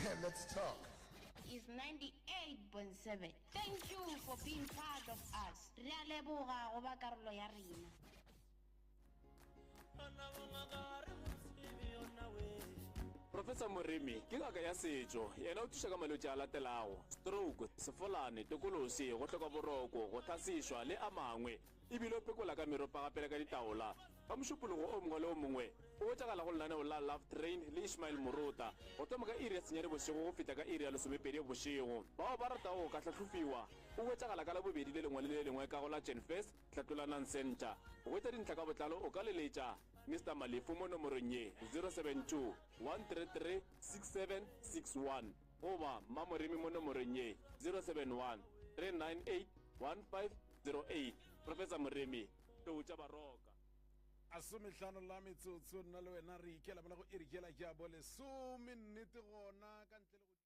Let's talk. Is 98.7. Thank you for being part of us. Re a leboga go ba karolo ya rena. Professor Moremi ke ngaka ya setšo. Yena o thuša ka malwetši a latelago, stroke, sefolane, tokolosi, go hloka boroko, go hlasišwa le a mangwe. E bile o phekola ka meropa gape le ka ditaola. Ka Mošupologo o mongwe le o mongwe, o hwetšagala go lenaneo la Love Train le Ishmael Morota, go thoma ka iri ya senyane bošego go fihla ka iri ya lesomepedi bošego. Bao ba ratago go ka hlahlofiwa, o hwetšagala ka Labobedi le lengwe le le lengwe ka go la Genfest, Hlatlolanang Centre. Go hwetša dintlha ka botlalo o ka leletša Mister Malefu mo nomorong ye, 072 133 6761 goba Mmamoremi mo nomorong ye, 071 398 1508. Professor Moremi, Tlou tša Baroka. Masomehlano la metsotso nna le wena re ikela mola go iri yela ya bolesome nnete gona ka ntle le go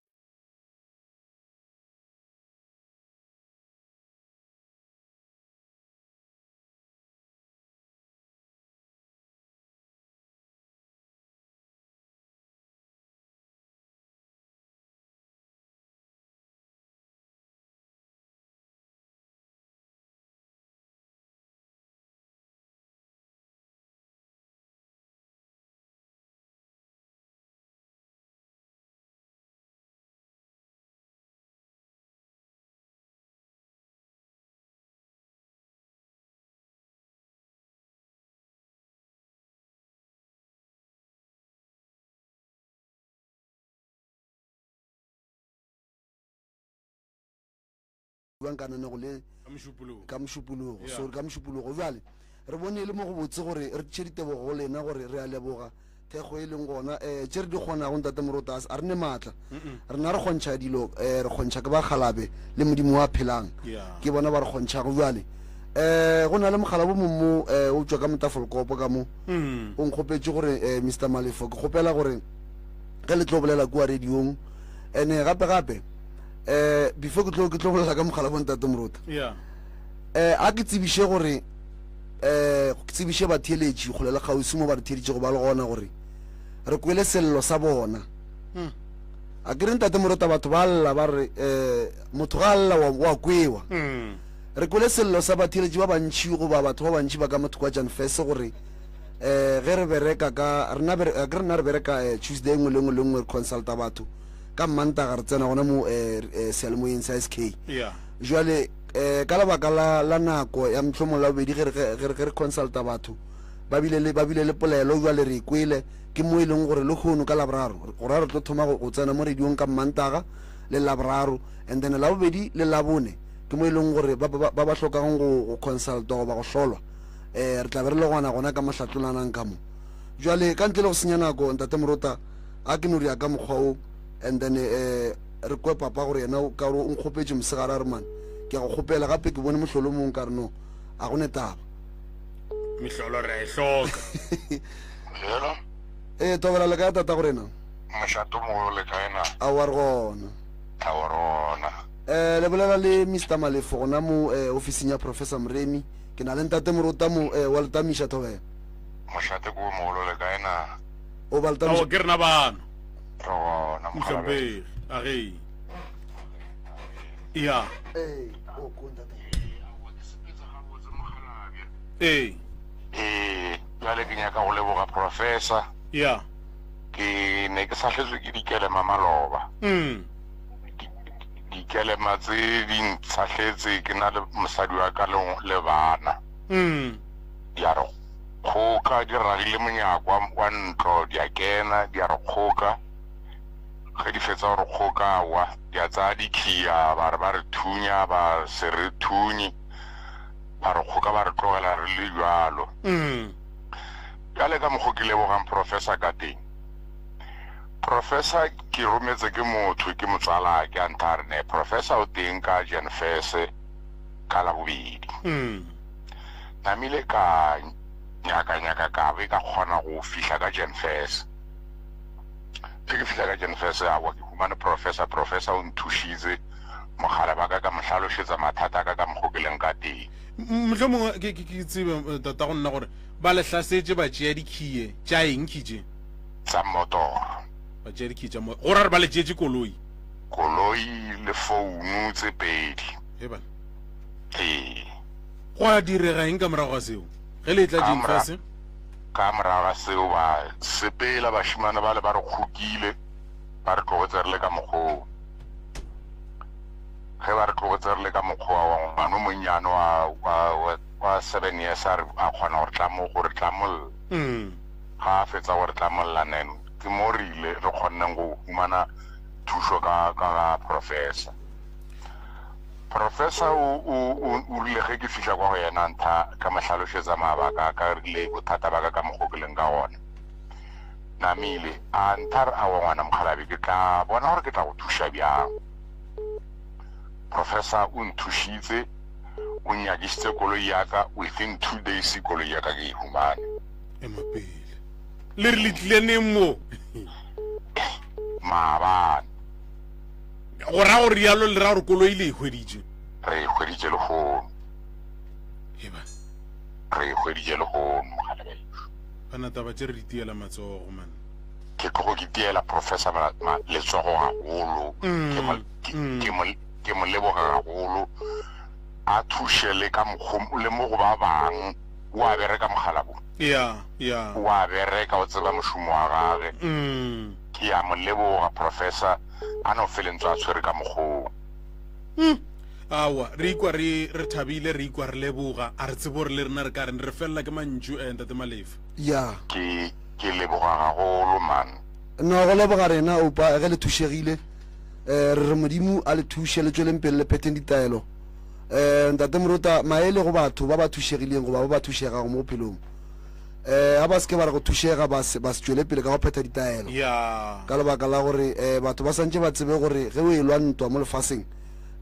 Bjang ka nanego le ka Mošupologo, sorry, ka Mošupologo. Bjale re bone e le mo go botse gore re tliše ditebogo go lena gore re a leboga thekgo e leng gona. Um tše re di kgonago, Ntate Moruti, a re ne maatla. Rena re kgontšha dilo, um re kgontšha ke bakgalabe le Modimo wa phelang, ke bona ba re kgontšhago. Bjale um go na le mogala bo mong mo um o tšwa ka Motafolkopo ka mo, o nkgopetše gore um Mister Malefo, ke kgopela gore ge le tlo bolela kua radiong, ene gape gape eh before ke tlo ke tlo bolela ka mogala bo ntate Morota. Yeah. Eh a ke tsebiše gore eh ke tsebiše batheeletši kgole le kgauswi mo ba re theeditšego ba le gona gore re kwele sello sa bona. Hmm. A ke re ntate Morota batho ba lla ba re eh motho ga a lla wa wa kwewa. Hmm. Re kwele sello sa batheeletši ba bantši goba batho ba bantši ba ka motho kwa Janfese gore eh ge re bereka ka rena ke rena re bereka eh, Tuesday nngwe le nngwe le nngwe re consulta batho Ka Mmantaga re tsena gona mo eh, eh, seyalemoyeng sa SK. Yeah. Jwale eh, ka lebaka la, la nako ya mohlomong la bobedi ge re, ge re, ge re consulta batho ba bile le, ba bile le polelo jwale re e kwele ke mo e leng gore lehono ka Laboraro go ra re tlo thoma go, go tsena mo radiong ka Mmantaga le Laboraro and then Labobedi le Labone ke mo e leng gore ba ba, ba ba hlokang go, go consultwa goba go hlolwa eh, re tla be re le gona gona ka mohlatlolanang ka mo. Jwale ka ntle le go senya nako Ntate Morota A ke no ria ka mokgwa wo and then eh, re kwe papa gore yena ka gore o nkgopetše mosegare a re man ke a go kgopela gape ke bone mohlolo mong ka re no a go ne taba. Mehlolo re a e hloka. Hello. Ee Thobela le kae tata go rena? Mošato mogolo le kae na? Aowa re gona. Aowa re gona. Eh le bolela le Mister Malefo gona mo eh, ofising ya Professor Moremi. Ke na le ntate Morota mo eh, wa Letamiša Thobela. Mošate ko mogolo le kae na? O ba Ao, ke rena bano. Re gona, Mohlomphegi. A ge. Ya. Ee, o ko ntate. Ee. Ee, bjale ke nyaka go leboga professor. Ya. Ke ne ke sahletswe ke dikelema maloba. Mm. Dikelema tse di ntshahletse ke na le mosadi wa ka le bana. Mm. Di a re kgoka, di ragile monyako wa, wa ntlo, di a kena, di a re kgoka. Ge di fetsa go re kgoka, aowa, di a tsaya dikhiya, ba re ba re thunya, ba se re thunye, ba re kgoka, ba re tlogela re le bjalo. Mm. Bjale ka mokgo ke lebogang professor ka teng. Professor ke rometse ke motho, ke motsalake, a ntha a re ne, professor o teng ka Janfese ka Labobedi. Mm. Namile ka nyaka nyaka ka be ka kgona go fihla ka Janfes. Ge ke fihla ka Janfes awa ke humane professor, professor o nthušitse mogala ba ka ka mo hlalošetsa mathata a ka ka mokgo ke leng ka teng. Mohlomongwe ke ke ke tsebe eh, tata go nna gore ba le hlasetše ba tšea dikhiye tša eng khi tše? Tsa mmotoro. Ba tšea dikhi tša mo go ra re ba le tšeetše koloi. Koloi le founu tse pedi. He bana. Ee. Gwa direga eng ka morago ga seo? Ge le etla Ka Jane mora fase? ka morago ga seo ba sepela bašemane bale ba re kgokile ba re tlogetse re le ka mokgoo. Ge ba re tlogetse re le ka mokgowa wa ngwana o monnyane wa wa wa wa 7 years a re a kgona go re tlamo go re tlamolla. Mm. Ga a fetsa go re tlamolla then ke mo re ile re kgonneng go humana thušo ka ka ga professor. Professor o o o o rile ge ke fihla kwa go yena ntha ka mo hlalošetsa mabaka a ka le bothata ba ka ka mokgo ke leng ka gona. Namile a ntha re aowa ngwana mokgalabje ke tla bona gore ke tla go thuša bjang. Professor o nthušitse o nnyakišitse koloi ya ka within 2 days koloi ya ka ke e humane. Ema pele. Le re le tlile neng mo? Maabane. Go ra gore rialo le ra gore koloi le e hweditše? Re e hweditše lehono. Eba. Re e hweditše lehono mogala bešo. Bana taba tše re di tiela matsogo man. Ke tlogo ke tiela professor letsogo gagolo. Ke mo ke mo ke mo leboga gagolo. A thuše le ka mokgo le mo go ba bang. O a bereka mogala bo. Ya, ya. O a bereka o tseba mošomo wa gage. Ke a mo leboga professor. A no fele ntse a tshwere ka mokgoo. Mm. Aowa, re ikwa re re thabile, re ikwa re leboga. A re tsebe gore le rena re ka reng, re felela ke mantšu eh, Ntate Malefa. Ya. Ke ke leboga gagolo man. No, go leboga rena Oupa ge le thušegile. Eh, re re Modimo a le thuše, le tšweleng pele le phetheng ditaelo. Eh, Ntate Morota, maele go batho ba ba thušegileng goba ba ba thušegago mo bophelong. Eh, a ba se ke ba re go thušega ba se ba se tšwele pele ka go phetha ditaelo. Ya. Ka lebaka la gore eh, batho ba santše ba tsebe gore ge o elwa ntwa mo lefaseng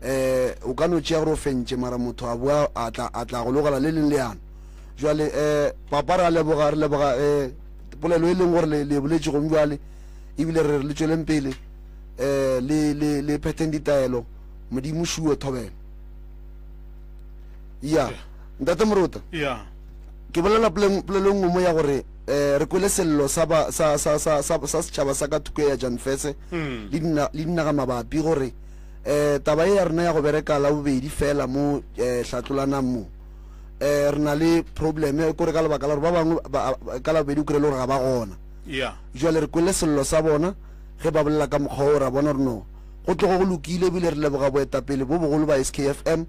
eh, o ka no tšea gore o fentše mara motho a boa a tla a tla go logela le leng leano. Jwale eh, papa re a leboga re leboga eh, polelo e leng gore le le e boletše gong jwale ebile re re le tšweleng pele eh, le le le phetheng ditaelo Modimo šuo thobela. Ya. Ntate Morota. Ya. Ke bolela polelo e nngwe mo ya gore um re kwele sello sa ba sa sa sa sa sa setšhaba sa ka thoko ya Janfese mm. le dina le dinaga mabapi gore eh taba e ya rena ya go bereka la bobedi fela mo eh hlatlolanang mo eh re na le problem e kore ka lebaka la gore ba bangwe ka la bobedi o kry le gore ga ba gona yeah jwale re kwele sello sa bona ge ba bolela ka mokgwa o ra bona gore no go tlogo go lokile ebile re leboga boetapele bo bogolo ba SKFM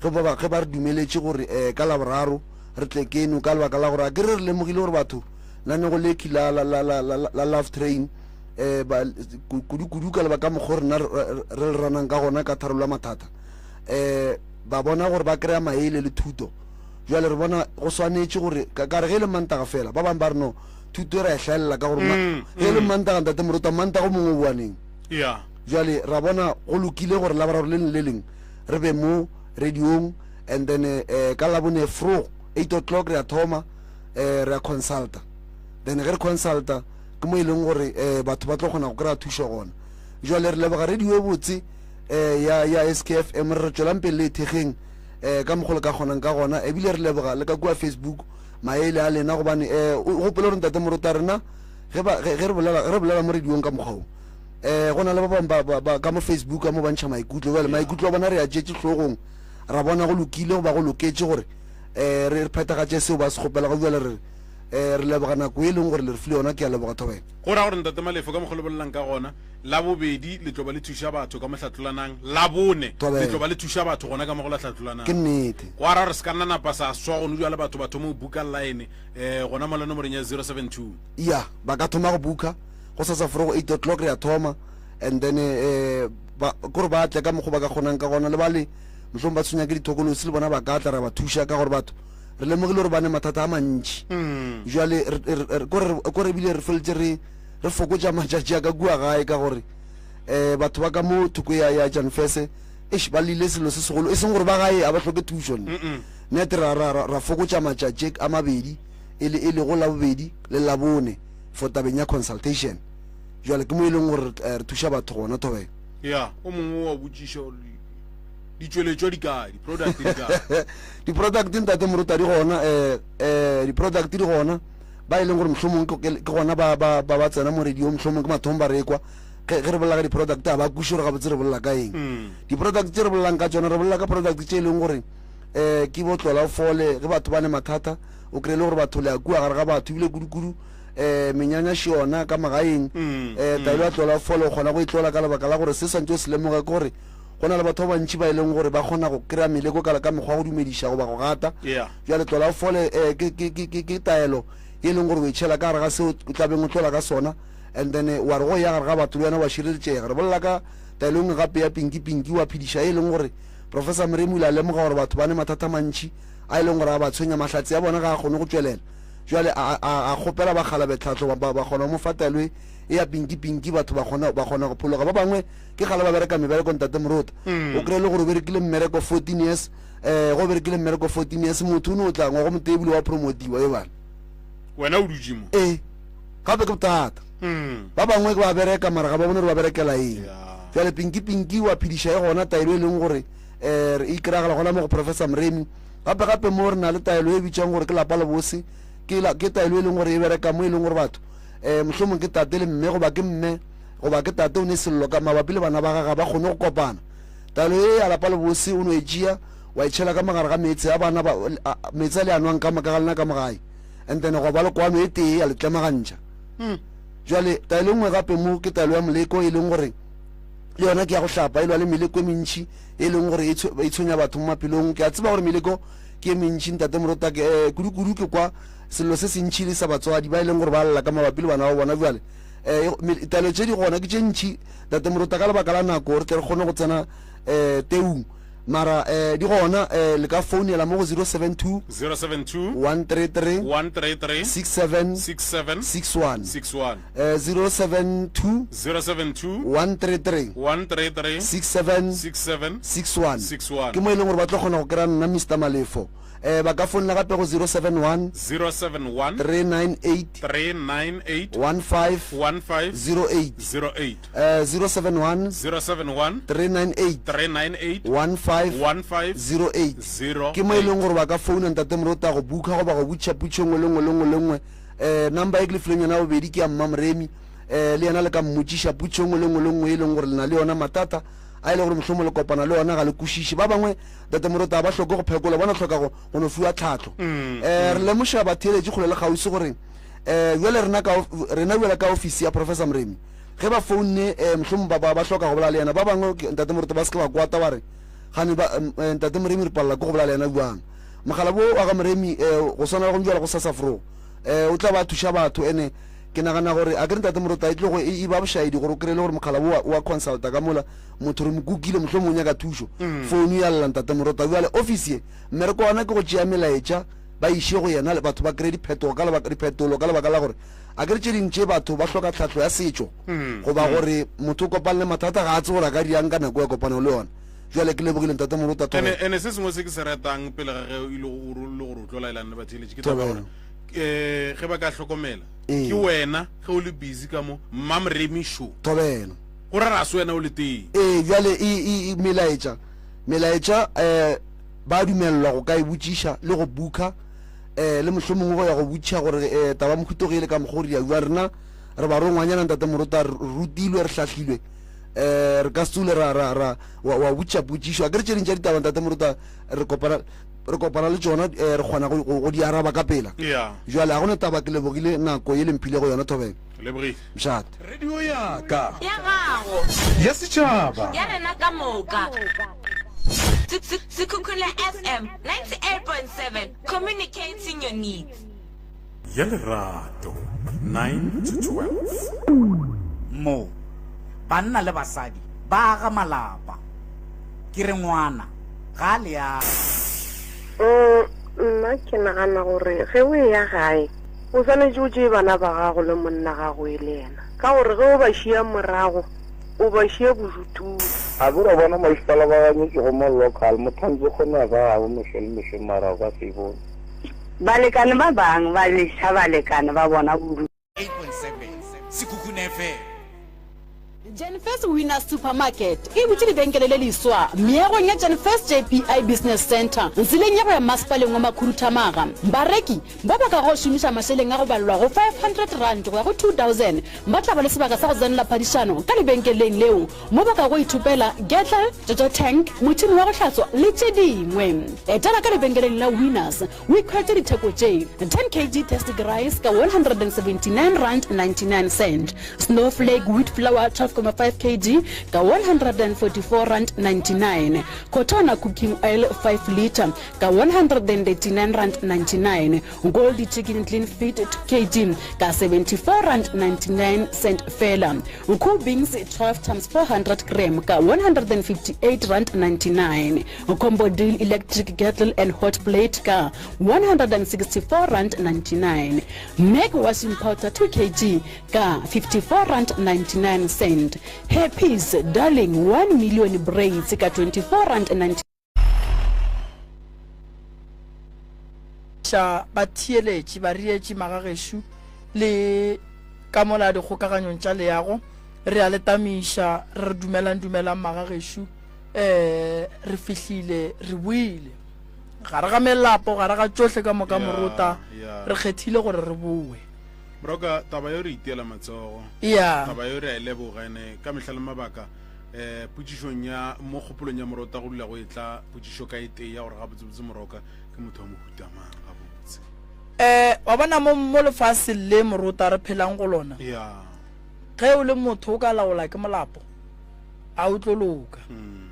ge ba ge ba re dumeletše gore um ka Laboraro re tle keno ka lebaka la gore a ke re re lemogile gore batho nanego lekhi la la la la la la love train um ba kudu-kudu ka lebaka mokgwa rena re le ranang ka gona ka tharolo ya mathata um ba bona gore ba kry-a maele le thuto jale re bona go swanetše gore ka re ge e le mantaga fela ba bangwe ba re no thuto e ra e hlaelela ka gore mm, ge e le mm. mantaga ntate moruta mantaga o mongwe o boaneng jale ra bona go lokile gore laboraro le leng le leng re be mo radiong and then eh, ka labone fro 8 o'clock re a thoma eh, re a consulta then ge re consulta ke mo e leng gore eh, batho ba tlo kgona go kry-a thušo gona jale re leboga radio e botse eh, ya, ya SKFM re re tswelang pele le e thekgeng eh, ka mokgolo ka kgonang ka gona ebile re leboga le ka kua Facebook maele a lena gobane eh, o gopole gore ntate morota rena ge re bolela mo radiong ka mokgwa o eh go na le ba bangwe ba, ba, ba ka mo Facebook ka mo ba ntšha maikutlo bjale maikutlo a bona re a tšetše hlogong ra bona go lokile goba go loketše gore eh re re phethagatše seo ba se kgopelago bjale re eh re leboga nako e leng gore le re file yona ke a leboga thobela Go ra gore Ntate Malefo ka mokgwa le bolelang ka gona, Labobedi le tlo ba le thuša batho ka mo Hlatlolanang, Labone le tlo ba le thuša batho gona ka mo go la Hlatlolanang. Ke nnete. Go ra gore se ka nna napa sa swa gone bjale batho ba thoma go buka line eh gona mola nomoreng ya 072. Ya, ba ka thoma go buka. Go sasa forogo 8 o'clock re a thoma and then eh ba kore ba tle ka mokgo ba ka kgonang ka gona le ba le mohlomong ba tshwenya ke dithokolosi le bona ba ka tla ra ba thuša ka gore batho re lemogile gore ba ne mathata a mantši mm. jale kore ebile re feletse re re fokotša matšatši a ka kua gae ka gore um batho ba ka mo thoko ya ya janfese eish ba lile selo se segolo e seng gore ba gae a ba hloke thušo nne nete ra, ra, ra, ra fokotša matšatši a mabedi e le e lego labobedi le labone for tabeng ya consultation jwale ke mo e leng gore eh, re thuša batho gona thobela ya o mongwe wa botšiša gore ditšweletšwa di kae di-product di kae di-product ntate moruta di gona um um di-product di gona. ba e leng gore mohlomong ke gona ba ba ba ba tsena mo radio mohlomong ke mathomo ba rekwa ge ge re bolela ka di-product ga ba kweše gore gabotse re bolela ka eng mm. di-product tse re bolelang ka tsona re bolela ka product tse e leng gore um ke botlola o fole ge batho ba ne mathata o kry-e le gore batho le a kua gare ga batho ebile kudu-kudu um menyanya še yona ka magaeng um taelo ya tlola o fole o kgona go e tlola ka lebaka la gore se swantse o se lemoge ke gore go na le batho ba bantši ba e leng gore ba kgona go kry-a meleko ka mekgwa go dumediša goba go gata Bjale tlola o fole eh, ke, ke, ke, ke, ke taelo ye e leng gore o e tšhela ka gare ga seo o tlabeng o tlola ka sona, and then eh, wa re go ya gare ga batho le wena wa šireletšega. Re bolela ka taelo e nngwe gape ya pinki pinki wa phediša ye e leng gore Professor Moremi o ile a lemoga gore batho ba ne mathata a mantši a e leng gore a ba tshwenya, mahlatse a bona ga a kgone go tšwelela. Bjale a, a, a kgopela bakgalabe tlhahlo ba, ba, ba kgona go mo fa taelo e, e ya pinki pinki, batho ba kgona, ba kgona go phologa. Ba bangwe ke kgale ba bereka mebereko Ntate Morota, o kry-e le gore o berekile mmereko 14 years, Eh, go berekile mmereko 14 years motho o ne o tla ngwago motee ebile wa promotiwa e bana. Wena o dutše mo. Ee, gape ke bothata. Mm. Ba bangwe ke ba bereka mara ga ba bone gore ba berekela eng. Yeah. Bjale pinki pinki wa phediša e gona taelo e leng gore eh re e kry-agala gona mo go Professor Moremi. Gape gape mo re na le taelo e bitswang gore ke lapa lebose ke la ke taelo e leng gore e bereka mo e leng gore batho eh mohlomong ke tate le mme goba ke mme goba ke tate o ne sello ka mabapi le bana ba gagwe ga ba kgone go kopana. Taelo ye ya lapa lebose o no e tšea wa e tšhela ka mogare ga meetse a bana ba meetse a le a nwang ka moka ga lena ka mo gae and then gwa ba le kwano e tee ya le tlemagantšha. Jwale taelo e nngwe gape mo ke taelo ya moleko e leng gore le yona ke ya go hlapa e lwa le meleko e mentši e leng gore e e tshwenya batho mo maphelong. Ke a tseba gore meleko ke e mentši ntate Morota ke eh, kudu-kudu ke kwa sello se sentši le sa batswadi ba e leng gore ba lla ka mabapi le bana ba bona bjale um taelo tše di gona ke tše ntši Ntate Morota ka lebaka la nako re tle re kgone go tsena um teung mara um di gona um le ka founela mo go 072 072 133 133 67 67 61 61 um 072 072 133 133 67 67 61 61 ke mo e leng gore ba tlo kgona go kry-a nna Mr Malefo um ba ka founela gape go 071 071 398 398 15 15 08 08 eh 071 071 398 398 15 15 08 ke mo e leng gore ba ka founa ntate Morota go bukha goba go butšha putšho nngwe le nngwe le nngwe le nngwe um number e ke le fileng yona ya bobedi ke ya mma Moremi um le yena le ka mmotšiša putšho nngwe le nngwe le nngwe e leng gore le na le yona matata a e le gore mohlomong le kopana le ona ga le kwešiše ba bangwe ntate Morota ga ba hloke go phekolwa bona hloka go go no fiwa tlhahlo um re lemoša batheeletši kgole le kgauswi gore um bjale rena ka rena bjale ka ofisi ya Professor Moremi ge ba founne um mohlomong ba ba hloka go bolela le yena ba bangwe ntate Moruti ba se ke ba kwata ba re gane ba eh, ntate Moremi re palela ke go bolela le yena bjang mogala bo wa ga Moremi um go swana le go bjala go sasa fro um o tla ba thuša batho ene ke nagana gore a ke re ntate Moruti e tlogo e ba bošaedi gore o kry-e le gore mogala bo wa consulta ka mola motho re mo kukile mohlomong o nyaka thušo mm. founu ya lla ntate Moruti bjale office ye mmereko wa ona ke go tšea melaetša ba iše go yena batho ba kry-e diphetogo ka lebaka diphetolo ka lebaka la gore a ke re tše dingwe tše batho ba hloka tlhahlo ya setšo goba gore motho o kopane le mathata ga a tsebe gore a ka dirang ka nako ya kopano le yona. Bjale ke lebogile Ntate Moruta Ene Thobela. ene se sengwe se ke se ratang pele ga ge e le go le gore o tlo laelana le batheeletši ke taba Thobela. gore eh ge ba ka hlokomela Ee. ke wena ge o le busy ka mo mmamremi show Thobela. go ra ra se wena o le teng. Ee, bjale e, e, e melaetša melaetša eh ba dumelelwa go ka e botšiša le go bukha eh le mohlomongwe go ya go botšiša gore eh taba mohuto ge e le ka mokgwa o re ya bjang rena re barongwanyana ntate Morota re rutilwe re hlahlilwe eh re ka se tsule ra ra ra wa, wa botšiša potšišo a ke re tše ding tša ditaba ntate Morota re kopana re kopana le tšona eh, re kgona go, go, go di araba ka pela Yeah. jwale ga go ne taba ke lebogile nako ye le mphile go yona thobela Lebogile. Mošate. Radio ya ka. Ya gago. Ya setšhaba. Ya rena ka moka. Sekhukhune FM 98.7 communicating your needs. Ya lerato 9 to 12. Mo, banna le basadi ba aga malapa. Ke re ngwana ga a leago. Mm, nna ke nagana gore ge o eya gae O swanetše o tšee bana ba gago le monna gago e le yena, ka gore ge o ba šia morago, o ba šia bodutung. A ke ra bona masepala ba ganyetšego mo local motho a ntse kgone ya ka gabo mehlo le mehlo mara o ka se e bone. Balekane ba bang ba leša balekane ba bona bodutu. 8.7 Sekhukhune FM. Jenfirst Winners Supermarket e butše lebenkele le leswa meagong ya Jenfirst JPI Business Centre tseleng ya go ya Masepaleng wa Makhuduthamaga. Bareki ba ba kago šomiša mašeleng a go balelwa go R500 go ya go R2000 ba tla ba le sebaka sa go tsenela phadišano ka lebenkeleng leo mo ba kago ithopela kettle, jojo tank, motšhene wa go hlatswa le tše dingwe. Etela ka lebenkeleng la Winners O ikhwetše ditheko tše, 10 kg Tastic Rice ka R179.99, Snowflake Wheat Flour 12.5 kg ka R144.99, Cotona Cooking Oil 5 litre ka R139.99, Goldie Chicken Clean Feed 2 kg ka R74.99 feela, Cool Beans 12 times 400 gram ka R158.99. Combo deal electric kettle and hot plate ka R164.99. Mac washing powder 2 kg ka R54.99. Hairpiece darling 1 million braids ka R24.99. Ša batheeletši, bareetši, magagešo le ka mola dikgokaganyong tša leago, re a le tamiša, re re dumelang, dumelang magagešo. um re fihlile re boile gare ga melapo gare ga tšohle ka moka morota re kgethile gore re boe broka taba yo re itiela matsogo ya taba yo re a e leboga ene ka mehla le mabaka eh potšišong ya mo kgopolong ya morota go dula go e tla potšišo ka e tee ya gore gabotsebotse moroka ke motho wa mohuta mang gabotse eh wa bona mo mo lefaseng le morota re phelang go lona ya ge o le motho o ka laola ke molapo a o tlo loka um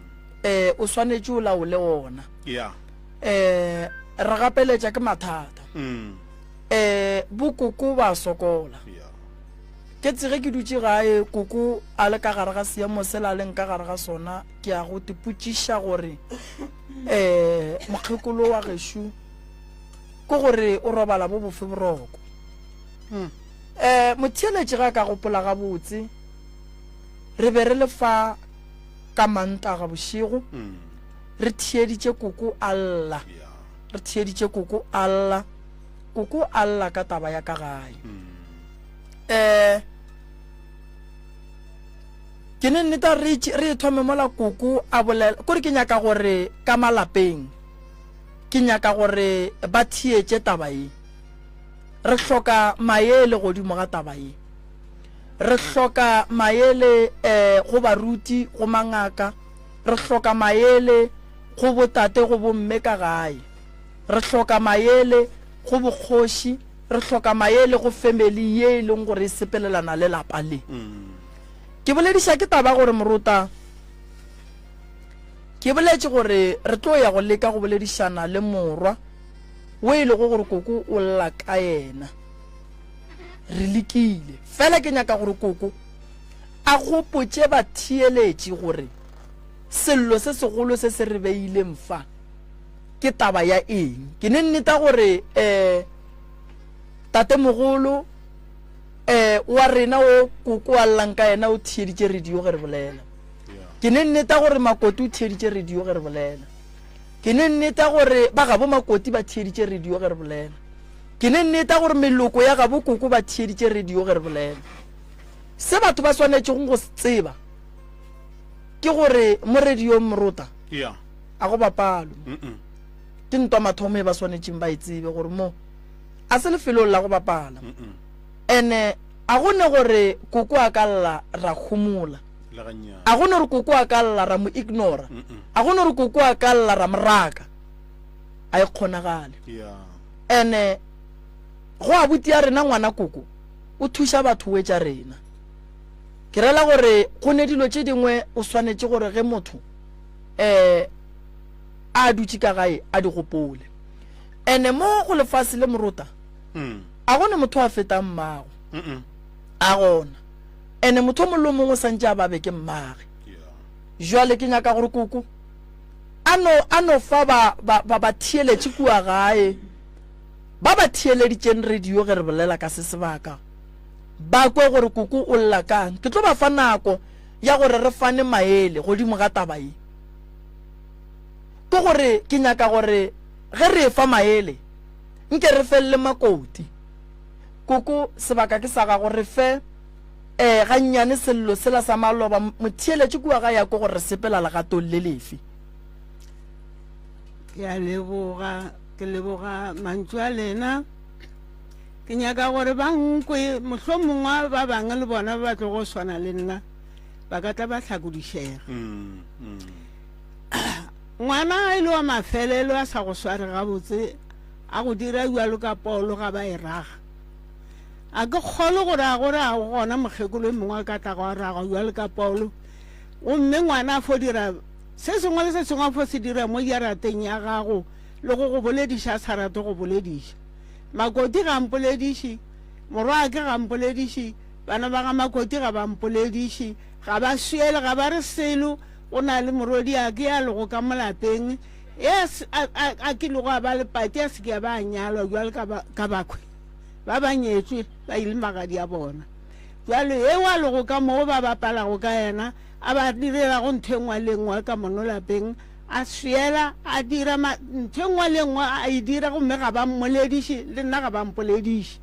o swanetše o laole ona yeah um re gapeletša ke mathata mm. um bokoko ba sokola yeah ke tsege ke dutše gae koko a le ka gare ga seemo sela a leng ka gare ga sona ke ya go tepotšiša gore um mokgekolo wa gešo ke gore o robala bo bofe boroko um motheeletši ga ka gopola gabotse Re be re le fa ka Mantaga bošego, re theeditše koko a lla. Re theeditše koko a lla. Koko a lla ka taba ya ka gae. Um ke ne nneta re re thome mola koko a bolela kore ke nyaka gore ka malapeng ke nyaka gore ba theetše taba ye. Re hloka maele godimo ga taba ye. Re hloka maele eh, go baruti, go mangaka. Re hloka maele go botate, go bomme ka gae. Re hloka maele go bokgoši. Re hloka maele go family ye e leng gore e sepelelana le lapa le. Ke bolediša ke taba gore morota, ke boletše gore re tlo ya go leka go boledišana le morwa wo e lego gore koko o lla ka yena. Re lekile. Fela ke nyaka gore Koko a gopotše batheeletši gore sello se segolo se se re beileng fa ke taba ya eng. Ke ne nneta gore um tatemogolo um wa rena o Koko a llang ka yena o theeditše radio ge re bolela. Ke ne nneta gore Makoti o theeditše radio ge re bolela. Ke ne nneta gore ba gabo Makoti ba theeditše radio ge re bolela. Ke ne nneta gore meloko ya gabo koko ba theeditše radio ge re bolela. Se batho ba swanetšego go se tseba ke gore mo radiong morota yeah. a go bapalwe. Ke ntwa mathomo e ba swanetšeng ba e tsebe gore mo a se lefelong la go bapala. Ene a go ne gore koko a ka lla ra homola. A go ne gore koko a ka lla ra mo ignora. A go ne gore koko a ka lla ra mo raka. A e kgonagale. Yeah. Ene go abuti ya rena ngwana koko o thuša batho o etša rena. Ke rela gore go ne dilo tše dingwe o swanetše gore ge motho um a dutše ka gae a di gopole. Ene mo go lefase le morota mm. a gone motho a fetang mmago. A gona. Ene motho o mongwe le o mongwe o santše a babe ke mmage. Jwale ke nyaka gore koko a no, a no fa ba, ba, ba, batheeletši kua gae, ba ba theeleditšeng radio ge re bolela ka se sebaka, ba kwe gore koko o lla kang. Ke tlo ba fa nako ya gore re fane maele godimo ga taba ye. Ke gore ke nyaka gore ge re efa maele, nke re felele makoti. Koko, sebaka ke sa gago, re fe. um gannyane sello sela sa maloba motheeletše kua ga ya ko gore re sepela legatong le lefe. Ke a leboga, ke leboga mantšu a lena. Ke nyaka gore ba nkwe, mohlomongwe ba bangwe le bona ba ba tlogo swana le nna ba ka tla ba hlakodišega. Ngwana e le wa mafelelo a sa go sware gabotse, a go dira bjalo ka polo ga ba e raga. A ke kgolwe gore a gore a go gona mokgekolo e mongwe a ka tlago a raga bjalo ka polo. Gomme ngwana a fo dira se sengwe le se sengwe a fo se dira mo jarateng ya gago le go go bolediša a sa rate go bolediša. Makoti ga a mpolediše, morwa'ke ga a mpolediše, bana ba ga Makoti ga ba mpolediše, ga ba swiele, ga ba re selo. Go na le morwedi'ake ya lego ka mo lapeng, ye a, a, a kilego a ba le pati a se ke a ba a nyalwa bjalo ka ba, ka bakhwe ba ba nyetšwe ba ile magadi a bona. Bjalo yeo a lego ka moo ba bapalago ka yena, a ba direlago ntho e nngwe le e nngwe ka mono lapeng, a swiela, a dira ma, ntho e nngwe le e nngwe a e dira, gomme ga ba mmolediše, le nna ga ba mpolediše.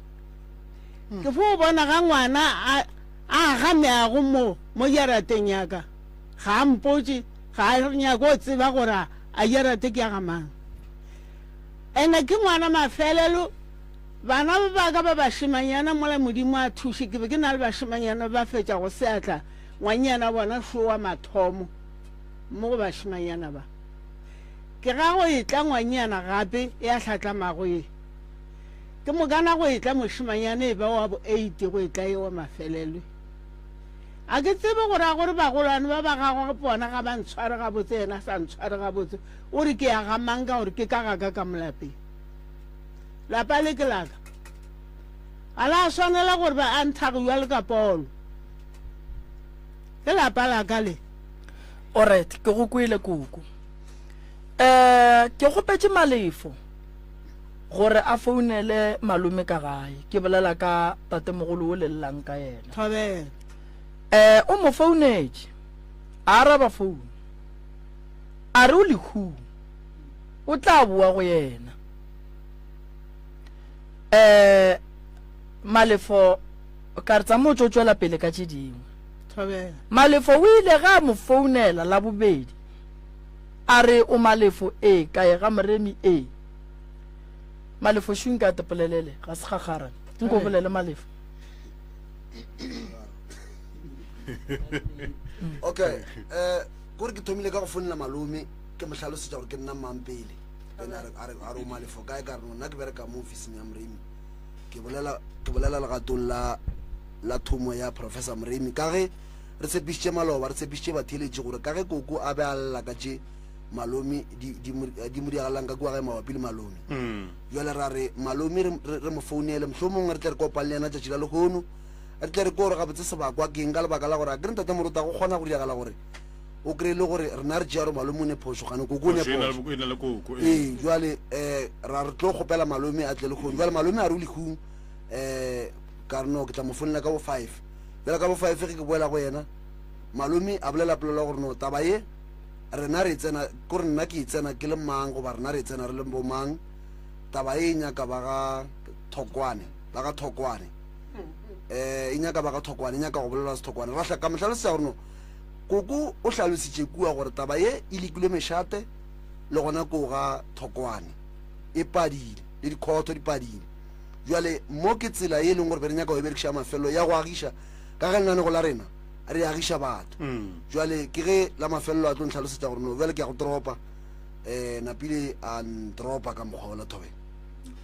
Ke fo bona ga ngwana a, a aga meago mo, mo jarateng ya ka. Ga a mpotše, ga a nyake go tseba gore a, a jarate ke ya ga mang. Ene ke ngwana mafelelo, bana ba ba ka ba bašemanyana mola Modimo a thuše, ke be ke na le bašemanyana ba fetša go seatla ngwannyana bona šo wa mathomo mo go bašemanyana ba. Ke ga go etla ngwannyana gape e a hlatlamago ye. Ke mokana go etla mošemanyana e ba wa bo eite go etla ye wa mafelelo. A ke tsebe gore a gore bagolwane ba ba gagwe bona ga ba ntshware gabotse yena a sa ntshware gabotse o re ke ya ga mang ka gore ke ka ga ka ka mo lapeng. Lapa le ke la ka. Ga la swanela gore ba a nthage bjalo ka polo. Ke lapa la ka le. Alright, ke go kwele koko. Eh, ke kgopetše Malefo gore a founele malome ka gae. Ke bolela ka tatemogolo o le llang ka yena. Thobela. Eh, o mo founetše. A araba founu. A re o lehung. O tla boa go yena. Eh, Malefo ka re tsa mo tšo tšwela pele ka tše dingwe. Thobela. Malefo o ile ge a mo founela la bobedi. A re o Malefo ee kae ga Moremi ee. Malefo šu nka te polelele ga se gagara. Nko bolele Malefo. Okay, eh kore ke thomile ka go founela malome ke mo hlalosetša gore ke nna mang pele. Then a re a re a re o Malefo kae ka re no nna ke bereka mo ofising ya Moremi. Ke bolela ke bolela legatong la la thomo ya Professor Moremi ka ge Re tshepišitše maloba, re tshepišitše batheeletši gore ka ge Koko a be a lla ka tše malome di, di, mo, di mo diragalelang ka kua gae mabapi le malome. Bjale ra re malome re, re, re mo founele, mohlomongwe re tle re kopane le yena tšatši la lehono, re tle re kwe gore gabotse sebakwa ke eng, ka lebaka la gore akere Ntate Morota go kgona go diragala gore o kry-e le gore rena re tšea gore malome o ne phošo, gane Koko o ne Phošo e na le phošo. e na le Koko, ee. Ee, bjale um ra re tlo kgopela malome a tle lehono. Bjale malome a re o lehung, um ka re no ke tla mo founela ka bo five. Bjale ka bofaefe ge ke boela go yena, malome a bolela polelo ya gore no taba ye rena re e tsena, kore nna ke e tsena ke le mang goba rena re e tsena re le bo mang, taba ye e nyaka ba ga Thokwane, ba ga Thokwane. Eh, e nyaka ba ga Thokwane, e nyaka go bolelwa Sethokwane. Ra hla ka mo hlalosetša gore no koko o hlalositše kua gore taba ye e lekilwe mešate le gona koo ga Thokwane, e padile le dikhotho di padile. Bjale mo ke tsela ye e leng gore be re nyaka go e berekiša ya mafelelo ya go agiša, ka ge lenanego la rena re agiša batho. Bjale ke ge la mafelelo a tlo ntlhalosetša gore no bjale ke ya go dropa, um napile a ndropa ka mokgwa wola thobela.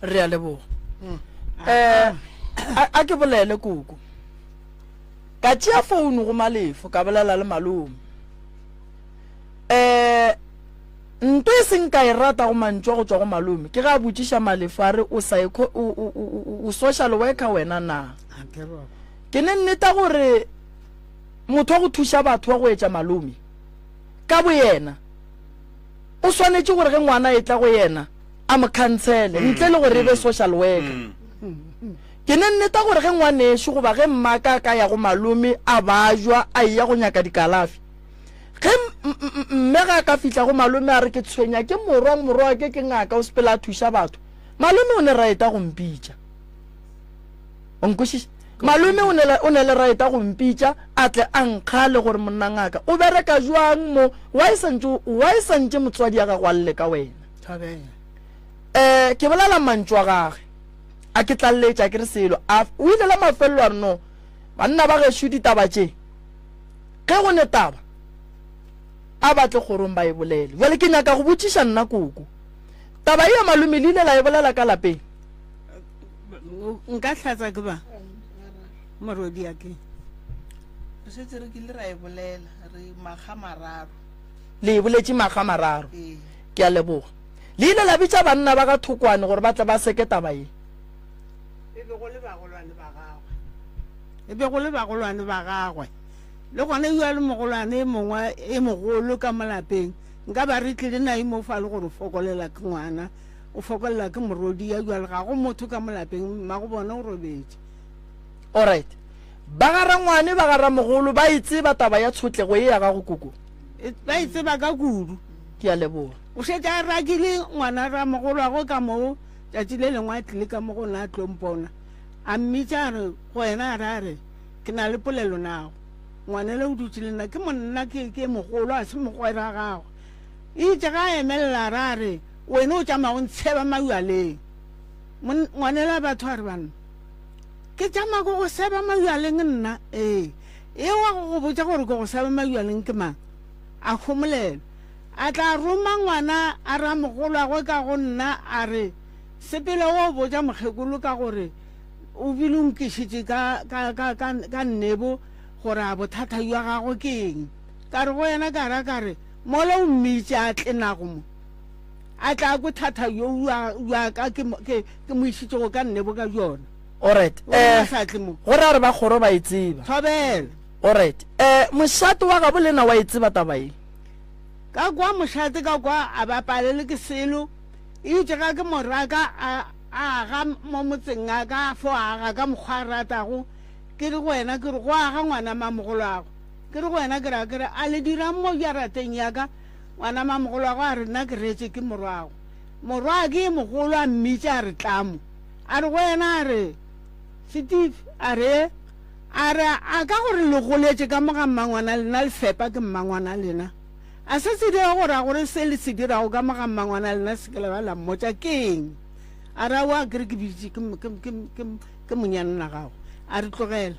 Re a leboga. Um a ke bolele koko. Ka tšea founu go Malefo ka bolela le malome. Um Nto e seng ka e rata go mantšu a go tšwa go malome ke ge a botšiša Malefo a re o psycho, o, o, o, o, o social worker wena na? Ke ne nneta gore motho wa go thuša batho wa go etša malome ka boyena o swanetše gore ge ngwana a etla go yena a mo khansele ntle le gore e be social worker. Ke ne nneta gore ge ngwanešo goba ge mmaka a ka ya go malome a bajwa a eya go nyaka dikalafi Ge mme ga a ka fihla go malome a re ke tshwenya ke morwa, morwa wa ke ke ngaka o sepela a thuša batho, malome o ne right a go mpitša. O nkwešiša? Malome o ne le, o ne le right go mpitša a tle a nkgale gore monna ngaka o bereka jwang mo, why santše, why santše motswadi ya gago a lle ka wena? Thobela. Eh, ke bolela mantšu a gage. A ke tlalletša ke re selo. A o ile la mafelelo a re no, banna ba gešo ditaba tše, ge go ne taba, a ba tle kgorong ba e bolele. Bjale ke nyaka go botšiša nna koko. Taba ye ya malome le ile la e bolela ka lapeng? Nka hlatsa ke ba morwedi ya ke. Re šetše re kile ra e bolela re makga mararo. Le e boletše makga mararo. Ee. Ke a leboga. Le ile la bitša banna ba ga Thokwane gore ba tle ba seke taba ye. E be go le bagolwane ba gagwe. E be go le bagolwane ba gagwe. Le gona yo a le mogolwane e mongwe e mogolo ka mo lapeng, nka ba re tlile nae mo fa le gore o fokolela ke ngwana, o fokolela ke morwedi ya jwale ga go motho ka mo lapeng, mmago bona o robetše. Alright. Ba ga rangwane, ba ga ramogolo ba e tseba taba ya tshotlego ye ya gago koko? E, ba e tseba ka kudu. Ke a leboga. O šetše a rakile ngwana ramogolwagwe ka moo, tšatši le lengwe a tlile ka mo go nna a tlo mpona. A mmitša a re go yena a re a re, Ke na le polelo nago. Ngwanela o dutše le nna, ke monna, ke, ke mogolo, a se mogwera gagwe. Eitše ge a emelela a re a re, Wena o tšama o ntsheba maualeng. Mon, ngwanela batho a re, Banna, ke tšama ke go seba maualeng nna? Ee. E wa go go botša gore ke go seba maualeng ke mang? A homolela. A tla roma ngwana a ramogolwagwe ka go nna a re, Sepela o botša mokgekolo ka gore o bile o nkišitše ka, ka, ka, ka, ka nnebo gore a bothata bja gagwe ke eng. Ka re go yena ka ra ka re, mola o mmitše a tle nago mo, a tla kwe thata bjo bja, bja ka ke, ke, ke mo išitšego ka nnebo ka bjona. Alright. O reng a Eh, sa tle mo? go ra gore ba kgoro ba e tseba. Thobela. Alright. Eh, mošate wa gabo lena wa e tseba taba ye? Ka kwa mošate ka kwa a ba palelwe ke selo, eitše ga ke mo raka a, A aga mo motseng a ka a fo aga ka mokgwa a ratago. Ke re go wena, ke re, go aga ngwana mamogolwago. Ke re go wena, ke ra, ke re, a le dirang mo jarateng ya ka? Ngwana mamogolwago a re, nna ke reetše ke morwago. Morwake e mogolo a mmitša a re, Tla mo. A re go yena, a re, Steve, a re, a re, a ka gore le goletše ka mo ga mmangwana lena, le fepa ke mmangwana lena. A se se dira gore a gore se le se dirago ka mo ga mmangwana lena se ke la ba la mmotša ke eng? A re, Aowa, ke re ke bitše ke, ke, ke, ke, ke monyanna gago. A re, Tlogela.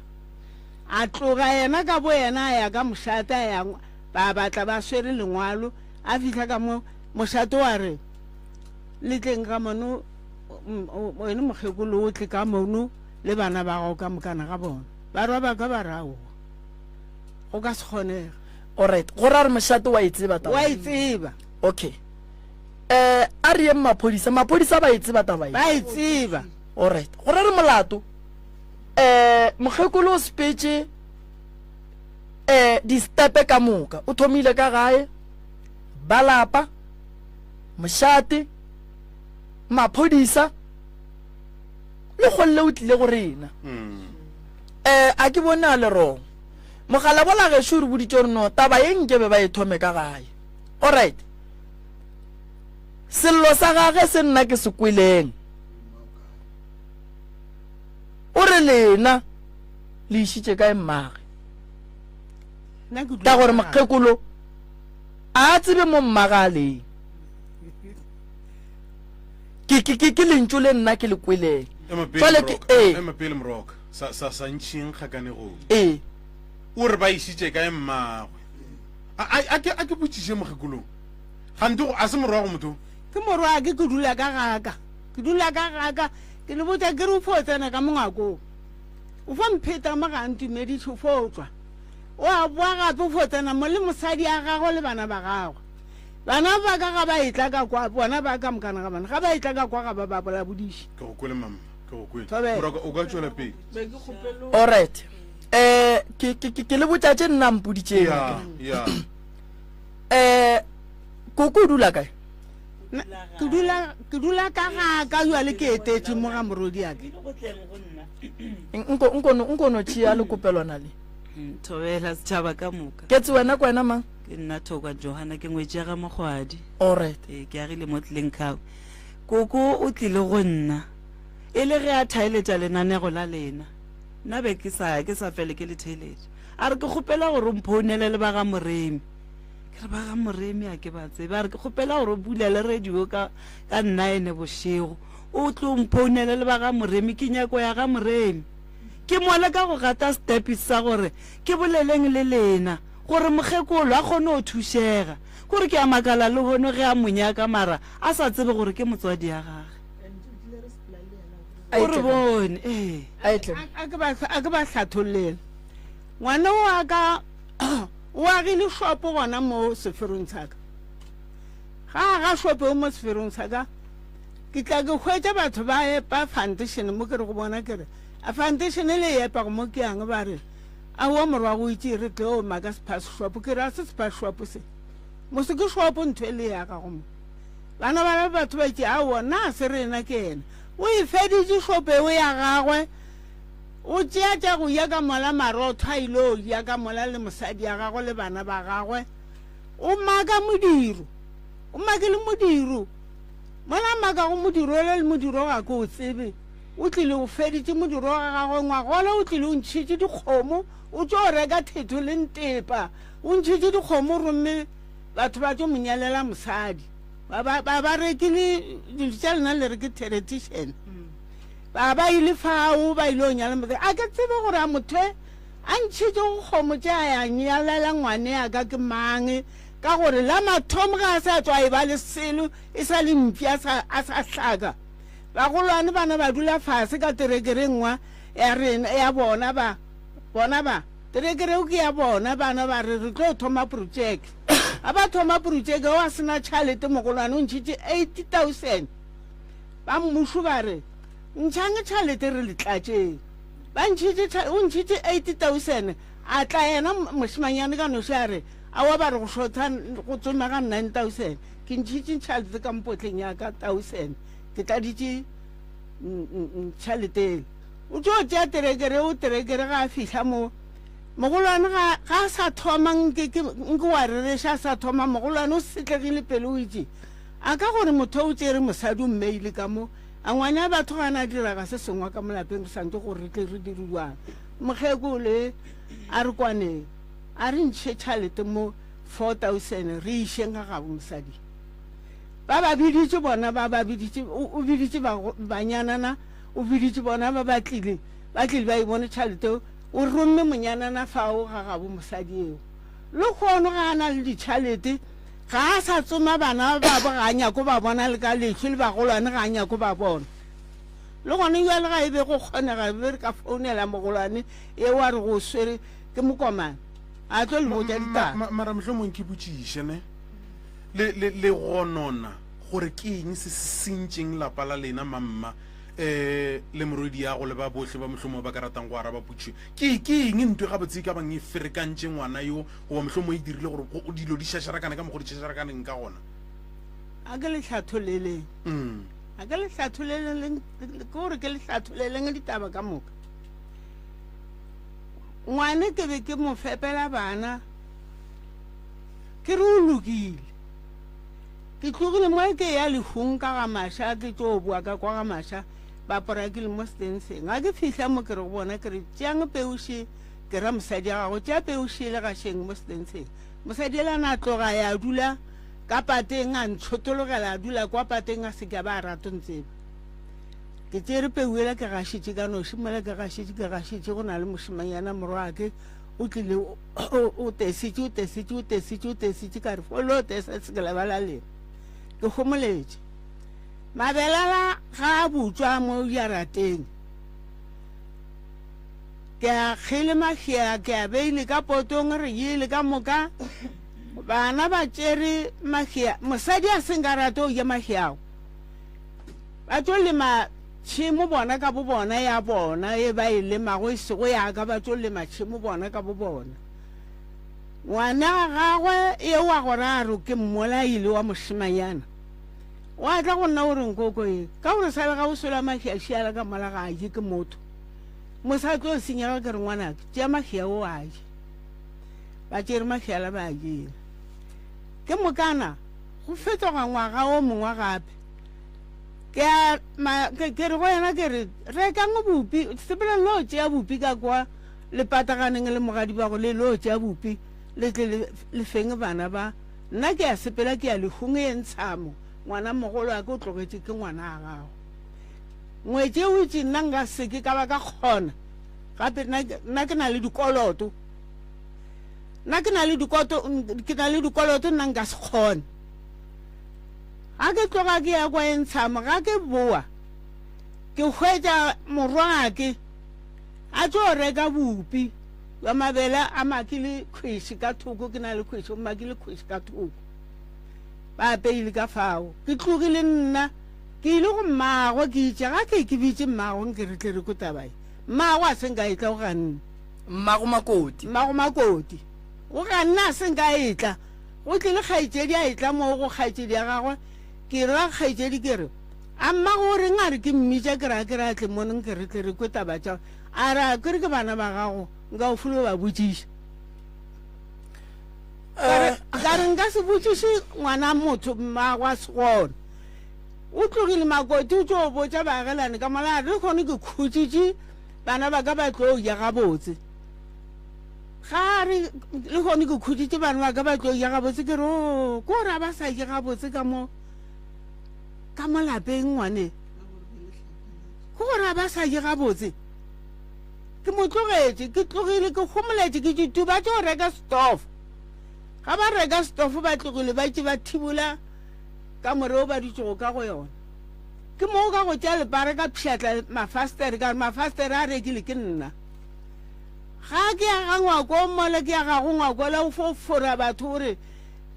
A tloga yena ka boyena a ya ka mošate, a ya ba batla ba swere lengwalo. A fihla ka mo mošate wa re, Le tleng ka mono, wene mokgekolo o tle ka mono le bana ba gago ka mokana ga bona. Barwa ba ka ba re, Aowa, go ka se kgonege. Alright, go ra gore mošate wa e tseba taba. Wa e tseba. Okay. Eh, a re yeng maphodisa, maphodisa ba e tseba taba e. Ba e tseba. Alright, go ra re molato. Eh, mokgekolo o sepetše eh di-stepe ka moka. O thomile ka gae, ba lapa, mošate, maphodisa, le kgolle o tlile go rena. Mm. Eh, a ke bone a le wrong. Mogala bola gešo o re boditše gore no taba ye nke be ba e thome ka gae. Alright. Sello sa gage se nna ke se kweleng. O re lena le išitše kae mmage? Ka gore mokgekolo a tsebe mo mmage a leng. Ke ke ke ke lentšu le nna ke le kweleng. Jwale ke ee. Ema pele Moroka. Sa sa sa ntšhing kgakanegong. Ee. O re ba išitše kae mmagwe? A a a ke a ke botšiše mokgekolong. Gante go a se morwa go motho? Ke morwake ke dula ka gaka. Ke dula ka gaka. Ke le botša ke re o fo tsena ka mo ngwakong. O fo mpheta mo ga a ntumediše o fo tšwa. O a boa gape o fo tsena mo le mosadi a gagwe le bana ba gagwe. Bana ba ka ga ba etla ka kwa, bona ba ka mokana ga bona, ga ba etla ka kwa ga ba ba bolabodiše. Ke go kwele mama, ke go kwele. Thobela. Moraka o ka tšwela pele. Alright. Eh ke ke ke le botša tše nna mpoditšeng. Ya, ya. Eh koko o dula kae? Ke dula ke dula ka ga ka jwale ke etetše mo ga morodi ake. Nko nko nko no tšea le kopelwana le. Mm, thobela setšhaba ka moka. Ke tse wena kwena mang? Ke nna Thokwa Johana ke ngwetši ya ga Mogwadi. Alright. Ee, ke agile mo Tlenkau. Koko o tlile go nna e le ge a thaeletša lenanego la lena. Nna be ke sa ke sa fele ke le theeletša. A re ke kgopela gore o mphounele le ba ga Moremi. Ke re ba ga Moremi a ke ba tsebe. A re ke kgopela gore o bulele radio ka ka nnaene bošego. O tlo mphounele le ba ga Moremi ke nyako ya ga Moremi. Ke mola ka go gata stepis sa gore ke boleleng le lena gore mokgekolo a kgone go thušega. Kore ke a makala lehono ge a mo nyaka mara a sa tsebe gore ke motswadi ya gage. O re bone, ee. A ke ba hlathollele. Ngwana wa ka o agile shopo gona mo seferong sa ka. Ga aga shopo mo seferong sa ka, ke tla ke hwetša batho ba epa foundation mo ke re go bona ke re, a foundation le e epago mo ke yang ba re, aowa morwa go itše re tlo maka sephase shopo. Ke re a se sephase shopo se. Mose ke shopo ntho e le ya gago mo. Bana ba batho ba itše, aowa na se rena ke yena. O e feditše shopo eo ya gagwe. O tšea tša go ja ka mola marotho a ile ja ka mola le mosadi ya gagwe le bana ba gagwe. O maka modiro. O makile modiro. Mola a makago modiro ole le modiro ga ke o tsebe. O tlile o feditše modiro wa gagwe ngwagola o tlile o ntšhitše dikgomo o tšo reka thetho le ntepa. O ntšhitše dikgomo romme batho ba tšo mo nyalela mosadi. Ba ba ba rekile dilo tša lena le re ke tradition. Ba ba ile fao ba ile go nyala mosadi. A ke tsebe gore a motho e a ntšhitše go kgomo tše a ya nyalela ngwane ya ka ke mang, ka gore la mathomo ga a sa tswa a e ba le selo e sa le mpša a sa a sa hlaka. Bagolwane bana ba dula fase ka terekere nngwa ya rena ya bona ba bona ba terekere eo ke ya bona bana ba re re tlo thoma projeke. Ga ba thoma projeke o a sena tšhalete mogolwane o ntšhitše 8000. Ba mmušo ba re, Ntšhang tšhalete re le tlatšeng. Ba ntšhitše, o ntšhitše 8000, a tla yena mošemanyane ka noši a re, Aowa ba re go šotha go tsomega 9000, ke ntšhitše tšhalete ka mpotleng ya ka 1000, ke tladitše tšhalete ele. O tšo tšea terekere o terekere ga a fihla mo mogolwane ga ga a sa thoma nke ke nke wa rereša a sa thoma mogolwane o setlegile pele o itše A ka gore motho o tšere mosadi o mmeile ka mo, a ngwana batho ga na diraga se sengwe ka mo lapeng re santse gore re tle re dire jwang. Mokgeko le a re kwaneng, a re ntšhe tšhalete mo 4000 re išeng ga gabo mosadi. Ba ba biditše bona ba ba biditše, o biditše banyanana, o biditše bona ba ba tlile, ba tlile ba e bone tšhalete, o romme monyanana fao ga gabo mosadi eo. Lehono ga a na le ditšhalete, Ga a sa tsoma bana ba babo, ga a nyako ba bona le ka lešo, le bagolwane ga a nyako ba bona. Le gona bjale ga e be go kgonega be re ka founela mogolwane eo a re go swere ke mokomane a tlo le botša ditaba. Mara mohlomong ke botšiše ne le le le gonona gore ke eng se se sentšeng lapa la lena mamma eh le morwediago le ba bohle ba mohlomong ba ka ratang go araba potšišo ke ke eng ntwe gabotse e ka bang e ferekantše ngwana yo goba mohlomongwe e dirile gore dilo di šašarakane ka mokgwa di šašarakaneng ka gona? A ke le hlatholeleng. Mm. A ke le hlatholeleng, ke gore ke le hlatholeleng ditaba ka moka. Ngwane ke be ke mo fepela bana, ke re o lokile. Ke tlogile mo ke ya lehung ka ga maša, ke tlo boa ka kwa ga maša, ba porakile mo stenseng. Ga ke fihla mo ke re go bona, ke re tšeang peuše Ke ra mosadi ya gago, tšea peu šele gašeng mo setentsheng. Mosadi yela na tloga ya dula ka pateng, a ntshotologela a dula kwa pateng a se ke a ba a rato ntseba. Ke tšere peu yela ke gašetše ka noši mola ke gašetše ke gašetše go na le mošemanyana morwake o tlile o tesitše o tesitše o tesitše o tesitše ka re folo tesa se ke lebala lena. Ke homoletše. Mabelala ga a butšwa mo jarateng. Ke a kgele mahea, ke a beile ka potong, re jele ka moka. Bana ba tšere mahea, mosadi a seng ka rate o ja maheago. Ba tlo lema tšhemo bona ka bo bona ya bona e ba e lemago e sego ya ka, ba tlo lema tšhemo bona ka bo bona. Ngwana wa gagwe e wa gore a re ke mmolaile wa mošemanyana, wa tla go nna o re nkoko e, ka gore sa le ga o sola mahea šiala ka mola ga a je ke motho. Mosa tlo senyega ke re ngwanake tšea mahea o a je. Ba tšere mahea la ba a jele. Ke mokana go fetoga ngwaga o mongwe gape. Ke a ma ke, ke re go yena ke re rekang bupi, sepela lo tšea bupi ka kwa le pataganeng le mogadi bago le lo tšea bupi le tle le, le feng bana ba. Nna ke a sepela ke ya lehung e ntshamo, ngwana mogolo wa ke o tlogetše ke ngwana a gago. Ngwetši o itše nna nka se ke ka ba ka kgona gape nna, nna ke na le dikoloto. Nna ke na le dikoto, ke na le dikoloto nna nka se kgone. Ga ke tloga ke ya kwa Entshamo, ga ke boa ke hwetša morwake a tlo reka bupi bja mabele a maki le khweši ka thoko, ke na le khweši, o maki le khweši ka thoko, ba apeile ka fao. Ke tlogile nna ke ile go mmagwe, ke itše ga ke ke bitše mmagwe nke re tle re kwe taba ye. Mmagwe a se nka etla o ganne. Mmago Makoti. Mmago Makoti o ganne a se nka etla. Go tlile kgaetšedi a etla moo go kgaetšedi ya gagwe, ke ra kgaetšedi ke re, A mmago o reng a re ke mmitša ke re a ke re a tle mono nke re tle re kwe taba tša a re a ke re ke bana ba gago nka o folo ba botšiša. Ka re ka re nka se botšiše ngwana motho mmago a se gona. O tlogile Makoti o tšo botša baagelane ka mola a re lehono ke khutšitše bana ba ka ba tlo ja gabotse. Ga a re, Lehono ke khutšitše bana ba ka ba tlo ja gabotse. Ke re, Oo, ke gore a ba sa je gabotse ka mo, ka mo lapeng, ngwane. Ke gore a ba sa je gabotse. Ke mo tlogetše, ke tlogile, ke homoletše, ke tše ba tšo reka stofo. Ga ba reka stofo ba tlogile ba tše ba thibola kamore o ba dutšego ka go yona. Ke moo ka go tšea lepara ka pšhatla mafastere, ka re mafastere a rekile ke nna. Ga ke ya ga ngwako mola ke ya gago ngwako la o fo fora batho o re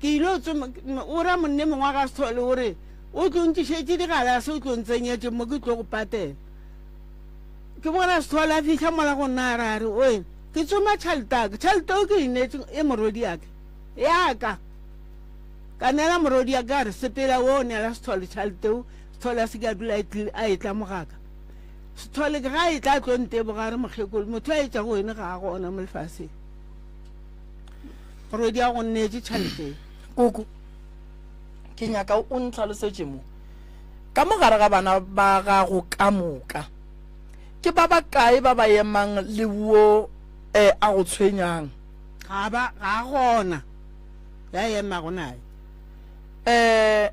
ke ile tsoma o ra monne mongwe ga sethole o re o tlo ntlišetše digalase o tlo ntsenyetše mo ke tlo go patela. Ke bona sethole a fihla mola go nna a re a re oe ke tsoma tšhelete aka tšhelete o ke e neetše e morwedi yaka yaka ka neela morwedi yaka a re sepela o neela sethole tšhelete o sethole a se ke a dula a etla mogaka. Sethole ke ga e tla tlo nteboga re mokgekolo motho a etša go wene ga a gona mo lefaseng. Morwedi a go nneetše tšhelete. Koko, ke nyaka o ntlhalosetše mo. Ka mo gare ga bana ba gago ka moka, ke ba bakae ba ba emang le wo eh, a go tshwenyang? Ga ba, ga a gona ya emago naye. Eh,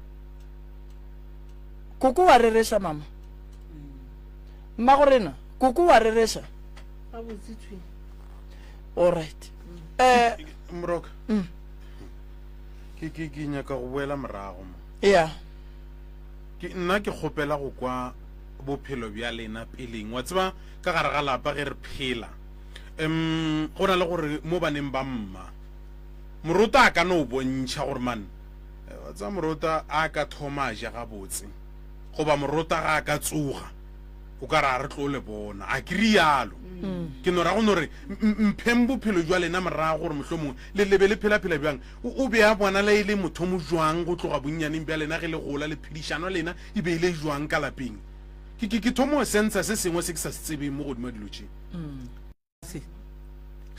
koko wa rereša mama? Mmago rena, koko wa rereša? Gabotse thwi. All right. Eh, Moroka. Mm. Ke ke ke nyaka go boela morago mo. Yeah. Ke nna ke kgopela go kwa bophelo bja lena peleng. Wa tseba ka gare ga lapa ge re phela. Em go na le gore mo baneng ba mma. Morota a ka no bontšha gore man eh, wa tseba morota a ka thoma a ja gabotse. Goba morota ga a ka tsoga, o ka re a re tlo le bona. A ke rialo. Ke no ra go no re, Mpheng bophelo jwa lena morago gore mohlomongwe le le be le phela-phela bjang. O, o be a bonala e le mothomo jwang go tloga bonnyaneng bja lena ge le gola, le phedišano lena e be e le jwang ka lapeng. Ke, ke, ke thomo sensa se sengwe se ke sa se tsebeng mo godimo ga dilo tše. Se.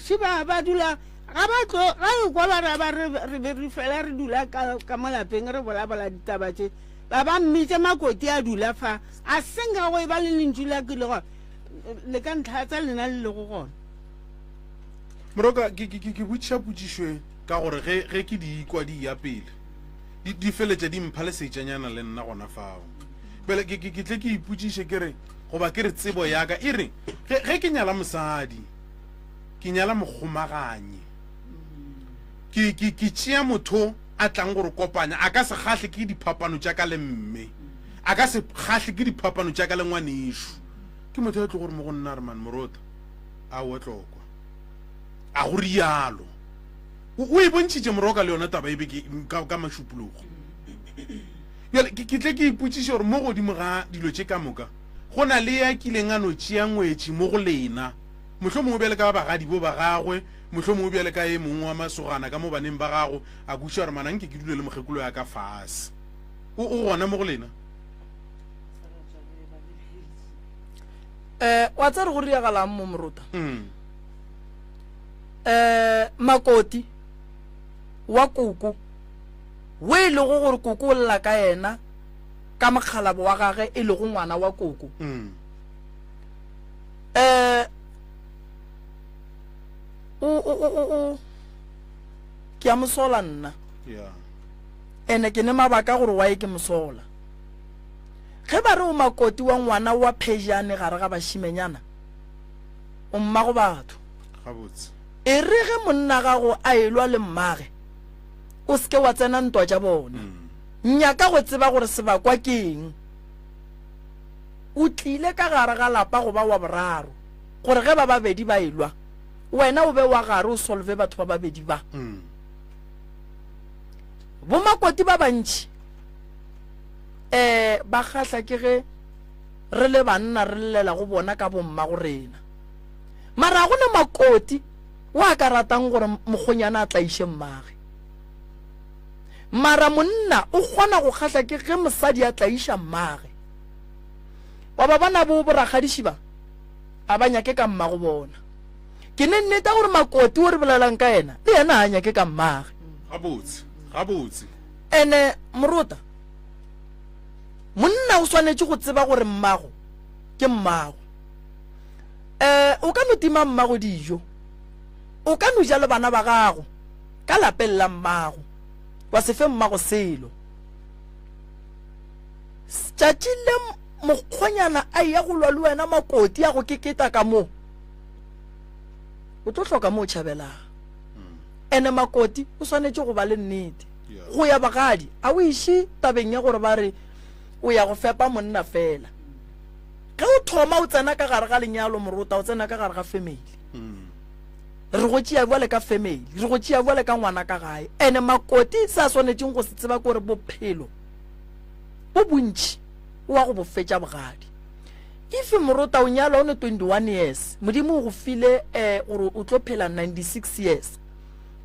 Še ba, ba dula, ga ba tlo, ga e kwa ba ra ba re, re be re fela re dula ka, ka mo lapeng re bolabola ditaba tše. Ba ba mmitša Makoti a dula fa, a se nka go e ba le lentšu la ke le gona, le ka ntlha tsa lena le lego gona. Moroka, ke, ke, ke, ke botšiša potšišo e ka gore ge, ge ke di ikwa di eya pele, di, di feletša di mpha lesetšanyana le nna gona fao. Bjale ke, ke, ke tle ke ipotšiše ke re, goba ke re tsebo ya ka e re, ge, ge ke nyala mosadi, ke nyala mokgomaganyi. Ke, ke, ke tšea motho a tlang go re kopanya, a ka se kgahle ke diphapano tša ka le mme, a ka se kgahle ke diphapano tša ka le ngwanešu. Ke motho a tlo gore mo go nna a re, Man, Morota, aowa tlokwa. A go rialo. O, o e bontšhitše Moroka le yona taba e be ke, ka, ka mašupologo. Bjale, ke, ke tle ke ipotšiše gore mo godimo ga dilo tše ka moka, go na le ya kileng a no tšea ngwetši mo go lena, mohlomongwe bjale ka bagadibo ba gagwe, mohlomongwe bjale ka e mongwe wa masogana ka mo baneng ba gago, a kwešiša gore mana nke ke dule le mokgekolo ya ka fase. O, o gona mo go lena? Eh, wa tsere go riagalang mo morota? Mm. Eh, makoti wa koko, we e lego gore koko o lla ka yena. ka mokgalabo wa gage e lego ngwana wa koko. Mm. Eh o o o o ke a mosola nna. Yeah. Ene ke ne mabaka gore why ke mosola. Ge ba re o makoti wa ngwana wa phejane gare ga bašimenyana, o mmago batho. Gabotse. E re ge monna gago a elwa le mmage, o se ke wa tsena ntwa tša bona. Mm. Nyaka go tseba gore sebakwa ke eng. O tlile ka gare ga lapa go ba wa boraro, gore ge ba babedi ba elwa, wena o be wa gare o solve batho ba babedi ba. Mm. Bomakoti ba bantši um ba kgahla ke ge re le banna re llela go bona ka bomma go rena. Mara ga gona makoti wa ka ratang gore mokgonyana a tlaiše mmage. Mara monna o kgona go kgahla ke ge mosadi a tlaiša mmage. Wa ba bona bo borakgadiši ba a ba nyake ka mmago bona. Ke ne nnete gore makoti o re bolelang ka yena le yena a nyake ka mmage. Gabotse, gabotse. Ene morota, monna o swanetše go tseba gore mmago ke mmago. Eh, o ka no tima mmago dijo. O ka no ja le bana ba gago ka lapeng la mmago, wa se fe mmago selo. Tšatši le mokgonyana a eya go lwa le wena makoti a go keketa ka mo, o tlo hloka mo o tšhabelang. Ene makoti o swanetše go ba le nnete. Go ya bogadi a o iše tabeng ya gore ba re o ya go fepa monna fela. Ge o thoma o tsena ka gare ga lenyalo morota o tsena ka gare ga family. Re go tšea bjale ka family, re go tšea bjale ka ngwana ka gae. Ene makoti se a swanetšeng go se tseba ke gore bophelo bo bontši o wa go bo fetša bogadi. If morota o nyalwa o ne 21 years, Modimo o go file eh, gore o tlo phela 96 years.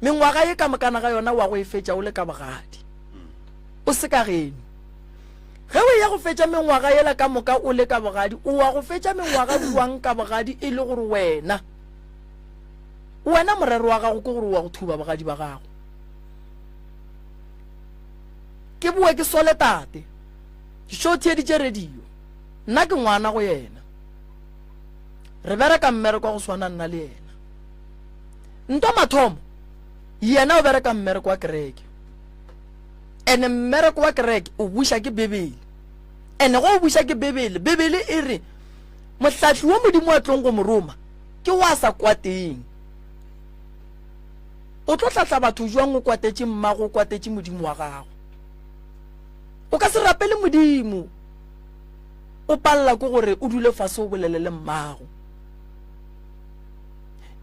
Mengwaga ye ka mokana ga yona wa go e fetša o le ka bogadi. O se ka geno. Ge o eya go fetša mengwaga yela ka moka o le ka bogadi, o wa go fetša mengwaga bjang ka bogadi e le gore wena wena morero wa gago ke gore o wa go thuba bogadi ba gago. Ke boe ke sole tate. Ke šo theeditše radio. Nna ke ngwana go yena. Re bereka mmereko wa go swana nna le yena. Ntwa mathomo, yena o bereka mmereko wa kereke. Ene mmereko wa kereke o buša ke Bibele. Ene go o buša ke Bibele, Bibele e re mohlahli wo Modimo a tlong go mo roma ke wa sa kwateng. O tlo hlahla batho jwang o kwatetše mmago, o kwatetše Modimo wa gago? O ka se rapele Modimo o palela ke gore o dule fase o bolele le mmago.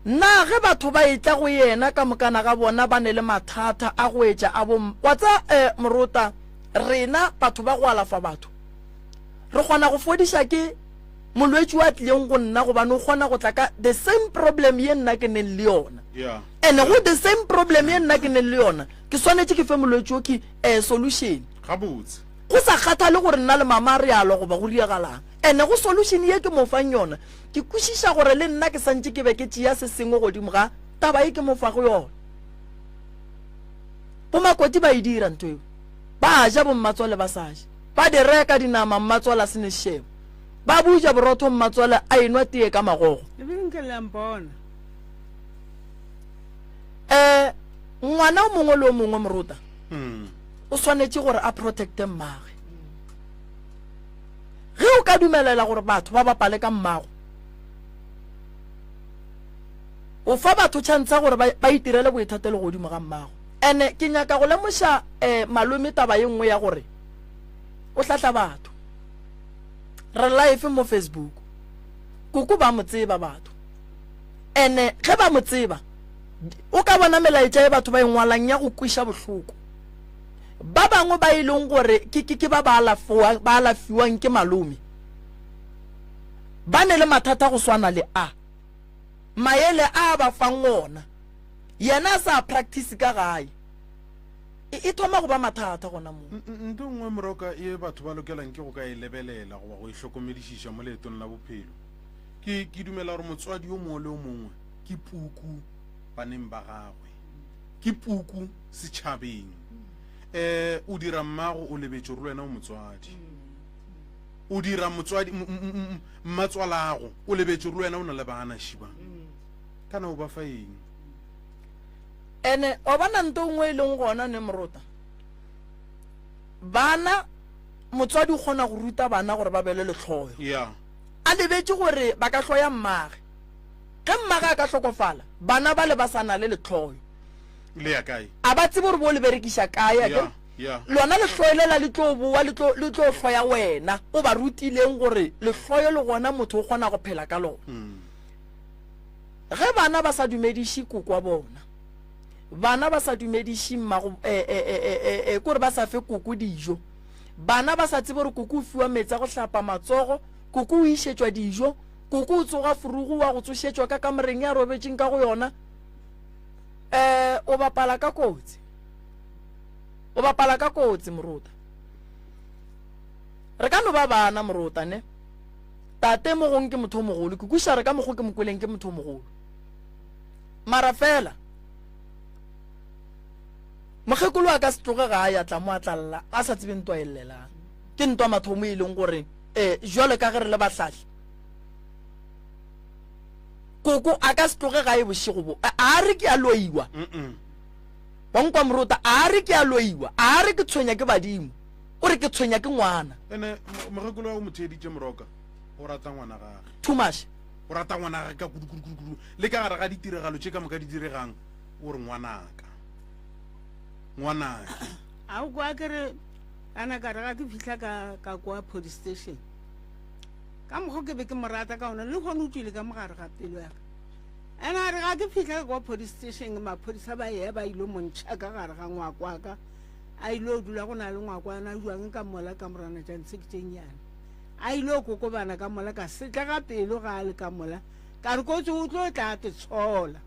Na ge batho ba etla go yena ka mokana ga bona ba ne le mathata a go etša a bo wa tsa eh, morota rena batho ba go alafa batho re kgona go fodiša ke molwetši wa tlileng go nna gobane o kgona go tla ka the same problem ye nna ke neng le yona yeah. and go the same problem ye nna ke neng le yona ke swanetše ke fe molwetši o ke eh, solution gabotse go sa kgathale gore nna le mama re alwa goba go diagalang ene go solution ye ke mo fang yona ke kwešiša gore le nna ke santše ke be ke tšea se sengwe godimo ga taba ye ke mo fago yona bomakoti ba e dira ntho eo ba ja bommatswale ba sa je ba di reka dinama mmatswale a se ne šebo ba buja borotho mmatswale a enwa tee ka magogo ebile nke le a mpona um ngwana o mongwe le o mongwe morota o swanetše gore a protecte mmagwe. Ge o ka dumelela gore batho ba bapale ka mmago, o fa batho chance ya gore ba itirele boithatelo godimo ga mmago. Ene ke nyaka go lemoša um malome taba ye nngwe ya gore o hlahla batho. Re live mo Facebook. Koko ba mo tseba batho. Ene ge ba mo tseba, o ka bona melaetša e batho ba e ngwalang ya go kweša bohloko. Ba bangwe ba e leng gore ke, ke, ke ba ba alafowa, ba alafiwang ke malome, ba ne le mathata go swana le a. Maele a a ba fang ona, yena a sa a practice ka gae. E, e thoma go ba mathata gona moo. Ntho e nngwe moroka ye batho ba lokelang ke go ka e lebelela goba go e hlokomedišiša mo leetong la bophelo, ke, ke dumela gore motswadi yo mongwe le yo mongwe ke puku baneng ba gagwe. Ke puku setšhabeng. Um o dira mmago o lebetše gore le wena o motswadi. O dira motswadi mmatswalago o lebetše gore le wena o na le bana šiba. Kana o ba fa eng? Ene wa bona nto nngwe e leng gona ne morota. Bana motswadi o kgona go ruta bana gore ba be le lehloyo. Yeah. A lebetše gore ba ka hloya mmage. Ge mmage a ka hlokofala, bana bale ba sa na le lehloyo. Le ya kae? A ba tsebe gore bo le berekiša kae, akere? Yeah, yeah. Lona lehloyo lela le tlo bowa, le tlo, le tlo hloya wena o ba rutileng gore lehloyo le gona motho o kgona go phela ka lona. Ge bana ba sa dumediše koko wa bona, bana ba sa dumediše mmago, eh, eh, eh, eh, eh, eh, kore ba sa fe koko dijo, bana ba sa tsebe gore koko o fiwa meetse a go hlapa matsogo, koko o išetšwa dijo, koko o tsoga furugu wa go tsošetšwa ka kamoreng ya robetšeng ka go yona, eh, o bapala ka kotsi. O bapala ka kotsi, morota. Re ka no ba bana, morota, ne? Tate mo gong ke motho o mogolo, ke kwešiša re ka mokgo ke mo kweleng ke motho o mogolo. Mara fela, mokgekolo a ka se tloge ga a ya tla mo a tla lla a sa tsebe ntwa e llelang. Ke ntwa mathomo e leng gore eh, jwale ka ge re le bahlahli, koko a ka se tloge gae bošego bo. A re ke a loiwa. Wa nkwa morota, a re ke a loiwa, a re ke tshwenya ke badimo. O re ke tshwenya ke ngwana. Ene mokgekolo wa go mo theeditše Moroka o rata ngwana gage. Too much. O rata ngwana gage ka kudu kudu kudu kudu. Le ka gare ga ditiragalo tše ka moka di diregang o re ngwanaka. Ngwanake. A o kwa ke re ana ka re ga ke fihla ka ka kwa police station. Ka mokgwa ke be ke mo rata ka ona le gone o tswile ka mogare ga pelo ya ka. Ene a re ga ke fihla ka kwa police station maphodisa ba ya ba ile mo ntšha ka gare ga ngwako wa ka. A ile o dula go na le ngwakwana jwang ka mola ka morana tša ntshe ke tše nnyane. A ile o kokobana ka mola ka setlega pelo ga a le ka mola. Ka re kotsi o tlo tla a te tshola.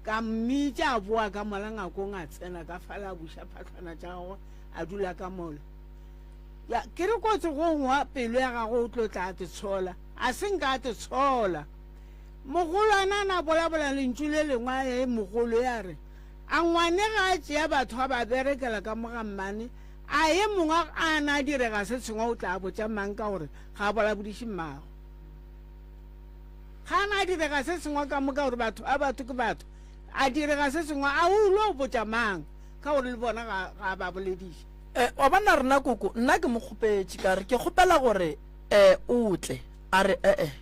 Ka mmitša a boa ka mola ngakong a tsena ka fala a buša phahlwana tša gagwe a dula ka mola. Ya, ke re kotsi go ngwa pelo ya gagwe o tlo tla a te tshola. A se nka a te tshola. Mogolwana a na bolabola lentšu le lengwe a ye mogolo ya re, A ngwane ga a tšea batho a ba berekela ka mo ga mmane, a ye mongwe a na a direga se sengwe o tla botša mang ka gore ga a bolabodiše mmagwe? Ga a na a direga se sengwe ka mo ka gore batho a batho ke batho, a direga se sengwe a o lo botša mang ka gore le bona ga ga a ba bolediše? Eh, wa bona rena koko, nna ke mo kgopetše ka re ke kgopela gore eh o tle, a re eh-eh.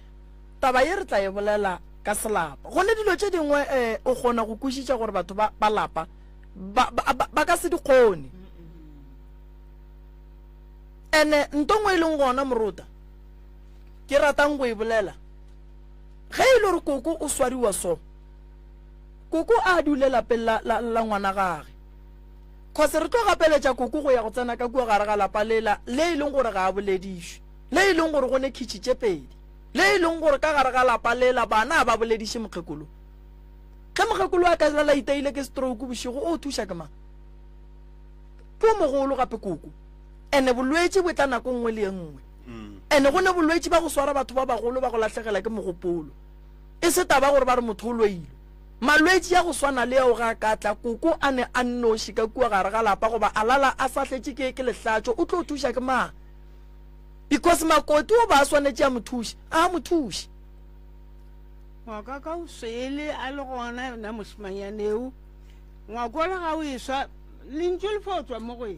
Taba ye re tla e bolela ka selapa. Go ne dilo tše dingwe um o kgona go kwešiša gore batho ba ba lapa ba, ba, ba, ba ka se di kgone. Ene nto nngwe e leng gona morota ke ratang go e bolela ge e le gore koko o swariwa so koko a dule lapeng la, la, la ngwana gage cause re tlo gapeletša koko go ya go tsena ka kua gare ga lapa lela le e leng gore ga a boledišwe le e leng gore go ne khitšhi tše pedi Le e leng gore ka gare ga lapa lela bana a ba bolediše mokgekolo. Ge mokgekolo a ka lala iteile ke stroke bošego o thuša ke mang? Ke o mogolo gape koko. Ene bolwetši bo tla nako nngwe le ye nngwe. Ene go ne bolwetši ba go swara batho ba bagolo ba go lahlegela ke mogopolo. E se taba gore ba re motho o loilwe. Malwetši a go swana le ao ga a ka tla koko a ne a nnoši ka kua gare ga lapa goba a lala a sahletše ke ke lehlatšo o tlo thuša ke mang? Because makoti o ba a swanetše a mo thuše, a mo thuše. Ngwako ka o swele a le gona yona mošemanyane eo. Ngwako le ga o eswa lentšu le fo tswa mo go e.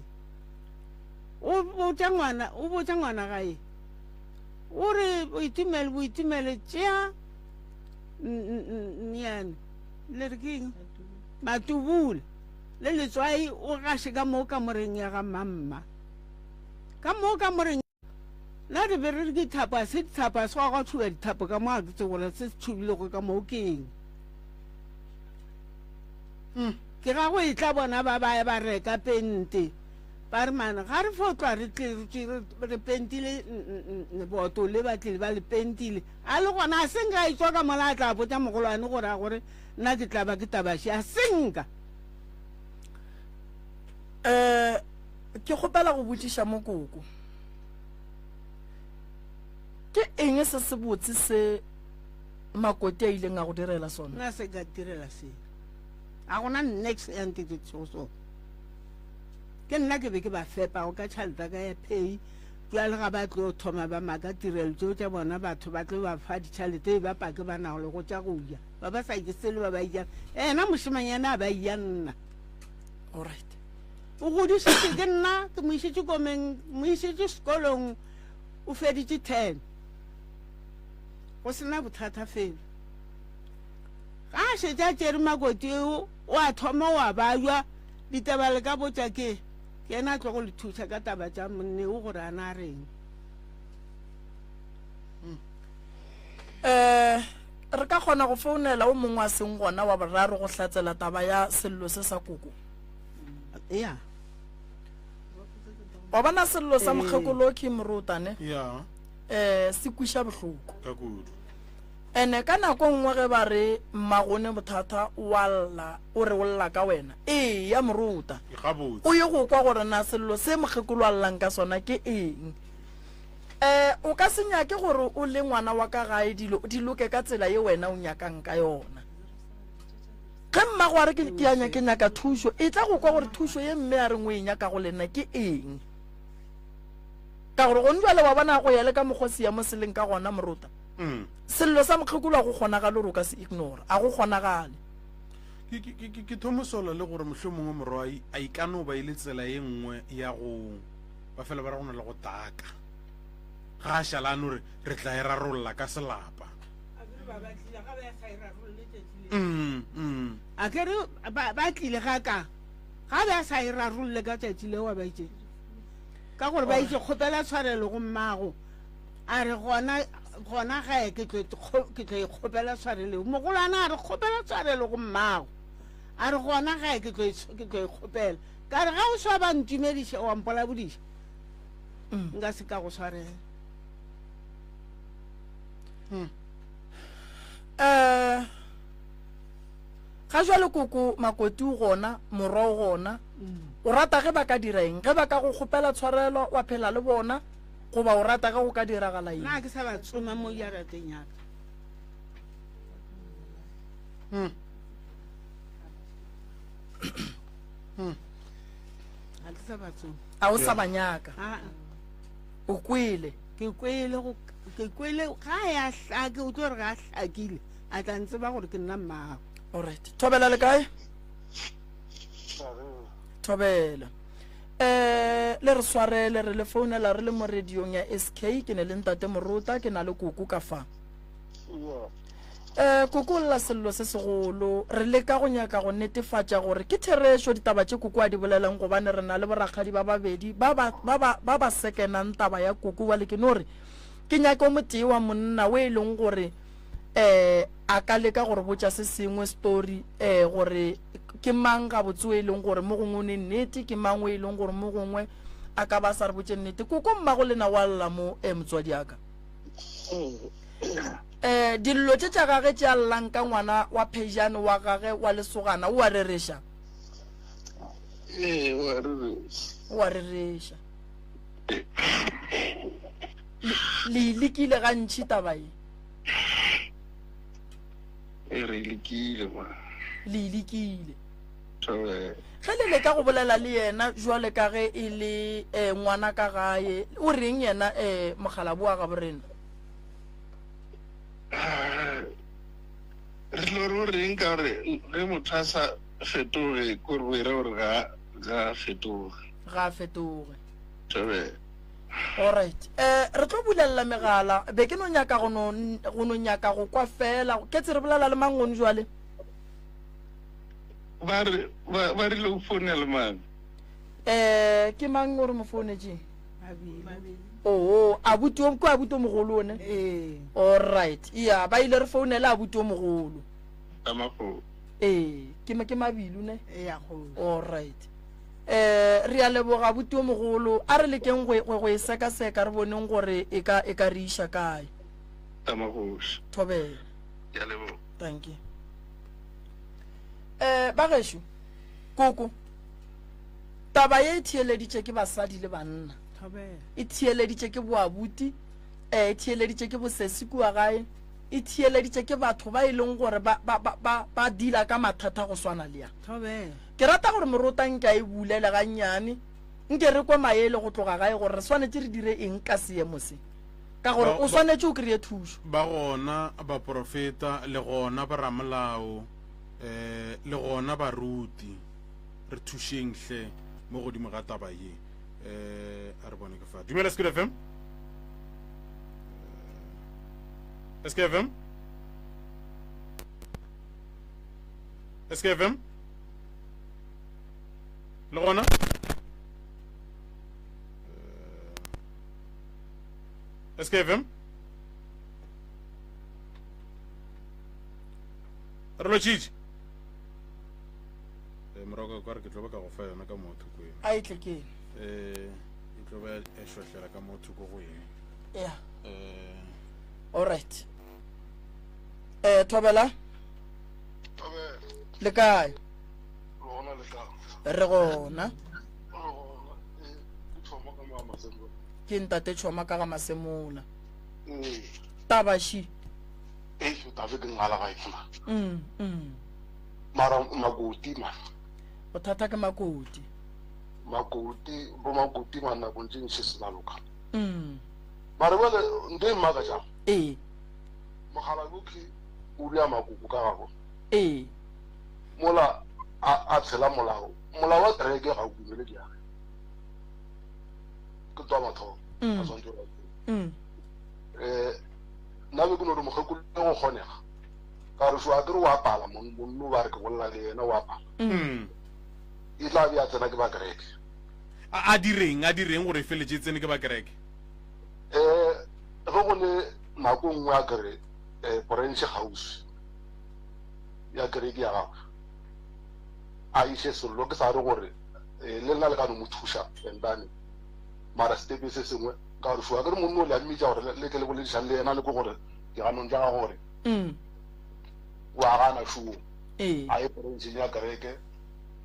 O botša ngwana, o botša ngwana gae. O re boitumelo, boitumelo tšea nyane. Le re ke eng? Matubula le letswai o gaše ka mo kamoreng ya ga mamma. Ka mo kamoreng na re be re re ke thapo, a se dithapo, a se gwa gwa tšhuba dithapo ka mo, a ke tsebe gore se se tšhubilego ka mo ke eng. Mm. Ke ga go e tla bona ba ba ya ba reka pente, ba re mane ga re fo tlwa re tle re pentile leboto le ba tlile ba le pentile. A le gona a se nka a etswa ka mola a tla botša mogolwane gore a gore nna ke tla ba ke tabaše, a se nka. Eh, Ke kgopela go botšiša mo koko. Ke eng se sebotse se Makoti a ileng a go direla sona? Nna se ka direla selo. A gona nex ya ntetetšego sona. Ke nna ke be ke ba fepago ka tšhelete ka ya pay. Bjale ga ba tlo thoma ba maka tirelo tšeo tša bona, batho ba tlo ba fa ditšhalete e ba pake ba nago le go tša go ja. Ba ba sa je selo ba ba ijang. Ena mošemanyana a ba ija nna. Alright. O godišitše ke nna, ke mo išitše komeng, mo išitše sekolong, o feditše 10. Go sena bothata felo. Ga a šetše a tšere makoti eo, o a thoma o a bajwa, ditaba le ka botša ke. Ke yena a tlogo le thuša ka taba tša monneo gore a na reng. Um re ka kgona go founela o mongwe a seng gona wa boraro go hlatsela taba ya sello se sa koko? Ya. Wa bona sello sa mokgekolo ke morotane? Ya. Um se kwiša bohloko. Ka kudu. Ene ka nako nngwe ge ba re mmagone bothata o a lla, o re o lla ka wena. Eya moruta. Gabotse. O ye go kwa gore na sello se mokgekolo a llang ka sona ke eng. E, o ka se nyake gore o le ngwana wa ka gae dilo di loke ka tsela ye wena o nyakang ka yona. Ge mmago a re ke, ke a, ke nyaka thušo, etla go kwa gore thušo ye mme a reng o e nyaka go lena ke eng. Ka gore gone jwale wa bona go ya le ka mokgwa seemo se leng ka gona moruta. Mm. Sello sa mokgekolo a go kgonagale gore o ka se ignore, a go kgonagale. Ke, ke, ke, ke thomosola le gore mohlomongwe morwai a e ka no ba e le tsela ye nngwe ya go ba fela ba re go na le go taka. Ga a šala a no re re tla e rarolla ka selapa. Mm, mm. A ke re ba, ba tlile ga ka ga be a sa e rarolle ka tšatši leo ba itše ka gore ba itše kgopela tshwarelo go mmago. A re, Gona, gona gae ke tlo, ke tlo e kgopela tshwarelo. Mogolwana a re, Kgopela tshwarelo go mmago. A re, Gona gae ke tlo, ke tlo e kgopela. Ka re, Ga o swa ba ntumediša wa mpolabodiša, mm. nka se ka go swarela. Mm. Eh, ga jwale koko makoti o gona, morwa o gona. Mm. O rata ge ba ka dira eng? Ge ba ka go kgopela tshwarelo wa phela le bona? Goba o rata ge go ka diragala eng? Na ke sa ba tsoma mo jarateng ya ka. Hmm. Hmm. Ga ke sa ba tsoma. A o sa ba nyaka? Aa. O kwele? Ke kwele go ke kwele ga ya hlake o tlo re ga hlakile a tla ntseba gore ke nna mmago. Alright. Thobela le kae? Thobela. Eh, le re swarele re le founela re le mo radiong ya SK ke ne le ntate Morota ke na le koko ka fa. Eh, koko o lla sello se segolo re leka go nyaka go netefatša gore ke therešo ditaba tše koko a di bolelang gobane re na le borakgadi ba babedi ba ba ba ba ba ba sekenang taba ya koko bjale ke no re ke nyake o motee wa monna o e leng gore eh a ka leka go re botša se sengwe story eh gore ke mang gabotse o e leng gore mo gongwe o ne nnete ke mang o e leng gore mo gongwe a ka ba sa re botše nnete koko mmago lena wa lla mo eh motswadi aka eh dillo tše tša gage tše a llang ka ngwana wa phejane wa gage wa lesogana o a rereša ee o a rereša o a rereša le e lekile gantši taba ye E re lekile ma. Le e lekile. Ge le leka go bolela le yena jwale ka ge e le eh, ngwana ka gae, o reng yena eh, mokgalabo wa gabo rena? Ah, re tlo re o reng ka gore ge motho a sa fetoge ko re o era gore ga ga fetoge. Ga a fetoge. Thobela. Alright. Eh, re tlo bulelela megala. Be ke no nyaka go no go no nyaka go kwa fela. Ke tse re bolela le mang gone jwale? Ba re ba ba rile o founela mang? Eh, ke mang o re mo founetšeng? Oo, abuti o ke abuti o mogolo one. Ee. Alright. Yeah, ba ile re founela abuti o mogolo. Ka mafoko. Ee, ke ke Mabilu ne? Ee, ya go. Alright. Eh, re a leboga abuti o mogolo. A re lekeng go, go, go e sekaseka re boneng gore e ka, e ka re iša kae. Tamagoši. Thobela. Ke a leboga. Thank you. Eh, ba gešo, koko, taba ye e theeleditše ke basadi le banna. Thobela. E theeleditše ke boabuti, eh, e theeleditše ke bosesi kua gae, e theeleditše ke batho ba e leng gore ba, ba, ba, ba, ba deala ka mathata go swana le ya. Thobela. Ke rata gore morota nke a e bulele gannyane. Nke re kwe maele go tloga gae gore re swanetše re dire eng ka seemo se, ka gore o swanetše o kry-e thušo. Ba gona baprofeta, le gona boramolao, eh, le gona baruti. Re thušeng hle mo godimo ga taba ye. Eh, a re bone ke fa. Dumela SK FM. Eh, SK FM. SK FM. Le gona? Eh, SK FM. Re lotšhitše. Eh, morago ka re ke tlo ba ka go fa yona ka mo thoko eno. A e tle ke eno. Eh, e tlo ba e šwahlela ka mo thoko go eng. Yeah. Eh. All right. Eh, Thobela. Thobela. Le kae? Gona le kae? Re gona. Re gona. Eh, thoma ka mo Masemola. Ke ntate Choma ka ga Masemola. Mm. Tabashi. Eh, tabe ke ngala ga etsma. Mm. Mm. Mara makoti ma. Bothata ke makoti. Makoti, bo makoti ma nako ntse ntse se ba loka. Mm. Mara bjale nto e mmakatšang. Ee. Mogalaboki o bea makoko ka gagwe. Ee. Mola a, a tshela molao. Molao wa kereke ga o dumele diage. Ke twa mathomo. Mm. A swantse gore. Mm. Eh, nna be ke no re mokgekolo go kgonega. Ka re so a ke re wa pala monno ba re ke bolela le yena wa pala. Mm. E tla be a tsena ke ba kereke. A, a direng, a direng gore e feletše e tsene ke ba kereke? Eh, ge go le nako nngwe a kere eh, porenše kgauswi ya kereke ya gagwe a iše sello ke sa re gore eh, le nna le ka no mo thuša entane mara stepe se sengwe ka gore šoa ke re monno o le a mmitša gore le tle le boledišang le yena le ko gore diganong tša gagwe gore mm. wa gana šoo ee. a ye porenšeng ya kereke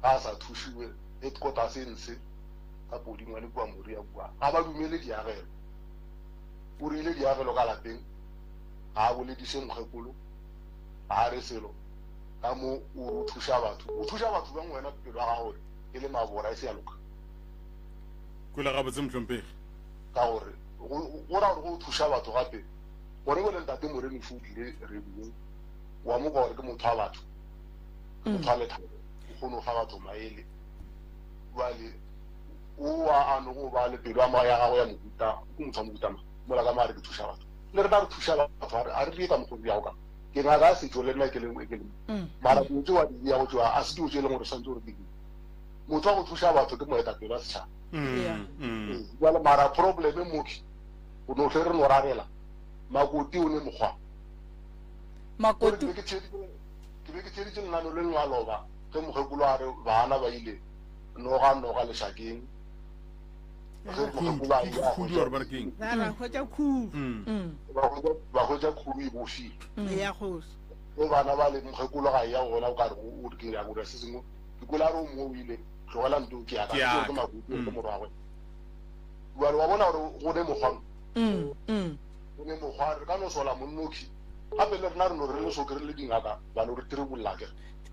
ga a sa thušiwe headquarters e ntshe ka podingwane kua moria kua ga ba dumele diagelo o rile diagelo ka lapeng ga a bolediše mokgekolo ga a re selo ka mo o thuša batho o thuša batho bjang wena pelo ya gago e le mabora e se ya loka kwele gabotse mohlomphegi ka gore go ra gore go thuša batho gape gore bole ntate moremiši o tlile radiong wa mo kwa gore ke motho wa batho ke motho wa lethabo o kgone go fa batho maele bjale o wa a no go ba le pelo ya gago ya mohuta ke motho wa mohuta mang mola ka mo a re ke thuša batho le rena re thuša batho a re die ka mokgwa o diago ka ke ngaka ya setšo le nna ke lengwe ke lengwe mm. mara dilo tse wa di diago tšeo a se dilo tse e leng gore santse gore di motho wa go thuša batho ke moetapele wa setšhaba mm, mm. Ee, jale mara probleme moki o no tle re no rarela makoti o ne mokgwa makoti ke be ke theeditše lenano le lengwe a loba ge mokgekolo a re bana ba ile noga noga lešakeng ge mokgekolo a ile a hwetša khudu mm. mm. ba hwetša khudu e bofile ya kgosi ge bana ba le mokgekolo ga ya gona o ka re o ke ya go se sengwe ke kwele a re o mongwe o ile tlogela nto ke ya ka ke makutu ke morwagwe jale wa bona gore go ne mokgwa go ne mokgwa re ka no sola monnoki gape le rena re no re le soke re le dingaka ba no re tirebolla ke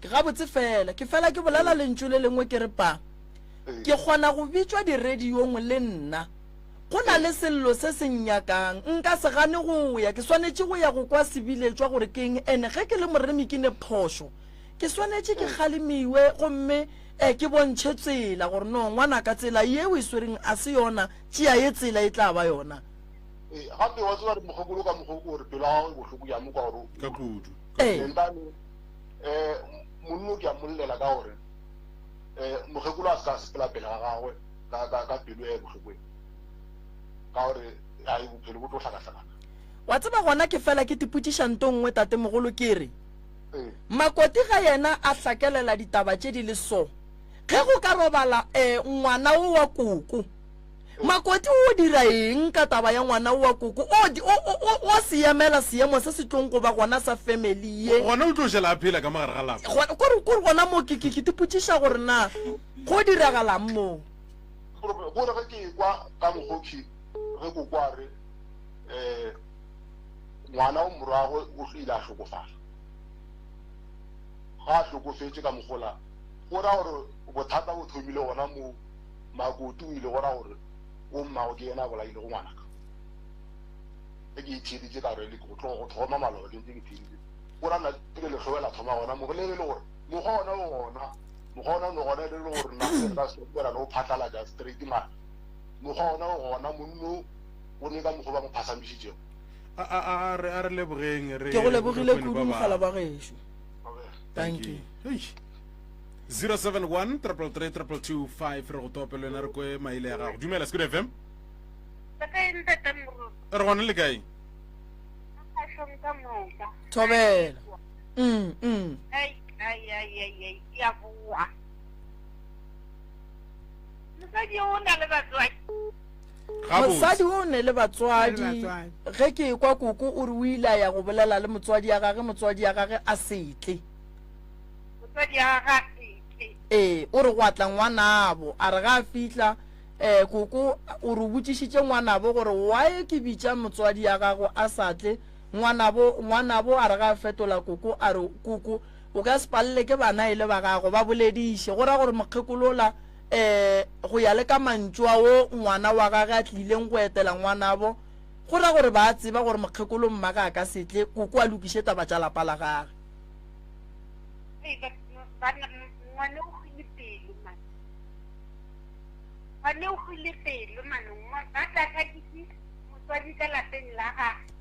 gabotse fela ke fela ke bolela lentšu le lengwe ke re pa ke kgona go bitšwa diradiong le nna go na le sello se se nnyakang nka se gane go ya ke swanetše go ya go kwa sebiletšwa gore ke eng ene ge ke le moremi ke ne phošo ke swanetše ke kgalemiwe gomme um ke bontšhe tsela gore no ngwanaka tsela ye o e swereng a se yona tšea ye tsela e tla ba yona Ee, gape wa tseba re mokgekolo ka mokgwa o gore pelo ya gagwe e bohloko ya mo kwa gore ka kudu Ee. Entane um monno ke a mollela ka gore um mokgekolo a se ka sepela pele ga gagwe ka, ka, ka pelo e bohloko e ka gore ai bophelo bo tlo hlakahlakana wa tseba gona ke fela ke tipotšiša nto nngwe tatemogolo ke re Ee. makoti ga yena a hlakelela ditaba tše di le so ge go ka robala um ngwana o wa koko Makoti o dira eng ka taba ya ngwana wa koko? O, o, o, o, o se emela seemo se se tlong go ba gona sa family ye. Gona o tlo šala a phela ka mo gare ga lapa. Gona, kore, kore gona mo ke, ke, ke tipotšiša gore na go diragalang mo. Gore, gore ge ke ekwa ka mokgothi ge koko a re, eh, ngwana o morwagwe o ile a hlokofala. Ga a hlokofetše ka mogola, go ra gore bothata bo thomile gona moo. Makoti o ile go ra gore o mmago ke yena a bolailego ngwanaka. Ge ke e theeditše ka re le go tloga go thoma maloba ke ntse ke theeditše. Go ra nna ke lehlowe la thoma gona mo le ge e le gore mokgwa ona o gona, mokgwa ona o ne gona e le gore nna re ka se ra no phatlalatša straight mara mokgwa ona o gona monno o ne ka mokgwa ba mo phasamišitšego. A a a re a re lebogeng re Ke go lebogile re kwene kudu ba mogala bang. wa gešo. Thank you. Eish. 071 333 2225 re go tope le wena re kwe maele ya gago. Dumela Skud FM. Le kae ntate Moruti? Re gona le kae? Kgašong ka moka. Thobela. Mm, mm. Ai, ai, ai, ai, ai, ke a boa. Mosadi o na le batswadi. Mosadi o ne le batswadi. Ge ke ekwa koko o re o ile a ya go bolela le motswadi ya gage, motswadi ya gage a se tle. Motswadi ya gage a se tle. Ee, o re go atla ngwanabo, a re ga a fihla eh koko o re o botšišitše ngwanabo gore why ke bitša motswadi ya gago a sa tle, ngwanabo ngwanabo a re ga a fetola koko a re koko o ka se palele ke bana e le ba gago ba bolediše, go ra gore mokgekolo ola eh go ya le ka mantšu a wo ngwana wa gage a tlileng go etela ngwanabo go ra gore ba a tseba gore mokgekolo mmage a ka se tle koko a lokiše taba tša lapa la gage. Ei, ba, bana, ngwane o hwile pelo man. Ngwane o hwile pelo man. Ba tla hlakise motswadi ka lapeng la gage.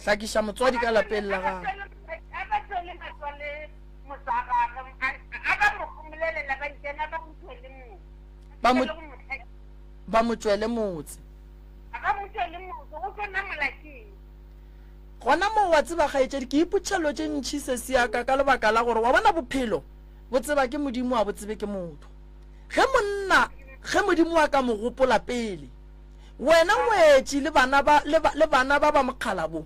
Hlakiša motswadi ka lapeng la gage. A ba tswele matswale mosagage, a ba mo gomolelela ba ikena ba mo tswele motse. Ba mo ba mo tšwele motse. A ba mo tšwele motse, go tlo namola keng? Gona moo wa tseba kgaetšedi, ke ipotšiša dilo tše ntši sesi ya ka, ka lebaka la gore wa bona bophelo bo tseba ke Modimo a bo tsebe ke motho. Ge monna, ge Modimo a ka mo gopola pele, wena ngwetši le bana ba, le, le bana ba ba mokgala bo,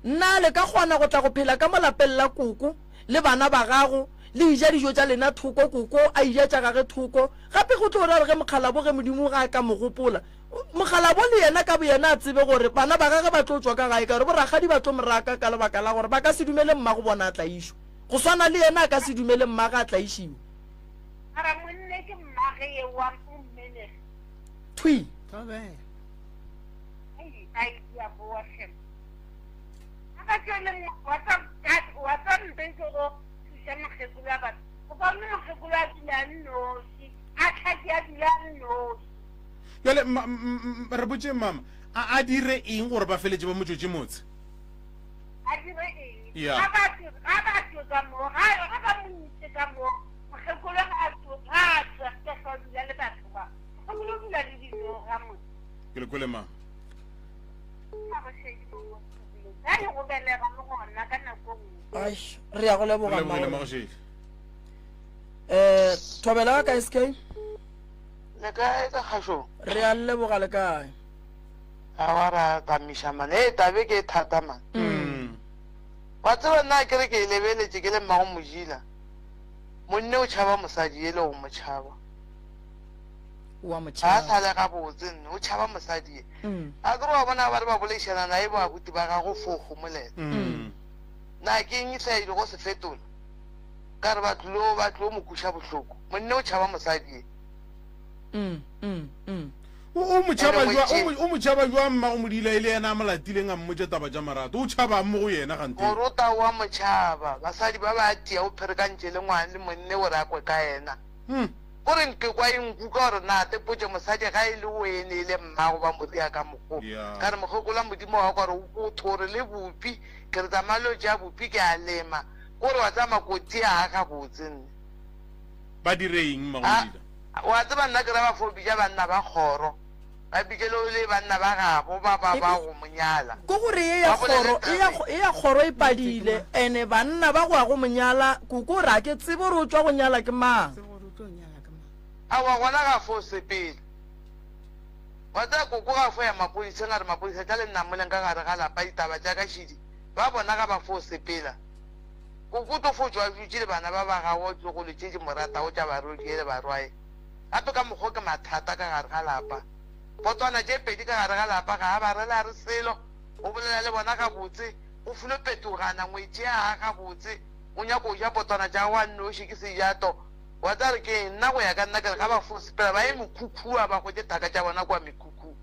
na le ka kgona go tla go phela ka mo lapeng la koko le bana ba gago, le eja dijo tša lena thoko, koko a eja tša gage thoko? Gape go tlo ra re ge mokgala bo, ge Modimo ga a ka mo gopola, Mokgalabo le yena ka boyena a tsebe gore bana ba gage ba tlo tšwa ka gae ka gore borakgadi ba tlo mo raka ka lebaka la gore ba ka se dumele mmago bona a tlaišwa. Go swana le yena a ka se dumele mmage a tlaišiwa. Mara monne ke mmage ye wa o mmelege. Thwi. Thobela. Ai ai di a boa shem. A ba tšwele wa tsa wa tsa mpe ke go thuša mokgekolo wa batho. O ka nne mokgekolo a dula a nnoši, a tlhaki a dula a nnoši. Bjale re botše mama, a a dire eng gore ba feletše ba mo tšwetše motse? A dire eng? Ya. Ga ba tšwe, ga ba tšwe ka mo, ga ga ba mo ntšhe ka mo, mokgekolo ga a tšwe, ga a tšwe ke hlwa dula le batho ba. Mokgekolo o dula le dinoga motse. Ke le kwele mama. Magošedi mo mo ga e go belega le gona ka nako nngwe. Aish, re ya go leboga Re lebogile mma. Magošedi. Eh, thobela ka SK. Le kae ka kgašong? Re a leboga le kae? Awa ra tamiša man. Ee tabe ke e thata man. Wa tseba nna ke re ke e lebeletše ke le mmago Mojila. Monne o tšhaba mosadi ele go mo tšhaba. Wa mo Ga a tšhaba. sa le gabotse nne o tšhaba mosadi ye. A ke re wa bona ba re ba boledišana naye bo abuti ba gago fo homolela. Na ke eng se a ile go se fetola? Ka re ba tlilo ba tlo mo kuša bohloko. Monne o tšhaba mosadi ye. Mm, mm, mm. O mo tšhaba Ene jwa- o ngwetši- mo- o mo tšhaba jwang mmago Modila e le yena a mo latileng a mmotša taba tša marato? O tšhabang mo go yena gante? Morota o a mo tšhaba. Basadi ba ba tia o pherekantše le ngwana le monne gore a kwe ka yena. O re nke kwa e nkuka gore na te potše mosadi ga e le o ene e le mmago ba mo ria ka mokgo. Yeah. Ka re mokgekolo wa Modimo wa ka gore o thore le bupi ke re tsamaya le yo tšea bupi ke a lema. Ko re wa tseba makoti a gabotse nne. Ba dire eng mmago A Modila? Wa tseba nna ke ra ba fo bitša banna ba kgoro, ba bitše le le banna ba gabo ba ba ba go mo nyala. Ko gore ye ya Ba bolele kgoro, e ya taba e ya kgoro e padile, ene banna ba go ya go mo nyala, koko o re a ke tsebe gore o tšwa go nyala ke mang. Aowa gona ga fo sepele. Wa tseba koko ga fo ya mapodiseng a re mapodisa tla le nnamoleng ka gare ga lapa ditaba tša ka šidi, ba bona ga ba fo sepela. Koko o tlo fo tšwa a dutše le bana ba ba gagwe tlogolo tše di mo ratago tša barwedie le barwae. Gape ka mokgwa o ke mathata ka gare ga lapa. Potwana tše pedi ka gare ga lapa ga a ba rele a re selo, o bolela le bona gabotse, o filo petogana ngwetši ya gagwe gabotse, o nyako ja potwana tša gagwe a nnoši ke sejato. Wa tseba re ke eng? Nna go ya ka nna ke re ga ba fo sepela ba ye mekhukhua ba hwetše thaka tša bona kua mekhukhung.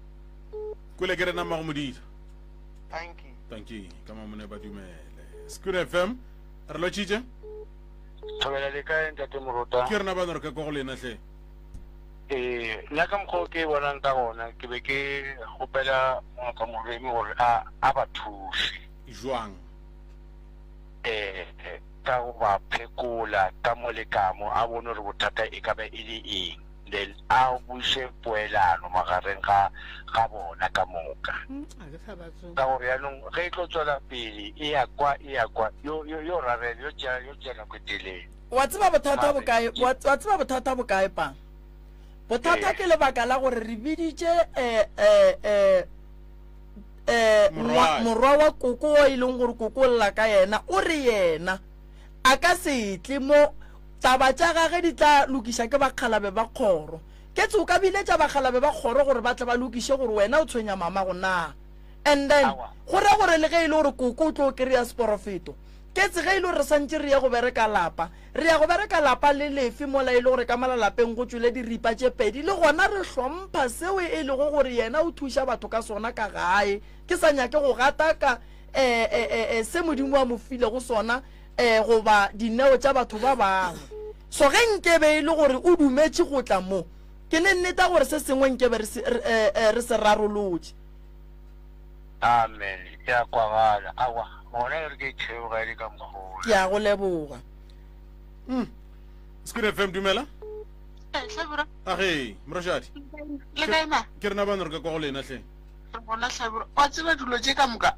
Kwele ke rena mmago Modira. Thank you. Thank you. Ka mamone ba dumele. Sekuru FM re lotšitše. Thobela le kae ntate Morota? Ke rena bana re ka kwa go lena hle. Ee, nna ka mokgwa o ke bonang ka gona ke be ke kgopela ngaka Moremi gore a a ba thuše. Jwang? Eh, ka go ba phekola ka mo le ka mo, a bone gore bothata e ka ba e le eng, then a buše poelano magareng ga ga bona ka moka. Ka gore yaanong ge e tlo tswela pele e ya kwa e ya kwa, yo yo yo rarela, yo tšea yo tšea nako e telele. Wa tseba bothata bo kae? Wa wa tseba bothata bo kae pa? Bothata ke lebaka la gore re biditše eh eh eh eh Morwae. morwa wa koko o e leng gore koko o lla ka yena o re yena a ka se tle mo taba tša gage di tla lokiša ke bakgalabe ba kgoro ke tse o ka biletša bakgalabe ba kgoro gore ba tle ba lokiše gore wena o tshwenya mamago na and then go ra gore le ge e le gore koko o tlo kry-a seporofeto ke tse ge e le gore re santše re ye go bereka lapa Re ya go bereka lapa le lefe mola e le gore ka mola lapeng go tšwele diripa tše pedi? Le gona re hlompha seo e lego gore yena o thuša batho ka sona ka gae. Ke sa nyake go gataka e, e, e, e, se Modimo a mo filego sona e, goba dineo tša batho ba bangwe. So ge nkebe e le gore o dumetše go tla mo, ke ne nneta gore se sengwe nkebe re se, re, e, e, re se rarolotše. Amen. E a kwagala. Aowa, gona e re ke e theoga e le ka mokgwa wola. Ke a go leboga. Mm. Squid FM dumela. Eh, Hlabirwa. Age, Mroshadi. Le kae ma? Ke rena bana re ka kwa go lena hle. Re gona Hlabirwa. Wa tseba dilo tše ka moka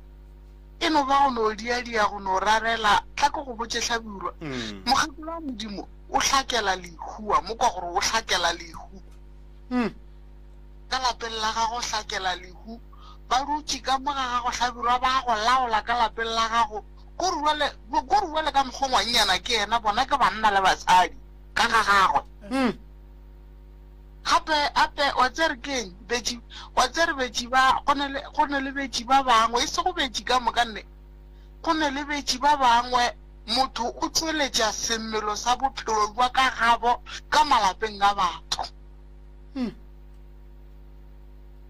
e no ba go no diadia go no rarela tla ke go botše Hlabirwa. Mm. Mokgekolo wa Modimo o hlakela lehu wa mo kwa gore o hlakela lehu. Mm. Ka lapeng la gago hlakela lehu. Ba dutše ka mo ga gago Hlabirwa ba go laola ka lapeng la gago. Ko re bjale, ko re bjale ka mokgwa ngwannyana ke yena, bona ke banna le basadi, ka ga gagwe. Gape, gape, wa tseba re keng, betši, wa tseba re betši ba, go ne le, go ne le betši ba bangwe, e sego betši ka moka nne, go ne le betši ba bangwe, motho o tšweletša semelo sa bophelo bja ka gabo ka malapeng a batho.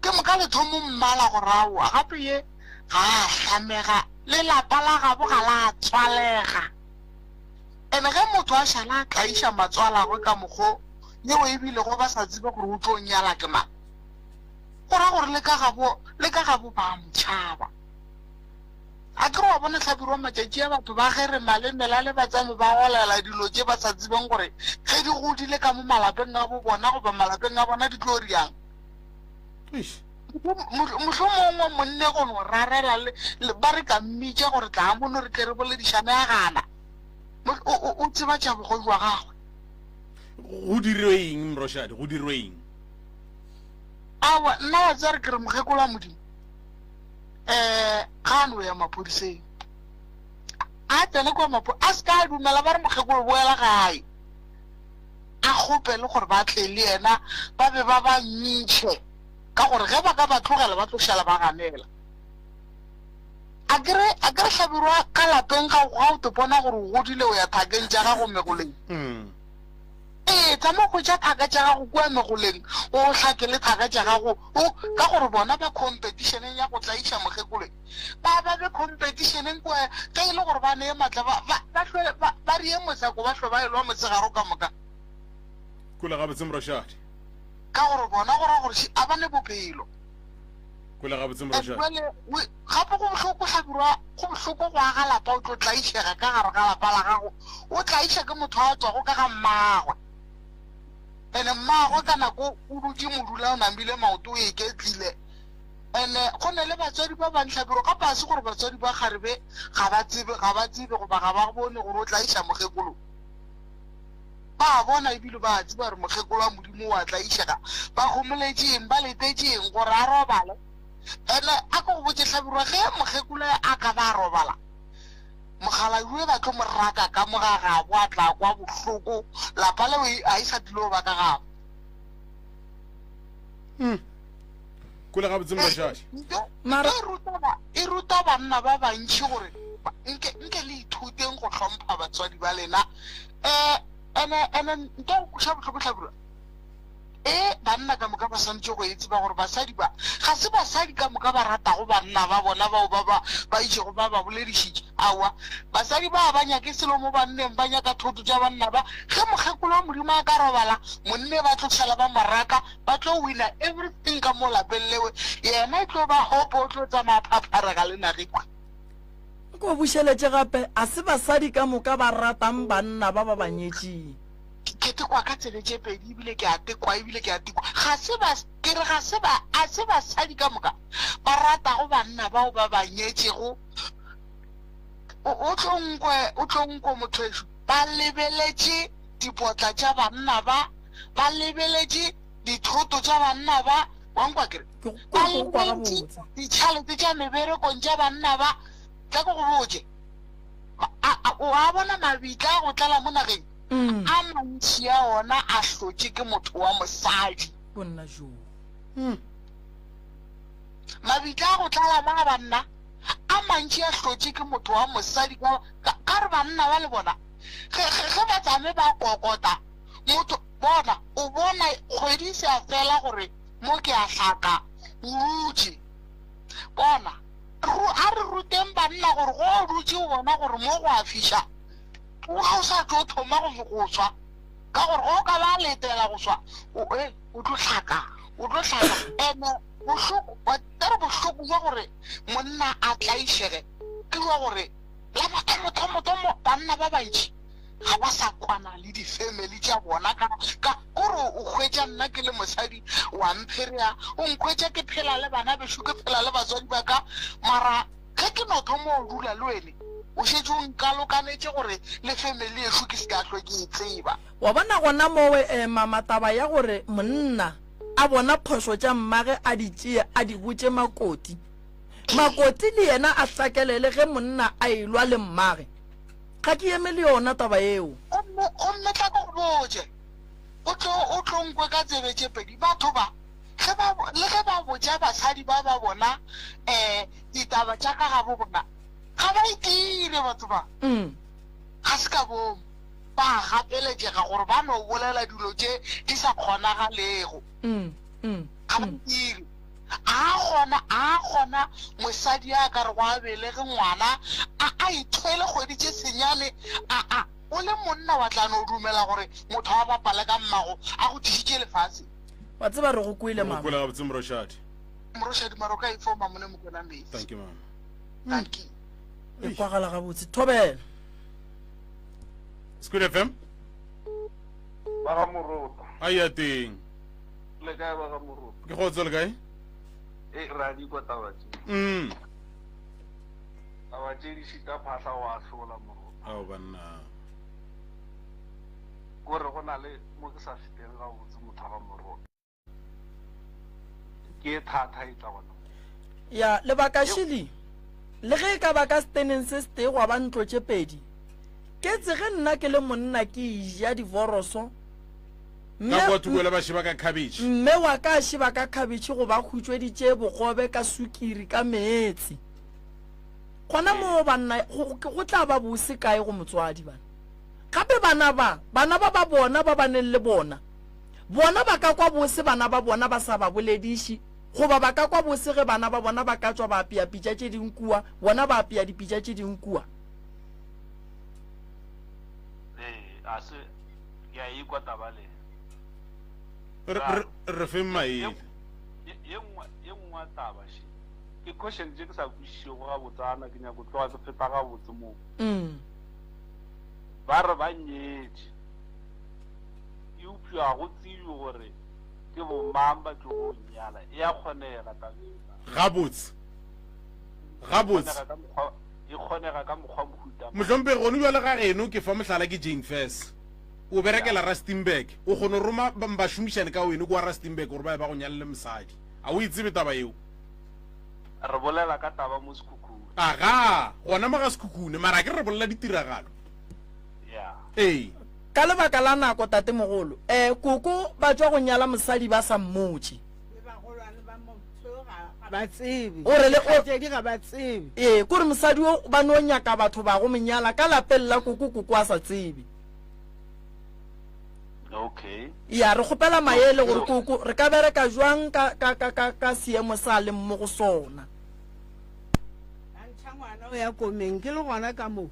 Ke moka le thomo mmala gore aowa, gape ye ga a hlamega, le lapa la gabo ga la tswalega. Ene ge motho a šala a tlaiša matswalagwe ka mokgo yeo e bilego ba sa tsebe gore o tlo nyala ke mang, go ra gore le ka gabo, le ka gabo ba a mo tšhaba. A ke re wa bona Hlabirwa matšatši a batho ba ge re malemela le batsami ba golela dilo tše ba sa tsebeng gore ge di godile ka mo malapeng a bo bona goba malapeng a bona di tlo riang. Mohlomongwe monne go no rarela le, le, ba re ka mmitša gore tlaa mono re tle re boledišane a gana. O, o, o tseba tša bogoši wa gagwe. Go dirwe eng, Mroshadi? Go dirwe eng? Aowa, nna wa tseba re ke re mokgekolo wa Modimo um ga a no ya maphodiseng. A tsene kwa mapho, a se ka a dumela ba re mokgekolo boela gae. A kgopele gore ba tle le yena ba be ba ba ntšhe. Ka gore ge ba ka ba tlogela ba tlo šala ba ganela. A ke re, a ke re Hlabirwa ka lapeng ga, ga o te bona gore o godile o ya thakeng tša gago megoleng. Ee, tšama o hwetša thaka tša gago kua megoleng, o hlakele thaka tša gago, o, ka gore bona ba competitioneng ya go tlaiša mokgekolo. Ba, ba be competitioneng kua, ge e le gore ba nee maatla, ba, ba, ba hlwe, ba, ba rie mosako, ba hlwe ba elwa mosegaro ka moka. Kwele gabotse Mroshadi. Ka gore bona go ra gore še a ba ne bophelo. Kwele gabotse Mroshadi. Jwale gape go bohloko Hlabirwa, go bohloko go aga lapa o tlo tlaišega ka gare ga lapa la gago, o tlaiša ke motho a tswago ka ga mmagwe. Ene mmagwe ka nako o dutše modula o namile maoto o iketlile. Ene go ne le batswadi ba bang Hlabirwa, gape a se gore batswadi ba kgarebe ga ba tsebe, ga ba tsebe goba ga ba bone gore o tlaiša mokgekolo. Ba a bona ebile ba a tseba gore mokgekolo wa Modimo o a tlaišega. Ba homoletše eng? Ba letetše eng? Gore a robale. Ene a ke go botše Hlabirwa, ge mokgekolo a ka ba a robala, mokgalabje ba tlo mo raka ka mo ga gabo, a tla kwa bohloko, lapa leo a e sa tlilo ba ka gabo. Kwele gabotse Mmašaši. Mara e ruta ba e ruta banna ba bantši gore nke nke le ithuteng go hlompha batswadi ba lena. Eh. Ene, ene nto go kweša bohloko Hlabirwa, e banna ka moka ba swanetše go e tseba gore basadi ba ga se basadi ka moka ba ratago banna ba bona bao ba ba ba itšego ba ba boledišitše. Aowa, basadi ba ba nyake selo mo banneng, ba nyaka thoto tša banna ba. Ge mokgekolo wa Modimo a ka robala, monne ba tlo šala ba mo raka, ba tlo wina everything ka mo lapeng lewe. Yena e tlo ba hope, o tlo tsamaya a phapharega le nagekwe. Nko bušeletše gape, a se basadi ka moka ba ratang banna ba ba ba nyetšeng. Ke tekwa ka tsebe tše pedi ebile ke a tekwa ebile ke a tekwa. Ga se ba, ke re ga se ba, a se basadi ka moka ba ratago banna bao ba ba nyetšego. O, o tlo nkwe, o tlo nkwe motho wešo, ba lebeletše dipotla tša banna ba, ba lebeletše dithoto tša banna ba, wa nkwa ke re? Ba lebeletše ditšhalete tša meberekong tša banna ba. Tla ke go botše, a, a, o a bona mabitla a go tlala mo nageng? Mm. A mantši a ona a hlotše ke motho wa mosadi. Bonna joo. Mm. Mabitla a go tlala mo a banna, a mantši a hlotše ke motho wa mosadi ka, ka, ka re banna ba le bona ge, ge, ge ba tsame ba kokota motho bona o bona kgwedi se a fela gore mo ke a hlaka o dutše bona a re ruteng banna gore go o dutše o bona gore mo go a fiša ga o sa tlo thoma go go swa ka gore go ka ba letela go swa o e o tlo hlaka o tlo hlaka ene bohloko wa tsere bohloko jwa gore monna a tlaišege ke jwa gore la mathomo thomo thomo banna ba bantši ga ba sa kwana le di-family tša bona ka ka kore o hwetša nna ke le mosadi wa mpherea o nkhwetša ke phela le bana bešo ke phela le batswadi ba ka mara ge ke no thoma o dula le wene o šetše o nkalokanetše gore le family ešo ke se ka hlwe ke e tseba. Wa bona gona mowe eh mama taba ya gore monna a bona phošo tša mmage a di tšee a di botše makoti makoti le yena a hlakelele ge monna a elwa le mmage Ga ke eme le yona taba yeo. Gomme, gomme tla ke go botše, o tlo, o tlo nkwe ka tsebe tše pedi. Batho ba, ge ba, le ge ba botša basadi ba ba bona, um ditaba tša ka gabo bona, ga ba itire batho ba. Mm. Ga se ka boomo. Ba a gapeletšega gore ba no bolela dilo tše di sa kgonagalego. Mm, mm, Ga ba mm. itire. A gona, a gona mosadi a ka re go a belege ngwana, a a ithwele kgwedi tše senyane, a a o le monna wa tla no dumela gore motho a bapale ka mmago a go tlišitše lefaseng. Wa tseba re go kwele Re go mama. kwele gabotse Moroshadi. Moroshadi mara o ka e fo Mamone Mokwena metsi. Thank you mama. Thank you. E kwagala gabotse. Thobela. Squid FM. Ba ga Morota. A ya teng. Le kae ba ga Moroto? Ke kgotso le kae? E re a di kwa taba tše. Mm. Taba tše di šita phahla go ahlola Moroto. Ao banna. Kore go na le mo ke sa feteng gabotse motho wa ga Moroto. Ke e thata e tla gona. Ya, lebaka šili, le ge e ka ba ka seteneng se setee gwa ba ntlo tše pedi, ke tse ge nna ke le monna ke eja divoroso, Ka kua thoko le ba šeba ka khabetšhe. Mme wa ka a šeba ka khabetšhe goba a hutšweditše bogobe ka sukiri ka meetse. Gona moo banna, go, go tla ba bose kae go motswadi bana? Gape bana ba, bana ba ba bona ba ba neng le bona, bona ba ka kwa bose bana ba bona ba sa ba bolediše, goba ba ka kwa bose ge bana ba bona ba ka tšwa ba apea pitša tše ding kua, bona ba apea dipitša tše ding kua. Ee, a se. Ke a ikwa taba le. Re, re, re feng maele. Ye, ye nngwe, ye nngwe taba še. Ke question tše ke sa kwešišego gabotsana, ke nyako tloga ke feta gabotse mo. Mm. Ba re ba nyetše. Eupša go tsebje gore ke bomang ba tlogo nyala. E a kgonega taba e. Gabotse. Gabotse. Kgonega ka mokgwa, e kgonega ka mokgwa mohuta mang. Mohlomphegi, gone bjale ga geno ke fa mohlala ke Jane Furse. O berekela Rustenburg. O kgona go roma bašomišani ka wene kua Rustenburg gore ba ye ba go nyalele mosadi. A o e tsebe taba yeo? Re bolela ka taba mo Sekhukhune. Agaa, gona mo ga Sekhukhune, mara akere re bolela ditiragalo. Ya. Ee. Ka lebaka la nako, tatemogolo, eh, koko ba tšwa go nyala mosadi ba sa mmotše. Le bagolwane ba motho ga ba tsebe. O re le o. Kgaetšedi ga ba tsebe. Ee, kore mosadi o ba no nyaka batho ba go mo nyala ka lapeng la koko, koko a sa tsebe. Okay. Ya, re kgopela maele gore koko re ka bereka jwang ka, ka, ka, ka, ka seemo sa a leng mo go sona. Ba ntšha ngwana o ya komeng, ke le gona ka mo.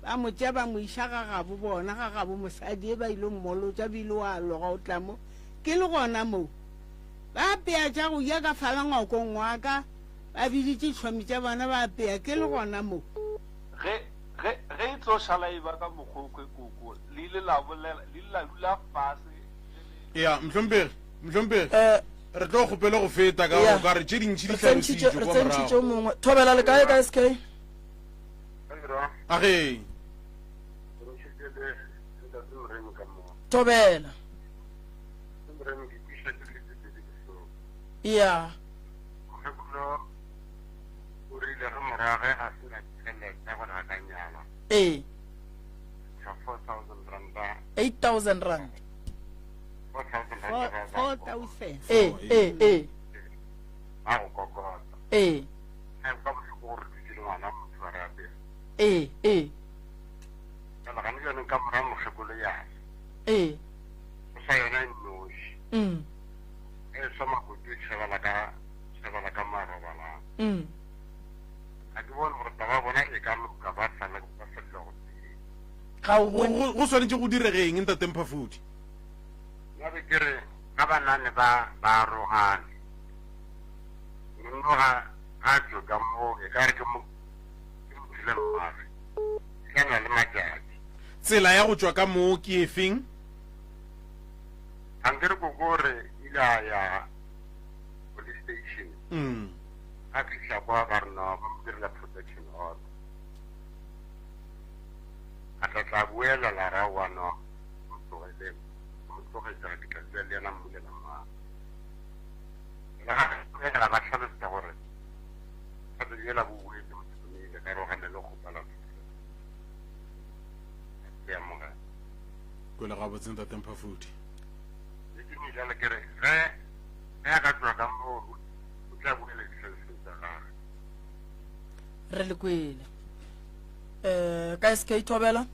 Ba mo tšea ba mo iša ga gabo bona, ga gabo mosadi e ba ile mmolotša, bile wa loga o tla mo. Ke le gona mo. Ba apea tša go ja ka fala ngwakong wa ka, ba biditše tšhomi tša bona ba apea, ke le gona mo. Ge, ge, ge e tlo šala e ba ka mokgwa o kwe koko, le ile la bolela, le ile la dula fase le le. Ya, mohlomphegi, mohlomphegi, Eh. re tlo kgopela go feta ka Ya. gore o ka re tše dintši di Re tsentšhitše, hlalositšwe re kwa tsentšhitše o morago. mongwe. Thobela le kae ka SK? A ge. Thobela. Ya. O rile ge morwagwe a se na tšhelete gore a ka nyala. Ee. Ka 4000 ranta. 8000 rand. 4000 rand. 4000. Ee, ee, ee. Ba go kokota. Ee. Ga kwa bohloko gore dutse le ngwana motho wa re apea. Ee, ee. Jale gane jaanong ka mora mokgekolo ya. Ee. Go sa yona e nnoši. E swa makoto e tšhabela ka tšhabela ka marobalang. Ga ke bone gore taba ya bona e ka loka ba sa le ba sa dula go tee. Ga o bone. Go, go swanetše go direge eng, Ntate Mphafudi? Nna be ke re ga ba nane ba ba arogane. Nonno ga ga tšwe ka mo e ka re ke mo ke mo thule mmagwe. Ke na le matšatši. Tsela ya go tšwa ka mo ke efeng? Ankere koko o re ile a ya police station. Mm. A fihla kwa ba re no ba mo direla protection order. A tla tla boela la ra wa no mo tlogeleng. Mo tlogetša ke tla dula le yena mmulela mang. Le ga tlogela ba hlalosetsa gore thata jela bo boetse mo tlhokomele ka rogane le kgopela thuso. Ke amogela. Kwele gabotse Ntate Mphafudi. Le ke jalo ke re ge ge a ka tloga ka moo o tla boela dihlaloso tsa gagwe. Re le kwele. Eh, ka SK Thobela?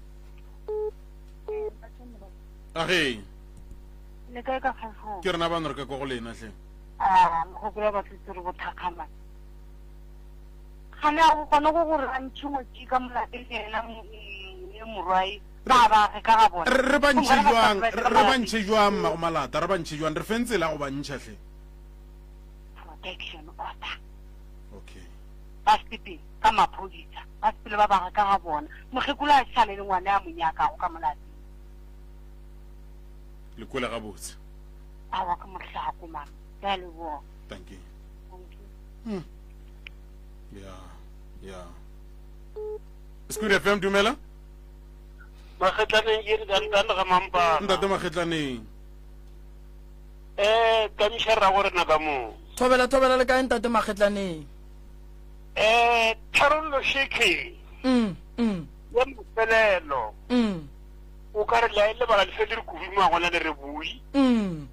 A ge. Le kae ka kgafong? Ke rena bano re ka kwa go lena hle. Ah, mogopolo wa batho re bothakgama. Gane a go kgone go gore a ntšhe ngwetši ka molapeng yena le morwae ba ba ge ka ga bona. Re ba ntšhe jwang? Re ba ntšhe jwang mmago malata? Re ba ntšhe jwang? Re feng tsela ya go ba ntšha hle. Protection order. Okay. Ba sepele ka maphodisa, ba sepele ba ba ge ka ga bona. Mokgekolo a šale le ngwana ya mo nyakago ka molapeng. Le kwele gabotse. Awa ke mohlako mama. Ke a leboga. Thank you. Hmm. Ya, ya. Squid FM dumela. Magetlaneng ke re dantane ga mampana. Ntate Magetlaneng. Eh, kamiša rra go rena ka moo. Thobela thobela le kae ntate Magetlaneng? Eh, tharollo sheke. Mm, mm. Ya mafelelo. Mm. O ka re la e lebala le fe le re kubima gona le re bui. Mm.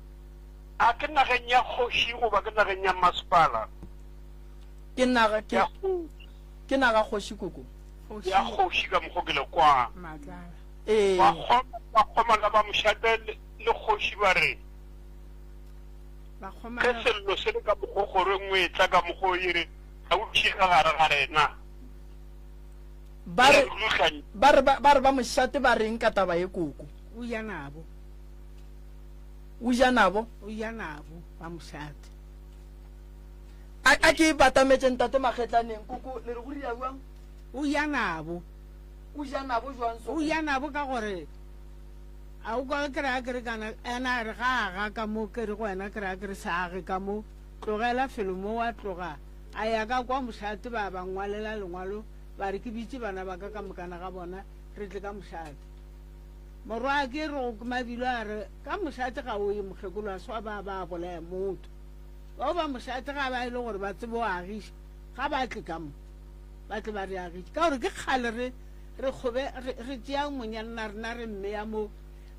A ke nageng ya kgoši goba ke nageng ya masepala? Ke naga ke ke naga kgoši koko. Ya kgoši ka mokgo ke le kwang. Ee. Bakgoma la ba mošate le kgoši ba re ge sello se le ka mokgo kgoro e nngwe e tla ka mokgo e re ga o tšhe ka gare ga rena. Ba re ba re ba re ba mošate ba reng ka taba ye koko? O ja nabo. O ja nabo? O ja nabo ba mošate. A a ke batametše ntate Magetlaneng koko le re go ria jwang? O ja nabo. O ja nabo jwang so? O ja nabo ka gore a o kwa ke re a ke re kana ena a re ga aga ka mo ke re go wena ke re a ke re sa age ka mo tlogela felo mo wa tloga a ya ka kwa mošate ba ba ngwalela lengwalo ba re ke bitše bana ba ka ka mokana ga bona re tle ka mošate morwa ke re go mabilo a re ka mošate ga o ye mokgekolo a swa ba ba bolaya motho Bao ba mošate ga ba e le gore ba tsebe go agiša, ga ba tle ka mo, ba tle ba re agiše. Ka gore ke kgale re, re kgobe, re, re tšea monyanna rena re mmeya mo,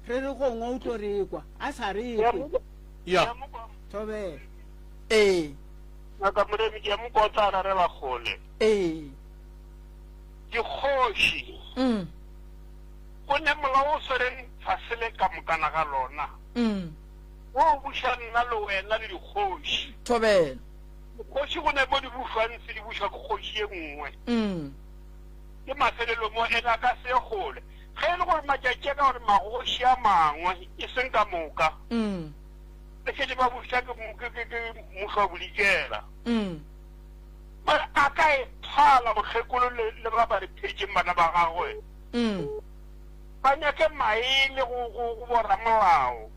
re re gongwe o tlo re kwa, a sa re kwe. Ya. Thobela. Ee. Ngaka Moremi, ke a mo kwa o tla rarela kgole. Ee. Dikgoši. Mm. Go ne molao o swereng fase le ka mokana ga lona. Wo o buša nna le wena le dikgoši. Thobela. Dikgoši go ne mo di bušwang se di bušwa ke kgoši ye nngwe. Ke mafelelong mo ene a ka se ye kgole. Ge e le gore matšatši a ka gore magoši a mangwe e seng ka moka. Ba šetše ba buša ke ke ke mmušo wa Bodikela. Mara a ka e phala mokgekolo le le ba ba re phetšeng bana ba gagwe. Ba nyake maele go go go boramolao.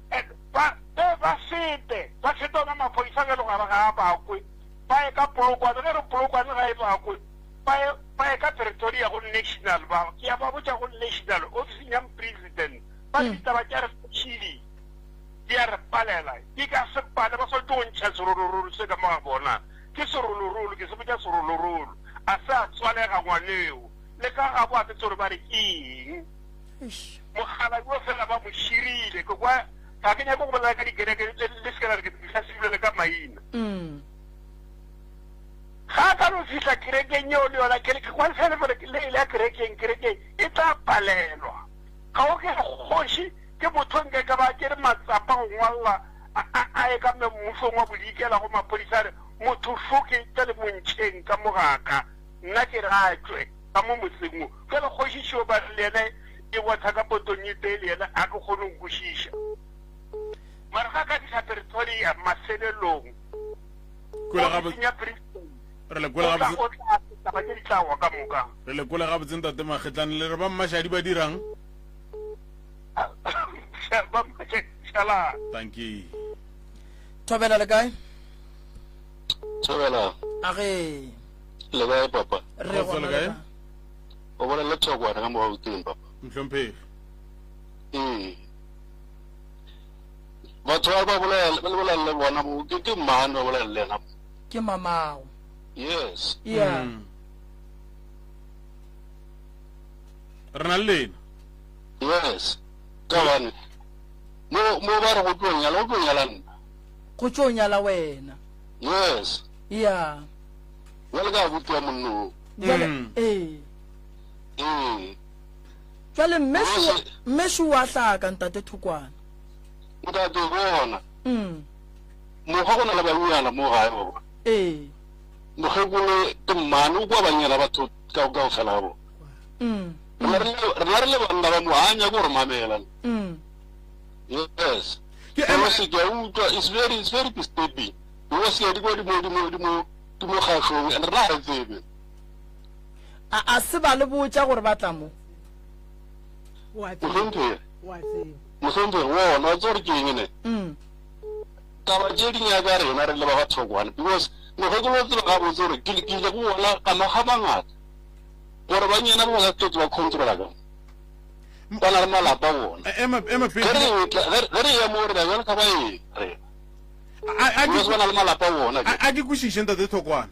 And ba be ba fete ba fete ona maphodisa bjalo gare ga a bakwe ba ye ka Polokwane ge re Polokwane ga e bakwe ba ye ba ye ka Pretoria go national ba ke ya ba botša go national ofising ya president ba re ditaba tša re tšhili di a re palela di ka se pale ba swanetše go ntšha serolorolo se ka mo ga bona ke serolorolo ke se botša serolorolo a se a tswalega ngwaneo le ka gabo a ke tsore ba re ke eng mogala yo fela ba mo širile ke kwa ga ke nyake go bolela ka dikereke le se ke la re ke tlhasebile ka maina ga a ka no fihla kerekeng yeo le yona ke kwa fela gore le ile ya kerekeng kerekeng e tla palelwa ga o ke kgoši ke motho nke ka ba tšere matsapa go ngwalla a ye ka mmusong wa bodikela go maphodisa a re motho foke tla le montšheng ka mo gaka nna ke re a tšwe ka mo motseng wo jale kgoši šeo ba re le yena e botha ka potong e tee le yena a ke kgone go kwešiša mara ga ka fihla Pretoria mafelelong ofising ya president re le kwele gabotse o tla taba tše di tla wa ka moka re le kwele gabotse ntate Magetlane le re ba Mmašadi ba dirang ba Mmašadi šala thank you Thobela le kae? Thobela. A ge. Le kae papa? Re gona le kae? O bolela le Thokwane ka mo Gauteng papa. Mhlomphegi. Ee. Batho ba ba bolela ba bolela le bona bo ke ke mmane ba bolela le yena. Ke mamago. Yes. Yeah. Mm. Re na le lena. Yes. Ka bane. Mo mo ba re go tlo nyala go tlo nyala nna. Go tlo nyala wena. Yes. Yeah. Jwale ka abuti wa monno o. Jwale mm. ee. Ee. Jwale mme shu wa hlaka ntate Thokwana. Ntate bona. Mm. Mokgwa go na le banyana mo gae ba. Ee. Mokgekolo ke mmane o kwa banyana batho ka ka ofela ga bona. Mm. Rena re le banna ba mo a nyake gore mamela. Mm. Yes. Ke ema se ke utlwa it's very it's very disturbing. Because ke di kwa di mo di mo di mo di mo kgašong and rena ga re tsebe. A a se ba le botša gore ba tla mo. Mohlomphegi. Mohlomphegi wona wa tseba gore ke eng ne? Mm. Taba tše di nyaka rena re le ba ba Thokwane because mokgekolo o tseba gabotse gore ke ke ile go bona ka makga mangata gore banyana ba ba ka tlo tseba controla ka ba na le malapa bona. Ema ema Ge re ge re ya mo re ba jalo ka ba eng rena. Because ba na le malapa bona. A ke kwešiše ntate Thokwane.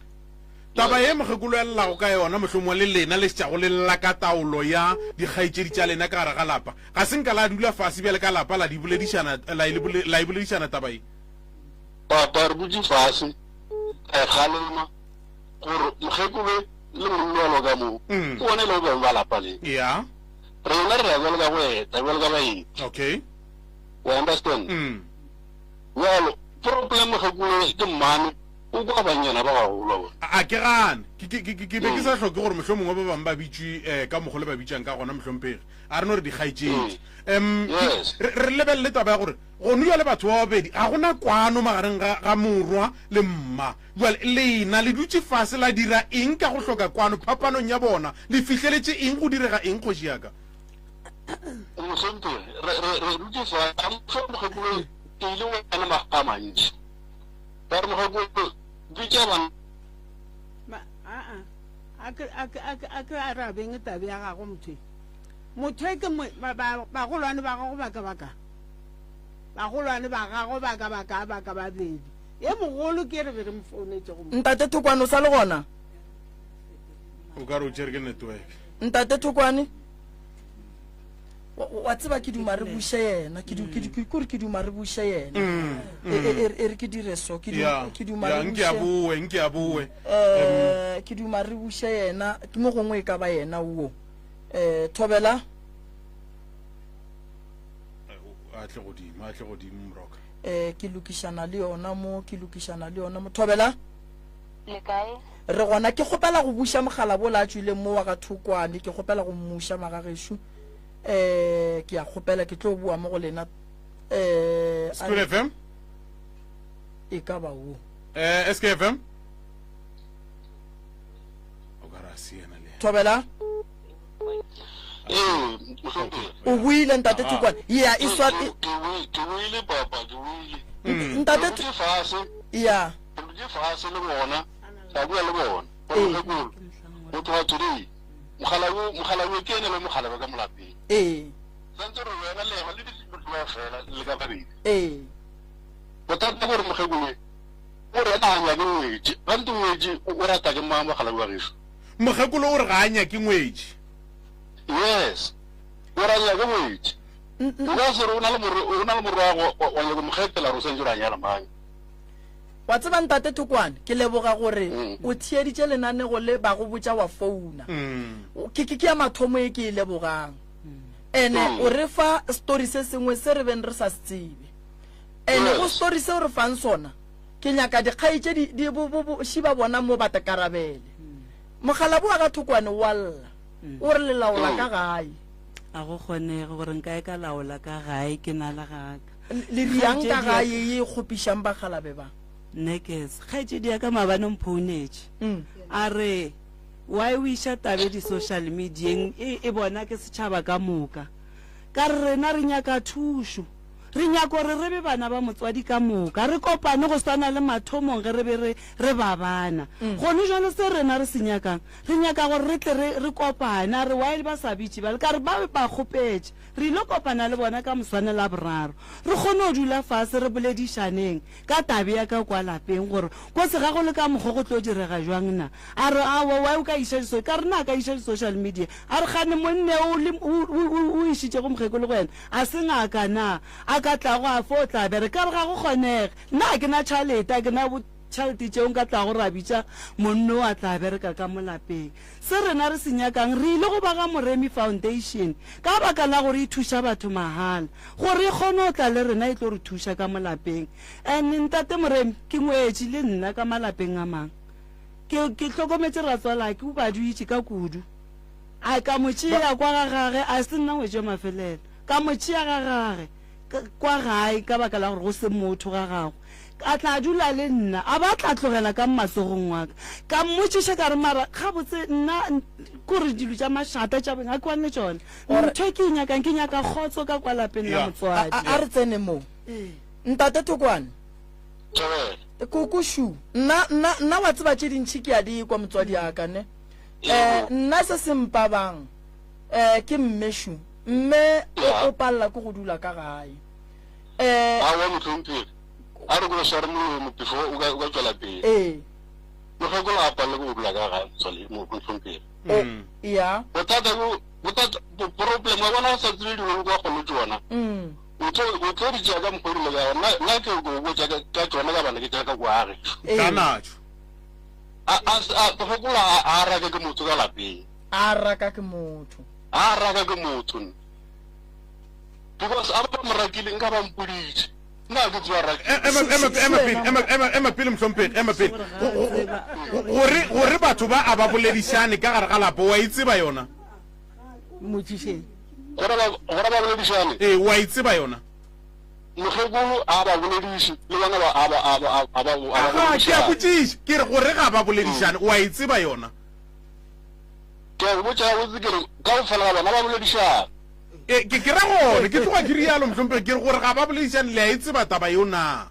Taba ye mokgekolo ya llago ka yona mohlomongwe le lena le šetšago le lla ka taolo ya dikgaetšedi tša lena ka gare ga lapa, ga se nka la dula fase bjale ka lapa la di boledišana, la e boledišana taba ye? Papa, re dutše fase ra e kgalema gore mokgekolo le monna wa loka mo ke bona e lego beng ba lapa le. Ya. Rena re ya bjalo ka go eta, bjalo ka baeti. Okay. O understand? Bjalo, problem mokgekolo ke mmane. O kwa bannyana ba bagolo ba bona. A ke gane. Ke, ke, ke, ke be ke sa hloke gore mohlomongwe ba bangwe ba bitšwe eh, ka mokgo le ba bitšang ka gona, mohlomphegi. A re no re dikgaetšedi. Em, Yes. re, re lebelele taba ya gore gone bjale batho ba babedi ga gona kwano magareng ga, ga morwa le mma. Bjale lena le dutše fase la dira eng ka go hloka kwano phapanong ya bona? Le fihleletše eng go direga eng, kgoši ya ka? Mohlomphegi, re, re, re dutše fase. A mohlomphegi, ke ile go wena makga a mantši. Ba re mokgekolo bitša bana. Ba, aa, a ke, a ke, a ke, a ke arabeng tabe ya gago motho e. Motho e ke mo, ba, ba, bagolwane ba gago ba ka ba ka. Bagolwane ba gago ba ka ba ka, ba ka babedi. E mogolo ke re be re mo founetše go mo. Ntate Thokwane o sa le gona? O ka re o tšere ke network. Ntate Thokwane? Wa tseba ke duma re buše yena ke kore ke duma re buše yena mm, mm. e, e, e, e re ke dire so ke duma re buše boe nke a boe eh ke duma re buše yena ke mo gongwe e ka ba yena wo. Um Thobela. A tle godimo, a tle godimo Moroka. Um ke lokišana le yona mo, ke lokišana le yona mo. Thobela. Le kae? Re gona. Ke kgopela go buša mogala bola a tšwileng mo wa ga Thokwane. Ke kgopela go mmuša magagešo. Um ke a kgopela ke tlo boa mo go lena. Um School FM? E ka ba wo. Eh SKFM? O ka ra se yena le. Thobela. Ee, mohlomphegi. O buile ntate Thokwane. Ya e swa Ke ke buile papa, ke buile. Ntate Re dutše fase. Ya. Re dutše fase le bona, ra bua le bona. Gore mokgekolo, go tloga today, mogala wo, mogala wo ke ene le mogala ba ka mo lapeng. Ee. Santse re wena le yena le di fela le ka babedi. Ee. Bothata ke gore mokgekolo o re ena ga nyake ngwetši. Gante ngwetši o rata ke mang mogala wa gešo? Mokgekolo o re ga a nyake ngwetši. Yes. O re a nyake ngwetši. O ka se re o na le morwa, o na le morwago wa nyaka mo kgethela gore o swanetše gore a nyala mang. Wa tseba Ntate Thokwane, ke leboga gore o theeditše lenanego le ba go botša wa founa. Ke ke ke ya mathomo e ke e lebogang. Ene o re fa story se sengwe se re beng re sa se tsebe. Ene go story seo re fang sona, ke nyaka dikgaetšedi di bo bo bo šiba bona mo ba tekarabele. Mokgalabo wa ga Thokwane wa lla, o re le laola ka gae. A go kgonege gore nka e ka laola ka gae ke na le gaka. Le riang ka gae ye e kgopišang bakgalabe ba? Nekes, kgaetšedi ya ka maabane o mphounetše a re why o iša tabe di-social medieng e, e bona ke setšhaba ka moka. Ka re rena re nyaka thušo. Re nyaka gore re be bana ba motswadi ka moka, re kopane go swana le mathomong ge re be re, re ba bana. Gone jwale se rena re se nyakang, re nyaka gore re tle re, re kopane. A re, Why ba sa bitše bale? Ka re, Ba ba kgopetše. Re ile kopana le bona ka moswane Laboraro. Re kgone go dula fase re boledišaneng ka tabe ya ka kwa lapeng gore kotsi ga go le ka mokgo go tlo direga jwang na. A re, Aowa, why o ka iša di-so-? Ka re, Na ka iša di-social media? A re, Kgane monne o le, o, o, o, o išitšego mokgekolo go wena, A se ngaka na? A ka tlago a fo tla bereka? Ka re, Ga go kgonege. Nna ga ke na tšhalete, ga ke na tšhalete tšeo nka tlago ra bitša monno o a tla bereka ka mo lapeng. Se rena re se nyakang, re ile go ba ga Moremi Foundation ka baka la gore e thuša batho mahala, gore e kgone go tla le rena e tlo re thuša ka mo lapeng. And Ntate Moremi, ke ngwetši le nna ka malapeng a mang. Ke, ke hlokometše ratswalake, o badutše ka kudu. A ka mo tšea kwa ga gage, a se nna ngwetši wa mafelelo. Ka mo tšea ga gage, kwa gae, ka baka la gore go se motho ga gagwe. A tla dula le nna, a ba tla tlogela ka matsogong wa ka. Ka mmotšiša ka re, Mara gabotse nna kore dilo tša mašata tša beng ga ke kwane le tšona. Ntho e ke e nyakang, ke nyaka kgotso ka kwa lapeng la motswadi. A re tsene mo. Ntate Thokwane. Koko Shu, nna, nna, nna wa tseba tše dintši ke a di kwa motswadi ya ka, ne? Eh, nna se se mpabang eh, ke mme šu. Mme o, o palela ke go dula ka gae. Eh, Aowa mohlomphegi, a re ko sware molomo before o ka, o ka tšwela pele. Ee. Mokgekolo a palele ke go dula ka gae motswale, mohlomphegi. O, ya. Bothata bo, bothata, problem wa bona go sa tsebe dilo le kwa kgolo tšona. O tlo, o tlo di tšea ka mokgwa o rile ka gona. Nna ke go botša ka, ka tšona ka bana ke tša ka kwa gešo. Ee. Ka natšo. A, a, a, gopola a, a raka ke motho ka lapeng. A raka ke motho. A raka ke motho nna. Because a ba mo rakile nka ba mpoditše. Nna ke tseba rakile. Ema, ema, ema pele, ema, ema, ema pele mohlomphegi, ema pele. Gore, gore batho ba a ba boledišane ka gare ga lapa, wa e tseba yona? Mmotšišeng. Gore ba, gore ba boledišane? Ee, wa e tseba yona? Mokgekolo a ba bolediše, le bona ba, a ba, a ba, a ba, a ba Aga, ke a boledišane. botšiša, ke re gore ga ba boledišane, o a e tseba yona? Ke a go botša gabotse ke re, kaofela ga bona ba boledišana. E, ke, ke ra gone, ke tloga ke rialo, mohlomphegi, ke re gore ga ba boledišane, le a e tseba taba yeo na?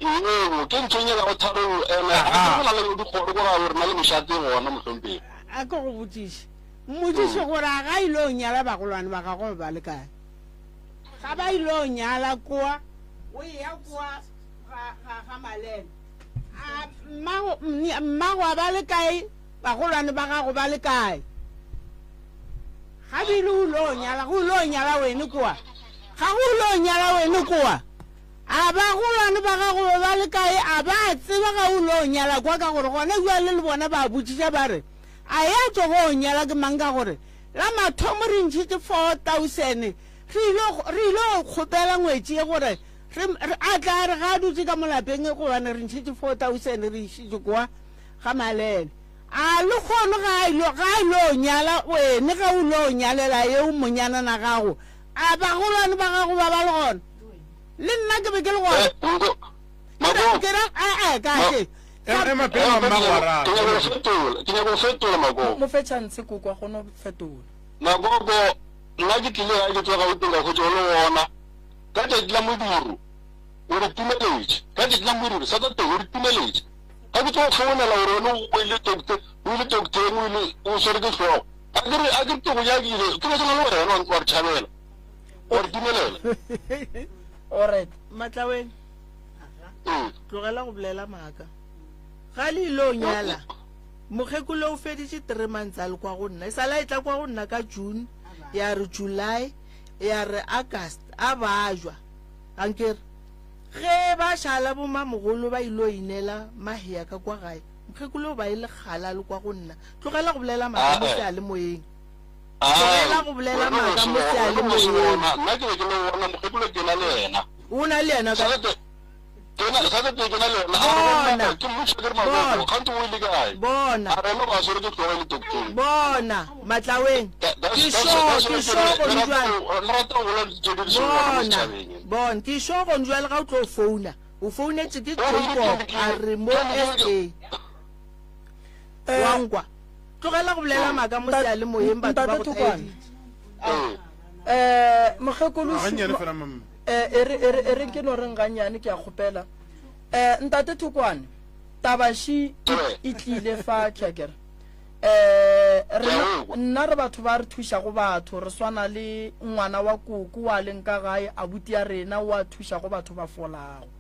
Ee, ke ntho e nyakago tharollo, ene ga ke go na le dikgoro ko ga rena le mešate gona, mohlomphegi. A ke go botšiše, mmotšiše gore a ga ile o nyala bagolwane ba gagwe ba le kae? Ga ba ile nyala koa, o eya koa ga, ga, ga Maleme. A mmago, mmago a ba le kae? Bagolwane ba gago ba le kae? Ga bile o lo nyala, go lo nyala wene koa. Ga go lo nyala wene koa. A bagolwane ba gago ba ba le kae? A ba tseba ga o lo nyala kwa ka gore gona jwale le bona ba botšiša ba re, a ya tsogo o nyala ke mang ka gore? La mathomo re ntšhitše 4000 re ile re ile go kgopela ngwetši ye gore re re a tla a re ga a dutše ka mo lapeng gobane re ntšhitše 4000 re išitše kwa ga Malele. A lehono ga a ilo ga a ilo nyala wene ge o lo nyalela yeo monyanana gago a bagolwane ba gago ba ba le gona? Le nna ke be ke le gona. Ke ra ke ra a a ka ke. Ema pele mamma go araba. Ke nyaka go fetola, ke nyaka go fetola Magogo. Mo fe chance koko a kgone go fetola. Magogo, nna ke tlile gae ke tšwa Gauteng ka hwetša o le gona ka tšatši la modiro o re timeletše ka tšatši la modiro Saturday o re timeletše ga ke tlo go founela gore wena o ile doctor o ile doctoreng o ile o swere ke hlogo a ke re a ke re ke go nyakile ke be ke na le wena wa re tšhabela wa re timelela. Alright. Matlaweng. Tlogela go bolela maaka. Ga le ile o nyala, mokgekolo o feditše three months a le kwa go nna. E sala e tla kwa go nna ka June, ya re July, ya re August, a bajwa. Ankere ge ba šala bomamogolo ba ile inela mahea ka kwa gae, mokgekolo o ba e le kgale a le kwa go nna. Tlogela go bolela maaka mo seyalemoyeng. Tlogela go bolela maaka mo seyalemoyeng. Nna ke be ke le gona, mokgekolo ke na le yena. O na le yena ka Bona. Bona. Bona. Bona, Matlaweng. Ke sure, ke sure gone jwale. Bona, bona, ke sure gone jwale ga o tlo founa. O founetše ke Jacob a re mo SA. Wa nkwa. Tlogela go bolela maaka mo seyalemoyeng batho ba go theeditše. Eh, mokgekolo Gannyane fela, mama. Eh, e re, e re, e re ke no reng gannyane, ke a kgopela. Eh, Ntate Thokwane, taba ši e, e tlile fa, ke a kere. Eh, rena, nna re batho ba re thušago batho, re swana le ngwana wa koko wa leng ka gae, abuti ya rena wa thušago batho ba folago.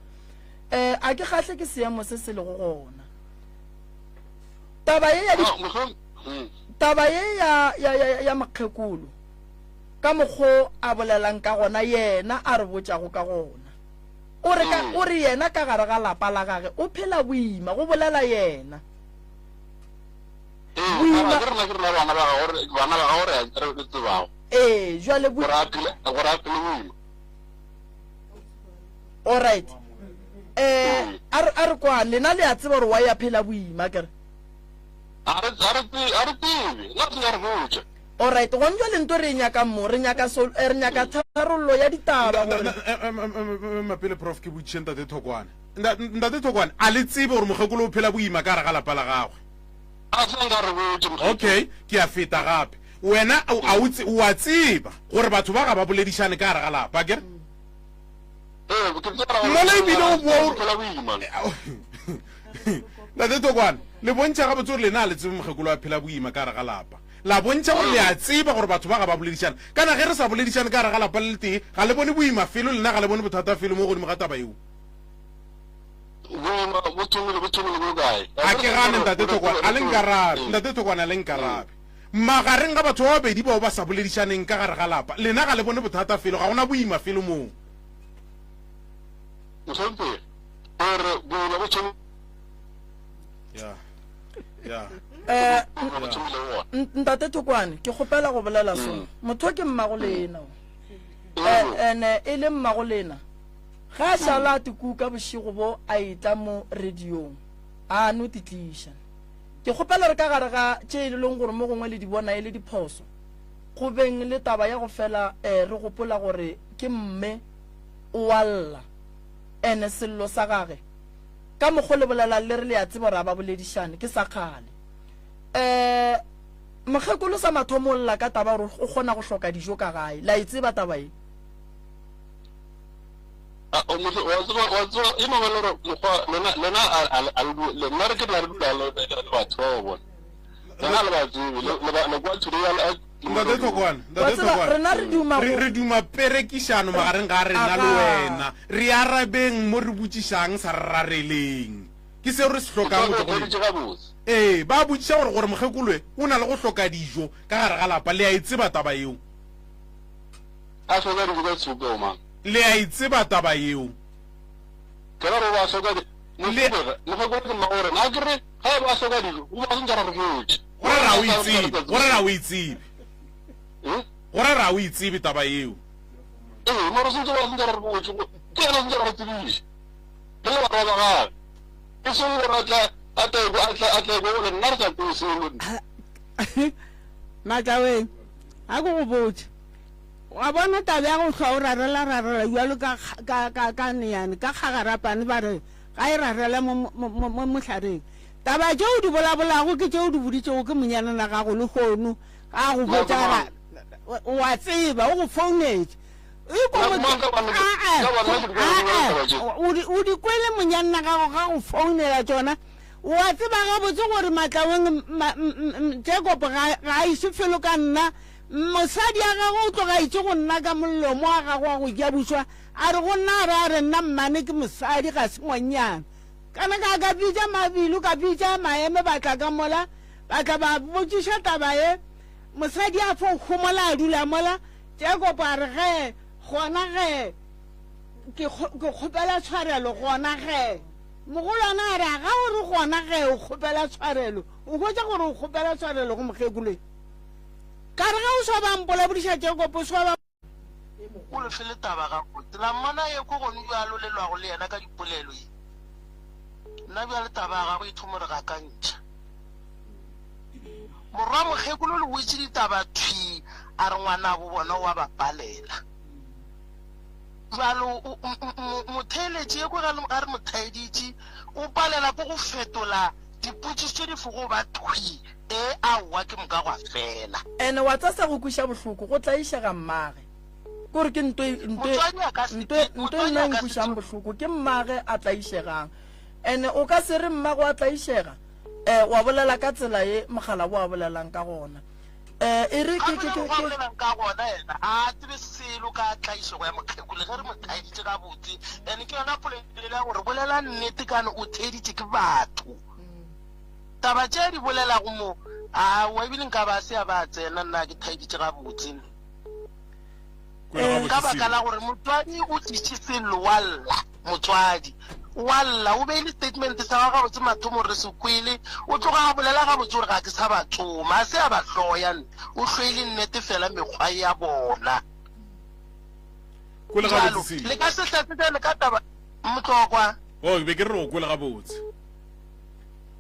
Eh, a ke kgahle ke seemo se se lego gona. Taba ye ya di, taba ye ya, ya, ya, ya mokgekolo, ka mokgo a bolelang ka gona, yena a re botšago ka gona. O re ka, o re yena ka gare ga lapa la gage o phela boima, go bolela yena. Ee, Boima. ke rena ke rena bana ba gago re bana ba gago re re re tsebago. Ee, jwale bo Gore a phele gore a phele boima. All right. Eh, a re a re kwane, lena le a tseba gore wa ya phela boima kere. A re a re a re tsebe, nna se ya re botša. Alright, gone jwale nto re e nyakang mo, re nyaka sol, eh, re nyaka tharollo ya ditaba gore. Ema pele prof ke botšiše ntate Thokwane. Ntate Thokwane, a le tsebe gore mokgekolo o phela boima ka gare ga lapa la gagwe? A se nka re botše mokgekolo. Okay, ke a feta gape. Wena a o tse, o a tseba gore batho ba ga ba boledišane ka gare ga lapa, akere? Ee, ke tseba gore Mola ebile o boa o o phela boima. Ntate Thokwane, le bontšha gabotse gore lena a le tsebe mokgekolo a phela boima ka gare ga lapa. La bontšha gore le a tseba gore batho ba ga ba boledišane. Kana ge re sa boledišane ka gare ga lapa le letee, ga le bone boima felo, lena ga le bone bothata felo mo godimo ga taba yeo. Boima bo thomile, bo thomile bo kae? A ke gane, Ntate Thokwane, a le nkarabe. Ntate Thokwane, a le nkarabe. Magareng ga batho ba babedi bao ba sa boledišaneng ka gare ga lapa, lena ga le bone bothata felo, ga gona boima felo moo. Mohlomphegi, gore boima bo thomile. Ya. Ya. Eh, ntate Thokwane, ke kgopela go bolela so. Mm. Motho ke mmago lena. Eh, ene e le mmago lena. Ga a šala a tikuka bošego bo a etla mo radiong. A no titliša. Ke kgopela re ka gare ga tše e leng gore mo gongwe le di bona e le diphoso. Go beng le taba ya go fela eh, re gopola gore ke mme o a lla. Ene sello sa gage Ka mokgo le bolelang le re le a tseba gore a ba boledišane, ke sa kgale. Um mokgekolo sa mathomo o lla ka taba gore o kgona go hloka dijo ka gae. Le a e tseba taba ye? A, o motho, wa tseba, wa tseba, e no ba le gore mokgwa, lena, lena a, a, a, le, nna re ke rena re dula le, le, le batho ba bona. Lena le ba tsebe, le, le ba, le kwa today, a, a, Ntate Thokwane, Wa Ntate tseba, Thokwane, rena re duma re go- re duma perekišano magareng ga rena le Aga. wena. Re arabeng mo re botšišang sa re rareleng. Ke seo re se hlokang go tšwa go lena. Ke gabotse. Ee, ba botšiša gore gore mokgekoloe o na le go hloka dijo ka gare ga lapa. Le a e tseba taba yeo? A hloka dijo ka tshupego mang? Le a e tseba taba yeo? Ke ra gore ba hloka di Mokgekolo ke mmago rena. A ke re ga ba hloka dijo, o ba sentse ra re botše. Gore ra o e tsebe, gore ra o e tsebe. Go ra re a o e tsebe taba yeo. Ee, mara sentse ba sentse re botse, ke yena sentse re tsebiše. Re le barwa ba gagwe. E seng gore a tla a tla a tla a tla go le nna re sa kwe selo. Matlaweng, a ke go botše. Wa bona taba ya go hlwa o rarela rarela bjalo ka ka ka ka neyane ka kgagarapane ba re ga e rarele mo mo mo mohlareng. Taba tše o di bolabolago ke tše o di boditšego ke monyanana gago lehono ga a go botša ra o a tseba o go founetše. O di kwele monyanna gago ga go founela tšona. O a tseba gabotse gore Matlaweng Jacob ga a iše felo ka nna. Mosadi ya gagwe o tloga a itše go nna ka molomo wa gagwe wa go ja bušwa a re go nna a re a re nna mmane ke mosadi ga se ngwannyana. Kana ka ka bitša Mabilu ka bitša Maeme ba tla ka mola ba tla ba botšiša taba ye. Mosadi a fo homola a dula mola. Jakobo a re, Ge, gona ge, ke, ke kgopela tshwarelo, gona ge. Mogolwana a re, A ga o re gona ge o kgopela tshwarelo, o hwetša gore o kgopela tshwarelo go mokgekolo? Ka re ge o swa ba mpolabodiša Jakobo, o swa ba. O le fele taba gabotse. La mmona ye ko gone bjalo le lwago le yena ka dipolelo ye. Nna bjale taba ya gagwe e thomo re gakantšha. Morwa mokgekolo le wetše ditaba thwi a re ngwanabo bona o a ba palela. Bjalo motheeletši ye ko ga re mo thaeditše o palela ko go fetola dipotšišo tše di fogo ba thwi ee aowa ke moka gwa fela. Ene wa tsa sa go kwiša bohloko go tlaišega mmage. Kore ke nto nto nto nto nna nkwišang bohloko ke mmage a tlaišegang. Ene o ka se re mmago a tlaišega um wa bolela ka tsela ye mogala bo a bolelang ka gona. Um e re ke ke ke ke bolelang ka gona yena a tsebe selo ka tlaišego ya mokgekolo ge re mo thaeditše gabotse. Ene ke yona polelo ya gore bolela nnete kane o theeditše ke batho. Taba tše a di bolelago mo, aowa ebile nka ba se a ba a tsena nna ke thaeditše gabotse. Ka baka la gore motswadi o tliše sello wa lla, motswadi wa lla o beile statement sa gagwe gabotse mathomo re se kwele, o tloga a bolela gabotse gore ga ke sa ba tsoma, a se a ba hloya, o hloile nnete fela mekgwa ya bona. Bjalo le ka se hlatsetšane ka taba Motlokwa. Oh, ke be ke re o kwele gabotse.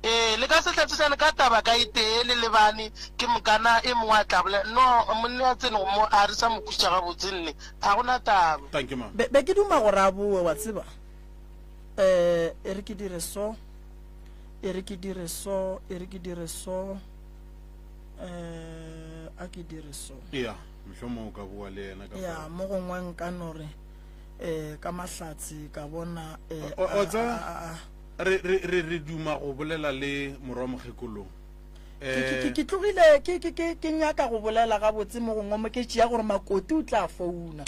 Ee, le ka se hlatsisane ka taba ka e tee le lebane, ke mokana e mongwe a tla bolela. No, monna ya tsenego mo, a re sa mo kwešiša gabotse nne. Ga go na taba. Thank you, ma. Be, be ke duma gore a boe, wa tseba. Eh, e re ke dire so, e re ke dire so, e re ke dire so, eh, a ke dire so. Ya, mohlomongwe o ka boa le yena ka Ya, fao. mo gongwe nka no re, eh, ka mahlatse ka bona, eh, O, o a, tseba, a, a, a. Re, re, re, re duma go bolela le morwa mokgekolong. Ke, ke, ke, Eh, ke tlogile ke, ke, ke, ke nyaka go bolela gabotse mo gongwe mo ke tšea gore Makoti o tla founa.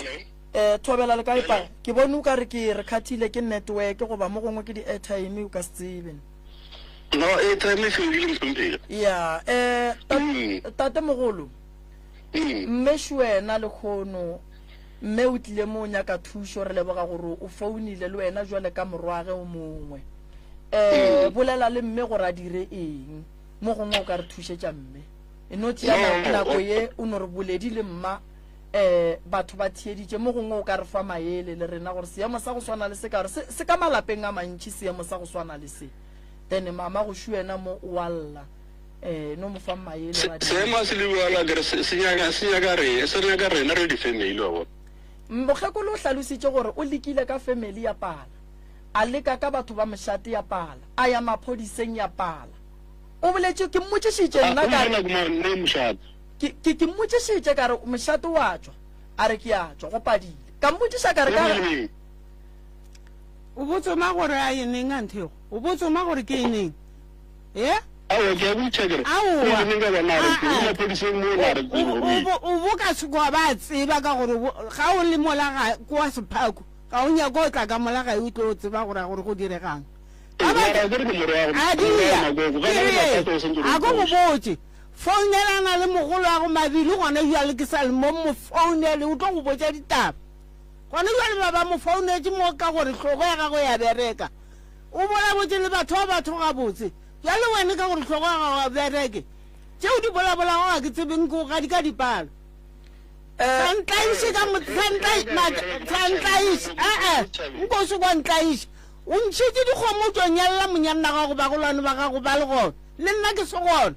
Eh, Thobela le kae pa? Ke bone o ka re ke re khathile ke network goba mo gongwe ke di-airtime o ka se tsebe. No, airtime e fedile mohlomphegi. Ya, eh, tate, tatemogolo, mme Šuena lekgono Mme o tlile mo o nyaka thušo, re leboga gore o founile le wena jwale ka morwage o mongwe. Um bolela le mme gore a dire eng. Mo gongwe o ka re thušetša mme. E no tšea nako ye o no re boledi le mma um batho ba theeditše. Mo gongwe o ka re fa maele le rena gore seemo sa go swana le se ka gore se ka malapeng a mantši seemo sa go swana le se. Then mama go wena mo o a lla. Eh, no mo fa maele ra di. Seemo a se le bjalo akere se se nyaka se nyaka re se nyaka rena re di-family wa bona. Mokgekolo o hlalositše gore o lekile ka family ya pala, a leka ka batho ba mošate ya pala, a ya maphodiseng ya pala. O boletše, ke mmotšišitše nna ka re, Nne mošate. ke, ke, ke mmotšišitše ka re mošate wa tšwa, a re ke a tšwa, go padile. Ka mmotšiša ka re ka. O botsoma gore a e neng anthe o botsoma gore ke e neng? E? Aowa, ke a botša ke re, Aowa. o ile neng ka bona a re ke, o maphodiseng mo na re ke, O, o, gore. o, o bo ka se kwa ba tseba ka gore bo, ga o le mola ga, kwa Sephaku, ga o nyake go tla ka mola gae o tlo tseba gore gore go diregang. Ba ba, Mara akere ke morwa wa, a morwa wa dia, Makoko, ga ke ba le re, mathata o santse o re a ko go mpotše. botše, founelana le mogolo wa go Mabili gona bjale ke sa le mo, mo founele o tlo go botša ditaba. Gona bjale ba ba mo founetše mo ka gore hlogo ya gagwe ya bereka. O bolabotše le batho ba batho gabotse. Bjale wene ka gore hlogo ya gago ga bereke, tše o di bolabolago ga ke tsebe nko ga di ka dipalo. Sa ntlaiše ka mo sa ntlai sa ntlaiše ee nko se kwa ntlaiše o ntšhitše dikgomo o tšo nyalela monyanna gago bagolwane ba gago ba le gona le nna ke se gona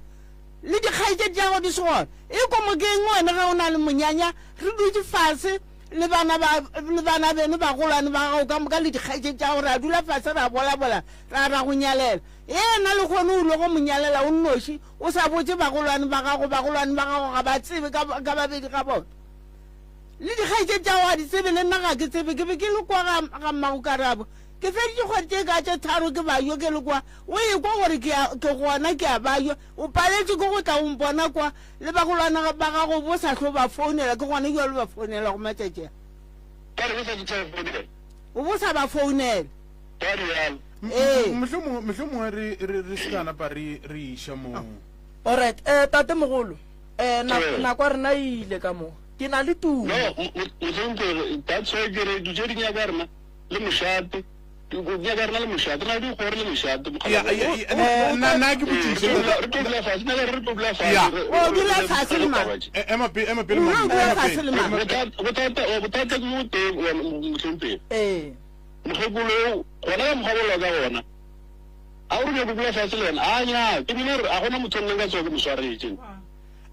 le dikgaetšedi tša gago di se gona e komo ke eng wena ge o na le monyanya re dutše fase le bana ba le bana beno bagolwane ba gago ka moka le dikgaetšedi tša gago ra dula fase ra bolabola ra ra go nyalela yena le kgone o logo monyalela o nnoši O sa botše bagolwane ba gago, bagolwane ba gago ga ba tsebe ka, ka babedi ga bona. Le dikgaetšedi tša gago ga di tsebe, le nna ga ke tsebe. Ke be ke le kwa ga, ga mmagokarabo. Ke feditše kgwedi tše ka tše tharo ke bajwa ke le kwa. O ekwa gore ke a, ke gona ke a bajwa. O paletšwe ke go tla o mpona kwa. Le bagolwane ba gago bo sa hlo ba founela, ke gona bjalo ba founelago matšatši a. O bo sa ba founela. Ee. Mohlomongwe re re re se ka napa re re iša mo. Alright, eh tate mogolo, eh nako ya rena e ile ka mo. Ke na le tumo. No, mohlomphegi, that's why ke re dilo tše di nyaka rena le mošate. Nyaka rena le mošate, re na le dikgoro le mošate. Nna nna ke botšiše. Re tlo dula fase, nyaka re tlo dula fase. O dula fase le mang? Ema pele, ema pele. O dula fase le mang? Bothata, bothata ke bo tee, mohlomphegi. Ee. Mokgekolo eo, gona ka mokgwa bolelwa ka gona, a o re nyako dula fase le yena? A nyaa, ke bile gore a gona motho nna nka tsoga ke mo swaretše.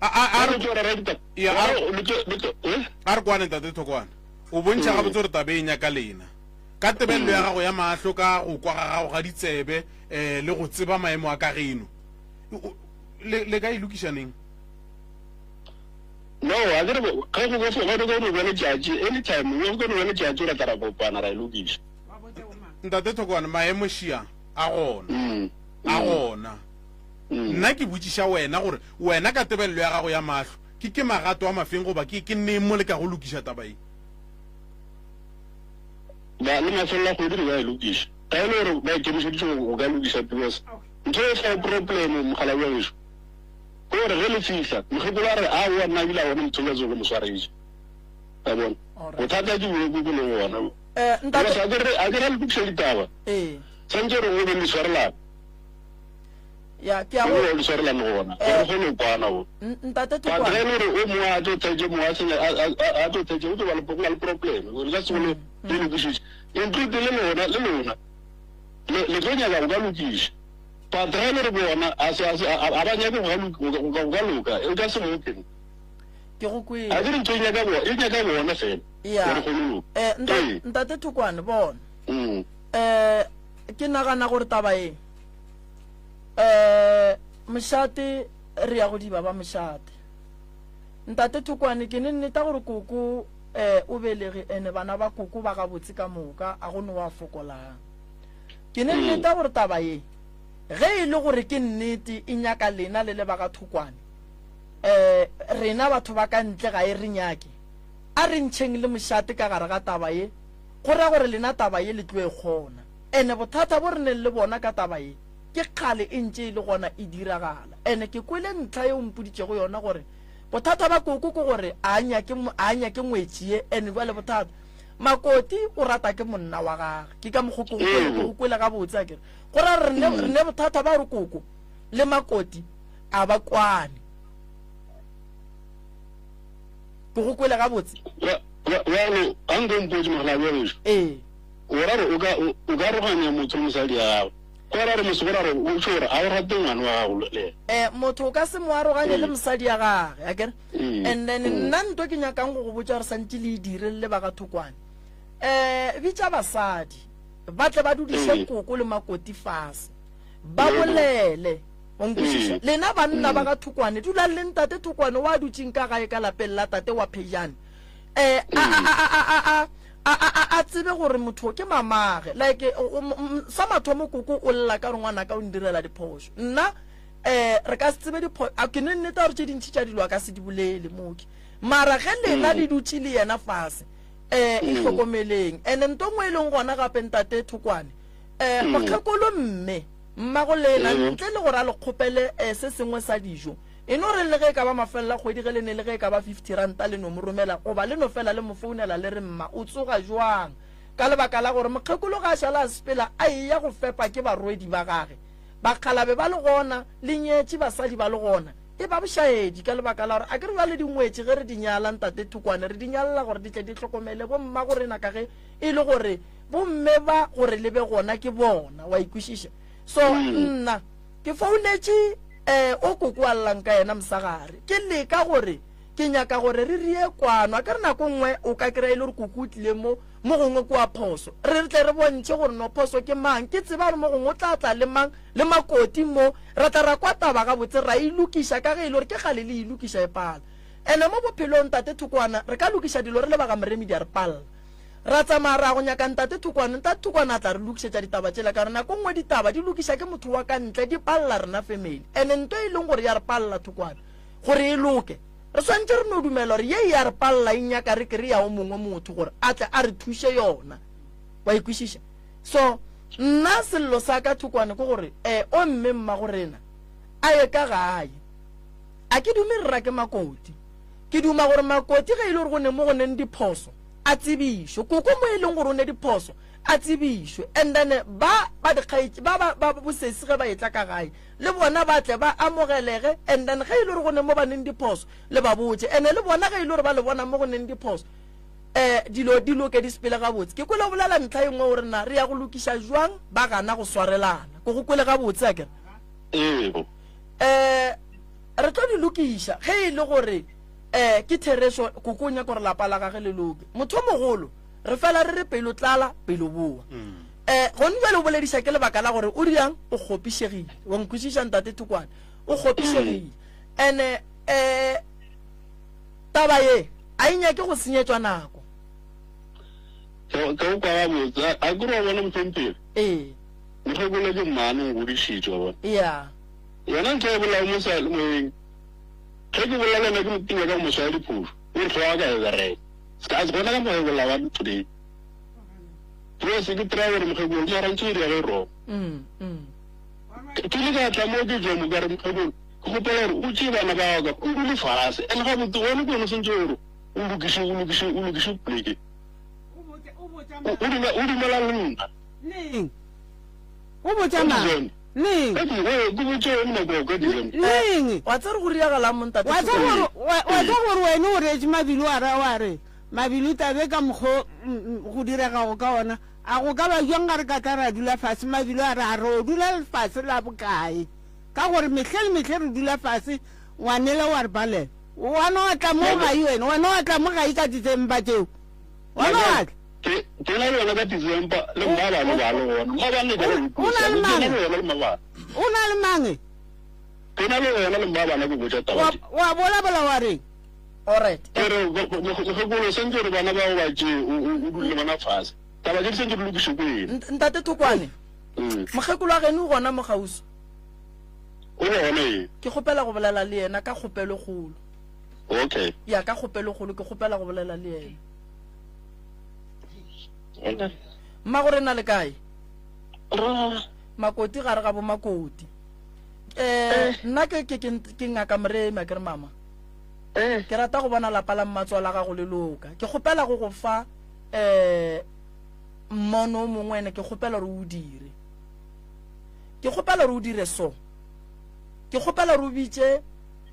A re tlo rera ditaba. Ya, a re tlo eh? A re kwane ntate Thokwane. O bontšha gabotse gore taba e nyaka lena. Ka tebelelo ya gago ya mahlo, ka go kwa ga gago ga ditsebe, eh, le go tseba maemo a ka geno. Le le ka e lokiša neng? No, a ke re ge go go go go no ba letšatši anytime go go no ba letšatši ra tla ra kopana ra e lokiša. Ntate Thokwane, maemo šia a gona. Mm. A mm. gona. Mm. Nna ke botšiša wena gore wena ka tebelelo ya gago ya mahlo ke ke magato a mafeng goba ke ke neng mo le ka go lokiša taba e? Ba le mafelelo a kgwedi re ka e lokiša. Ka e le gore ba ikemišeditše go ka lokiša because ntho e fa problem mogala wa gešo. Ke gore ge le fihla, mokgekolo a re, Aowa, nna ebile ga gona motho yo ka tsogo ke mo swaretše. Wa bona? Bothata ke bo bo lego gona bo. Ntate. Because a ke re, a ke re le lokiša ditaba. Ee. Tshwanetse gore go be le tshwarelano. Ya, ke a go. Go le tshwarelano gona. Gore re kgone go kwana bo. Ntate But ge Thokwane. e le gore o mongwe a tlo thetše, mongwe a senya, a, a, a tlo thetše, go tlo ba le, go ba le problem. Le ka se kgone le lokišetše. Include le lona, le lona. Le, le tlo nyaka go ka lokiša. But ge e le gore bona a se, a se, a, a ba nyake go ka, go, go, go ka loka, e ka se loke. Ke go kwele. A ke re ntho e nyaka bona, e nyaka bona fela. Ya. Gore kgone loka. Eh, nta, Ee. ntate Thokwane, bona. Mm. Eh, ke nagana gore taba e, eh, mošate re ya go diba ba mošate. Ntate Thokwane, ke ne nneta gore koko, eh, o belege ene bana ba koko ba gabotse ka moka, a go no wa fokolang. Ke ne nneta gore taba ye, ge e le gore ke nnete, e nyaka lena le le ba ga Thokwane. Um rena batho ba ka ntle ga e re nyake. A re ntšheng le mošate ka gare ga taba ye, go ra gore lena taba ye le tlo e kgona. Ene bothata bo re neng le bona ka taba ye, ke kgale e ntše e le gona e diragala. Ene ke kwele ntlha ye o mpoditšego yona gore bothata ba koko ke gore a a nyake, a a nyake ngwetši ye, ene bjale bothata. Makoti o rata ke monna wa gage. Ke ka mokgo ke go kwele, ke go kwele gabotse a kere. Go ra re ne, re ne bothata ba gore koko le makoti a ba kwane. Ke go kwele gabotse. Bjalo, a nko mpotše mogala bja gešo. Ee. O ra gore o ka, o ka aroganya motho le mosadi ya gagwe. Go ra gore mose go ra gore o tšho gore a o rate ngwana wa gago le yena. Eh, motho o ka se mo aroganye le mosadi ya gage, a kere? Mm. And then Mm. nna nto ke nyakang go go botša gore santše le e dire le ba ga Thokwane. Eh, bitša basadi ba tle ba dudiše Mm. koko le makoti fase. Ba bolele. O nkwešiša? Mm. Lena banna ba Mm. ga Thokwane, dulang le ntate Thokwane wa dutšeng ka gae ka lapeng la tate wa Phejane. Eh, a a a a a a a a a a tsebe gore motho ke mamage. Like sa mathomo koko o lla ka gore ngwanaka o ndirela diphošo. Nna um re ka se tsebe dipho a ke ne nnete gore tše dintši tša dilo a ka se di bolele mooki mara ge lena le dutše le yena fase um e hlokomeleng and nto nngwe e leng gona gape ntate Thokwane um mokgekolo mme mmago lena ntle le gore a le kgopele um se sengwe sa dijo e no re le ge e ka ba mafelelo a kgwedi ge le ne le ge e ka ba 50 ranta le no mo romela goba le no fela le mo founela le re mma o tsoga jwang ka lebaka la gore mokgekolo ga a šala a sepela a eya go fepa ke barwedi ba gage Bakgalabe ba le gona, le nyetše basadi ba le gona. E ba bošaedi ka lebaka la gore a ke re bjale dingwetši ge re di nyala ntate Thokwane re di nyalela gore di tle di hlokomele bomma go rena ka ge e le gore bomme ba gore le be gona ke bona wa ikwešiša. So nna ke founetše um o koko a llang ka yena mosagare ke leka gore ke nyaka gore re rie kwano a ke re nako nngwe o ka kry-a e le gore koko o tlile mo mo gongwe kwa phoso re re tle re bontšhe gore no phoso ke mang ke tseba gore mo gongwe o tla tla le mang le makoti mo ra tla ra kwa taba gabotse ra e lokiša ka ge e le gore ke kgale le e lokiša e pala ene mo bophelong ntate Thokwana re ka lokiša dilo re le ba ga Moremi di a re palela ra tsamaya ra go nyaka ntate Thokwana ntate Thokwana a tla re lokišetša ditaba tšela ka gore nako nngwe ditaba di lokiša ke motho wa ka ntle di palela rena family ene nto e leng gore ya re palela Thokwana gore e loke re swanetše re no dumela gore ye e ya re palela e nyaka re kry-a o mongwe motho gore a tle a re thuše yona wa e kwešiša So, nna sello sa ka Thokwane ke gore eh, o mme mmago rena a ye ka gae. A ke dume re rake Makoti. Ke duma gore Makoti ge e le gore go ne mo go neng diphoso, a tsebišwe. Koko mo e leng gore o ne diphoso, a tsebišwe. And then ba ba dikgaetši, ba ba ba bosesi ge ba etla ka gae, le bona ba tle ba amogelege. And then ge e le gore go ne mo ba neng diphoso, le ba botše. And le bona ge e le gore ba le bona mo go neng diphoso, um dilo di loke di sepele gabotse. Ke kwele o bolela ntlha e nngwe gore na re ya go lokiša jwang ba gana go swarelana. Ke go kwele gabotse a kere? Ee. Um re tlo di lokiša ge e le gore um ke therešo koko o nyaka gore lapa la gage le loke. Motho o mogolo re fela re re pelo tlala pelo boa. Um gone jale o bolediša ke lebaka la gore o riang o kgopišegile. Wa nkwešiša ntate Thokwane? O kgopišegile. And-e um Taba ye a e nyake go senyetšwa nako. Ke go kwa gabotse. A ke re wa bona mohlomphegi? Ee. Mokgekolo ke mmane o ngodišitše wa bona. Ya. Yona ntho e bolao mo seyalemoyeng. Ge ke bolela le yena ke mo ke nyaka go mo swaya diphošo. O re hlogo ya ka e bereka. Se ka gona ka mo e bolawa today. Because ke try gore mokgekolo mara ntse o dira ge wrong. Ke ile ka tla mo ke jomo ka re mokgekolo Ke kgopela gore o tšee bana ba ka o dule fase and gabotse gone ke wena o swanetše gore o lokiše o lokiše o lokiše poleke. O o dumela le nna. Neng? O botša mang? Neng? Ka di o ke botše wena nako ka December. Neng? Wa tseba go riagala mo ntate. Wa tseba gore wa tseba gore wena o reetše Mabilo wa ra wa re Mabilo tabe ka mokgo go diregago ka ona a go ka ba bjang ga re ka tla ra dula fase Mabilo a re a re o dula fase la bokae. Ka gore mehle le mehle re dula fase, ngwanela wa re palela. Wa no tla mo gae wena, wa no tla mo gae ka December tšeo. Wa no tla. Ke ke na le wena ka December le mmabane ba le gona. Mmabane ka go O na le Ke na mang? le wena le mmabane. O na le mang? Ke na le wena le mmabane ke botša taba Wa tše. wa bolabola wa reng? Alright. Ke re mokgekolo santse gore bana bao ba tšee o o dule le bona fase. Taba tše di santse di lokišwe ke wena. Ntate Thokwane. Mokgekolo wa geno o gona mo kgauswi? O gona ee. Ke kgopela go bolela le yena ka kgopelo kgolo. Okay. Ya ka kgopelo kgolo ke kgopela go bolela le yena. Hello. Mmago rena le kae? Ra. Makoti gare ga bo makoti. Eh, nna ke ke ke ngaka Moremi ke re mama. Eh. Ke rata go bona lapa la mmatswala gago le loka. Ke kgopela go go fa eh mmono o mongwe ene ke kgopela gore o dire. Ke kgopela gore o dire so. Ke kgopela gore o bitše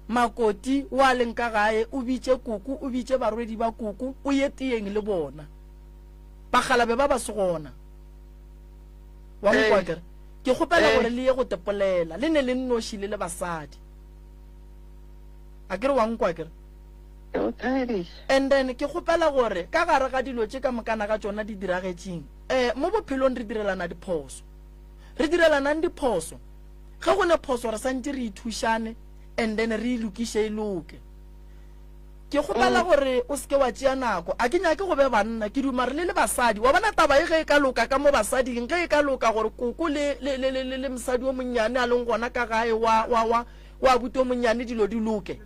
makoti wa leng ka gae, o bitše koko, o bitše barwedi ba koko, o ye teyeng le bona. Bakgalabe ba ba se gona. Wa nkwa kere? Ke kgopela gore le ye go tepolela, le ne le nnoši le le basadi. A kere wa nkwa kere? And then ke kgopela gore ka gare ga dilo tše ka mokana ga tšona di diragetšeng, eh, mo bophelong re direlana diphoso. Re direlanang diphoso. Ge go ne phoso re santše re ithušane and then re e lokiše e loke. Ke kgopela gore o seke wa tšea nako. A ke nyake go be banna, ke duma re le le basadi. Wa bona taba e ge e ka loka ka mo basading, ge e ka loka gore koko le, le, le, le, le mosadi o monnyane a leng gona ka gae wa, wa, wa, wa abuti o monnyane dilo di loke.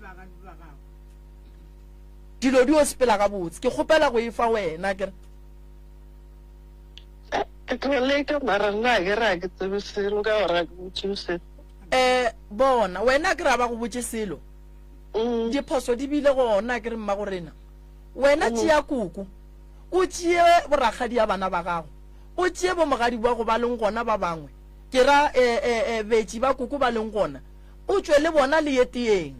Dilo di o sepela gabotse. Ke kgopela go e fa wena ke re. Ke tlo leka mara nna a ke re a ke tsebe selo ka gore a ke botšiwe selo. Eh, bona, wena a ke re a ba go botše selo. Diphoso di bile gona a ke re mmago rena. Wena tšea koko, o tšee borakgadi ya bana ba gago, o tšee bomogadi ba go ba leng gona ba bangwe, ke ra eh, eh, eh, betši ba koko ba leng gona, o tšwe le bona le ye teyeng.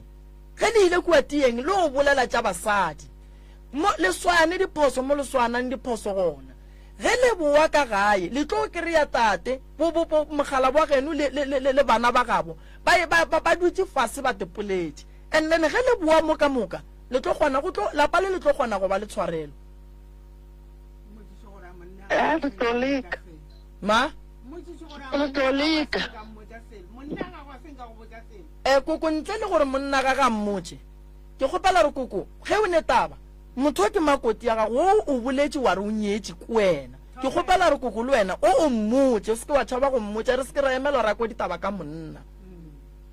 Ge le ile kua tiyeng le o bolela tša basadi, mo le swane diphoso mo le swanang diphoso gona. Ge le bowa ka gae, le tlo kry-a tate, bo, bo, bo, mogala wa geno le, le, le, le bana ba gabo ba, ba, ba, ba dutše fase ba tepoletše. And then ge le bowa mo ka moka, le tlo kgona go tlo, lapa le le tlo kgona go ba le tshwarelo. Eh, re tlo leka. Ma? Re tlo leka. Eh, koko, ntle le gore monna ga ga mmotše, ke kgopela re koko, ge o ne taba, motho o ke makoti ya gago, wo o boletše wa re o nyetše ke wena. Ke kgopela re koko le wena o o mmotše, o se ke wa tšhaba go mmotša, re se ke ra emelwa ra kwa ditaba ka monna.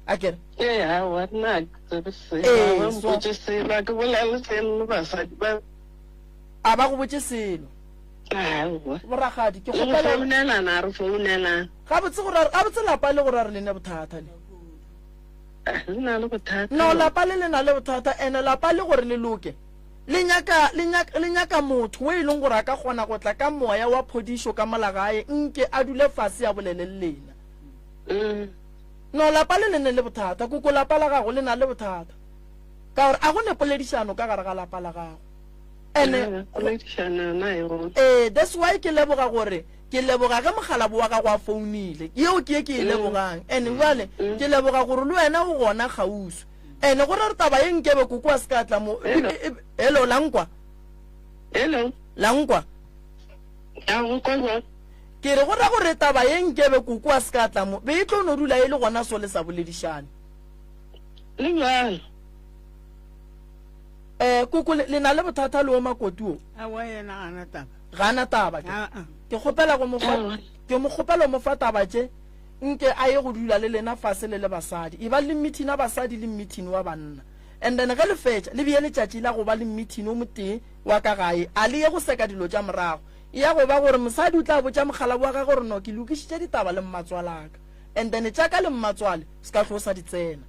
A ke re? Ee, aowa, nna ga ke tsebe selo, ga ba mpotše selo, ga ke bolele selo le basadi ba. A ba go botše selo? Aowa. Borakgadi, ke Le go kgopela. founelana, a re founelana. Gabotse go ra, gabotse lapa le go ra re le ne bothata le. Le na le bothata. No, lapa le le na le bothata, ene lapa le gore le loke, le nyaka, le nyaka, le nyaka motho o e leng gore a ka kgona go tla ka moya wa phodišo ka mola gae, nke a dule fase a bolele le lena. No, lapa le le ne le bothata, koko lapa la gago le na le bothata, ka gore a go ne poledišano ka gare ga lapa la gago. Ene, Poledišano yona e gona. Ee, that's why ke leboga gore Ke leboga ge mokgalabo wa gago a founile. Yeo ke ye ke e lebogang. And bjale ke leboga gore le wena o gona kgauswi. And go ra gore taba ye nkebe koko a se ka tla mo. Hello. Hello, la nkwa? Hello. La nkwa? Ka go kwa bjang? Ke re go ra gore taba ye nkebe koko a se ka tla mo, be e tlo no dula e le gona so le sa boledišane. Le bjalo. Eh, koko le, le na le bothata le o makoti o? Aowa yena ga na taba. Ga na taba ke. Ke kgopela go mo fa, ke mo kgopela go mo fa taba tše, nke a ye go dula le lena fase le le basadi. E ba le meeting ya basadi le meeting wa banna. And then ge le fetša, le beye letšatši la go ba le meeting o motee wa ka gae. A le ye go seka dilo tša morago. E ya go ba gore mosadi o tla botša mokgalabje wa gagwe gore no ke lokišitše ditaba le mmatswalaka. And then tša ka le mmatswale se ka hlo sa di tsena.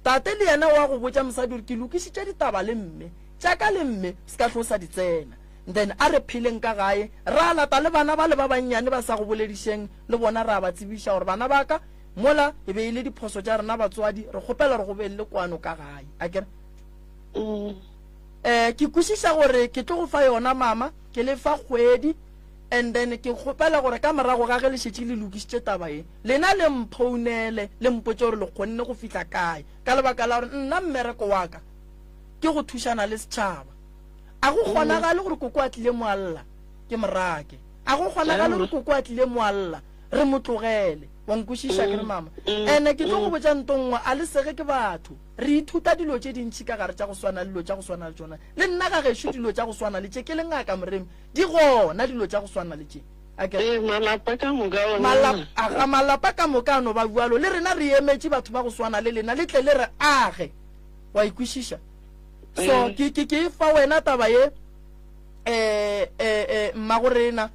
Tate le yena wa go botša mosadi gore ke lokišitše ditaba le mme, tša ka le mme se ka hlo sa di tsena. Then a re pheleng ka gae, ra lata le bana bale ba bannyane ba sa go boledišeng le bona ra ba tsebiša gore bana ba ka, mola e be e le diphoso tša rena batswadi, re kgopela gore go be le kwano ka gae. Akere? Eh, ke kwešiša gore ke tlo go fa yona mama, ke le fa kgwedi and then ke kgopela gore ka morago ga ge le šetše le lokišitše taba ye, lena le mphounele le mpotše gore le kgonne go fihla kae, ka lebaka la gore nna mmereko wa ka ke go thušana le setšhaba. A go kgonagale gore koko a tlile mo a lla, ke mo rake. A go kgonagale gore koko a tlile mo a lla, re mo tlogele. Wa nkwešiša ke re mama? Ene ke tlo go botša nto nngwe, a le sege ke batho. Re ithuta dilo tše dintši ka gare tša go swana le dilo tša go swana le tšona. Le nna ga gešo dilo tša go swana le tše, ke le ngaka Moremi, di gona dilo tša go swana le tše. A ke re? Ee, malapa ka moka ona. Malap, aga, malapa ka moka a no ba bjalo. Le rena re emetše batho ba go swana le lena, le tle le re age. Wa e kwešiša? So, ke, ke, ke e fa wena taba ye, eh, eh, eh, mmagorena.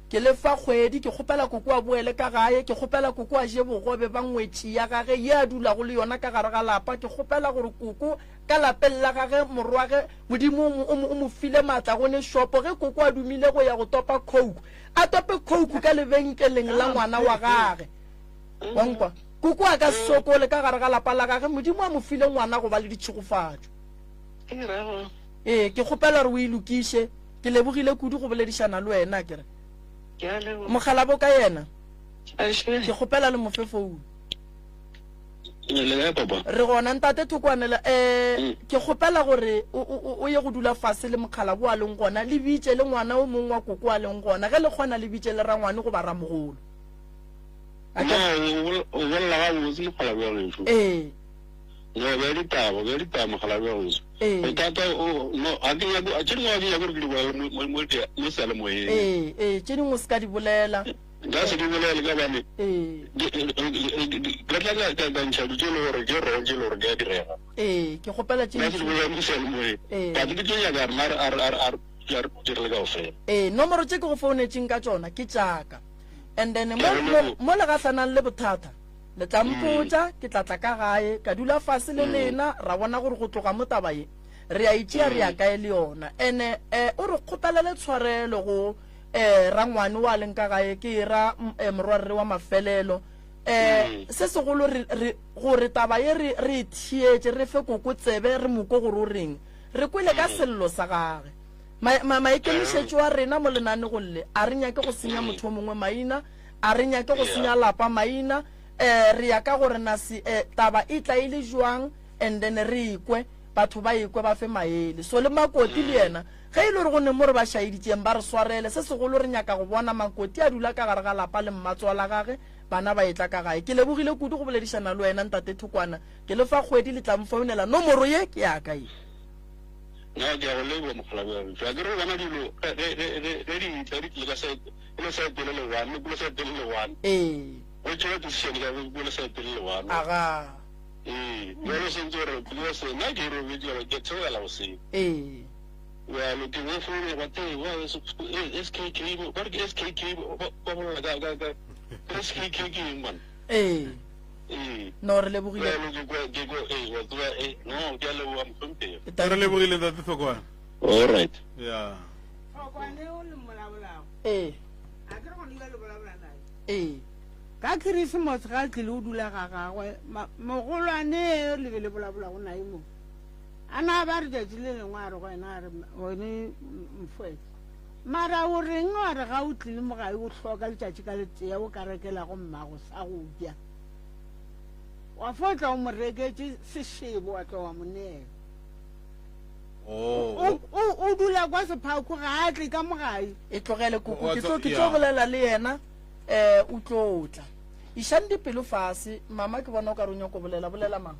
Ke le fa kgwedi, ke kgopela koko a boele ka gae, ke kgopela koko a je bogobe ba ngwetši ya gage ye a dulago le yona ka gare ga lapa, ke kgopela gore koko ka lapeng la gage morwage Modimo o mo, o mo, o mo file maatla go ne šopo, ge koko a dumile go ya go topa coke, a tope coke ka lebenkeleng la ngwana wa gage. Wa nkwa? Koko a ka se sokole ka gare ga lapa la gage, Modimo a mo file ngwana go ba le ditšhegofatšo. Ee, ke kgopela gore o e lokiše. Ke lebogile kudu go boledišana le wena, ke re. Mokgalabo ka yena. Ke kgopela le mo fe founu. Re gona, Ntate Thokwane, eh, ke kgopela gore o, o, o ye go dula fase le mokgalabo a leng gona, le bitše le ngwana o mongwe wa koko a leng gona, ge le kgona le bitše le rangwane goba ramogolo. No, o bolela gabotse mokgalabje wa gešo. Ee. No, bea ditaba, bea ditaba mokgalabje wa gešo. Ee. Bothata, o, no, ga ke nyake, tše dingwe ga ke nyake gore ke di bolele mo, mo, mo, mo seyalemoyeng. Ee, ee, tše dingwe o se ka di bolela. Nka se di bolele ka gobane Ee. ka tla ka, ka, ka ntšha dilo tše e le gore ke wrong, tše e le gore di a direga. Ee, ke kgopela tše Nka se di bolele mo seyalemoyeng. Ee. But ke tlo nyaka rena re, a re, a re, a re, a re dire kaofela. Ee, nomoro tše ke go founetšeng ka tšona ke tša ka. And then mo, mo, mo le gahlanang le bothata, le tla mpotša, ke tla tla ka gae, ka dula fase le lena, ra bona gore go tloga mo taba ye, re a e tšea re ya kae le yona. And-e, eh, o re kgopelele tshwarelo go, eh, rangwane wa leng ka gae, ke e ra, eh, morwarre wa mafelelo. Um se segolo re, re, gore taba ye re, re e theetše, re fe koko tsebe, re mo kwe gore o reng. Re kwele ka sello sa gage. Ma, ma, maikemišetšo a rena mo lenanegong le, a re nyake go senya motho o mongwe maina, a re nyake go senya lapa maina, um re ya ka gore na se, um taba e tla e le jwang, and then re e kwe, batho ba e kwe ba fe maele. So le Makoti le yena, ge e le gore go ne mo re ba šaeditšeng, ba re swarele. Se segolo re nyaka go bona Makoti a dula ka gare ga lapa le mmatswala gage, bana ba etla ka gae. Ke lebogile kudu go boledišana le wena, Ntate Thokwana. Ke le fa kgwedi le tla mfounela, nomoro ye ke ya ka ye. Nna ke a go leboga mokgalabje wa gešo. A ke re o bona dilo ge, ge, ge, ge, ge di tla di tlile ka side, e le side le le one, le kule side le le one. Ee. Go tšewa decision ka go le side le le one. Aga. Ee, bjalo sentse gore because nna ke robetše bjalo ke theogela goseng. Ee. Bjalo ke bo founela ba tee ba SKK ba re ke SKK ba ba bolela ka ka ka SKK ke eng bana? Ee. Ee. No re lebogile. Bjalo ke kwa ke kwa ee wa tseba ee no ke a leboga mohlomphegi. Re lebogile ntate Thokwane. All right. Yeah. Thokwane o le mmolabolago. Ee. A ke re gone jale bolabola naye. Ee. Ka Christmas ga a tlile o dula ga gagwe, mogolwane le be le bolabolago naye mo. A na ba re tšatši le lengwe a re go yena a re wene mfwetsa. Mara o reng wa re ga o tlile mo gae o hloka letšatši ka letee o ka rekelago mmago sa go ja. Wa fo tla o mo reketše sešebo wa tla wa mo neela. Oh. O dula kwa Sephakhu ga a tle ka mo gae. E tlogele koko ke tlo ke tlo bolela le yena. Eh, o tlo tla. Išang dipelo fase, mama ke bona o ka re o nyako bolela, bolela mama.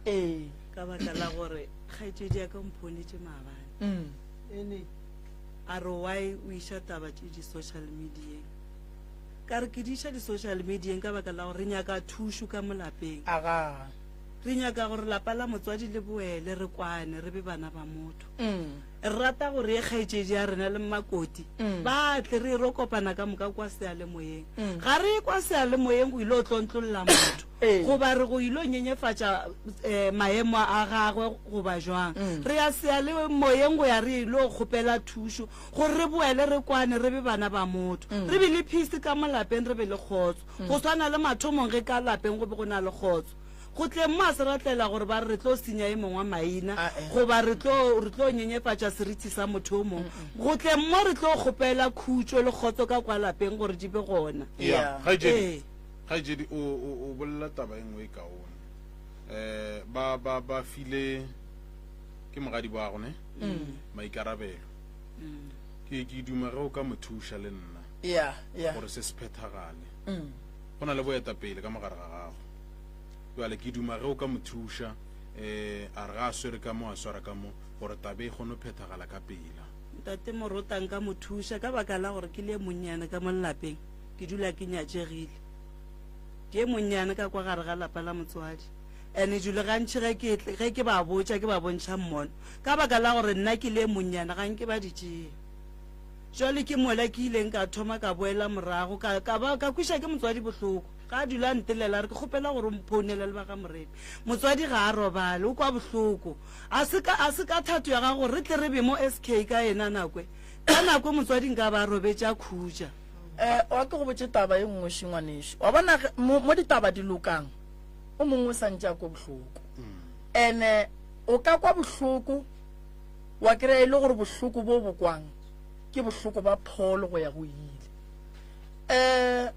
Ee. Ka baka la gore kgaetšedi ya ka o mphonetše maabane. Ene. A re why o iša taba tše di-social medieng. Ka re ke di iša di-social medieng ka baka la gore re nyaka thušo ka mo lapeng. Aga. Re nyaka gore lapa la motswadi le boele re kwane re be bana ba motho. Re rata gore ye kgaetšedi ya rena le Mmakoti ba tle re ro kopana ka moka kwa seyalemoyeng. Ga re ye kwa seyalemoyeng go ilo tlontlolla motho goba re go ilo nyenyefatša maemo a gagwe goba jwang. Re ya seyalemoyeng go ya re ilo kgopela thušo gore re boele re kwane re be bana ba motho. Re be le peace ka mo lapeng re be le kgotso go swana le mathomong ge ka lapeng go be go na le kgotso. Go tleng mo a se ratlela gore ba re re tlo senya e mongwe maina goba re tlo re tlo nyenyefatša seriti sa motho o mongwe. Go tleng mo re tlo kgopela khutšo le kgotso ka kwa lapeng gore di be gona. Ya, kgaetšedi, kgaetšedi o, o, o bolela taba e nngwe e kaone. Eh, ba, ba, ba file ke mogadi bago ne maikarabelo. Ke, ke duma ge o ka mo thuša le nna Yeah, yeah. gore se se phethagale. Go na le boetapele ka mogare ga gago. Bjale ke duma ge o ka mo thuša, um a re ga a swere ka mo, a swara ka mo, gore taba e kgone go phethagala ka pela. Ntate Morota nka mo thuša ka baka la gore ke le e monnyane ka mo lelapeng, ke dula ke nyatšegile. Ke e monnyane ka kwa gare ga lapa la motswadi. And dilo gantši ge ke, ge ke ba botša, ke ba bontšha mmono. Ka baka la gore nna ke le e monnyane, ga nke ba di tšea. Jwale ke mola ke ileng ka thoma ka boela morago, ka, ka ba, ka kweša ke motswadi bohloko. Ga a dula a ntelela a re, Ke kgopela gore o mphounele le ba ga Moremi. Motswadi ga a robale, o kwa bohloko. A se ka, a se ka thato ya gago gore re tle re be mo SK ka yena nako e. Ka nako e motswadi nka ba a robetše a khutša. Eh, wa ke go botše taba e nngwe še ngwanešu. Wa bona ge, mo, mo ditaba di lokang, o mongwe o sa ntše a kwa bohloko. Ene o ka kwa bohloko, wa kry-a e le gore bohloko bo bo kwang ke bohloko ba pholo go ya go ile. Eh,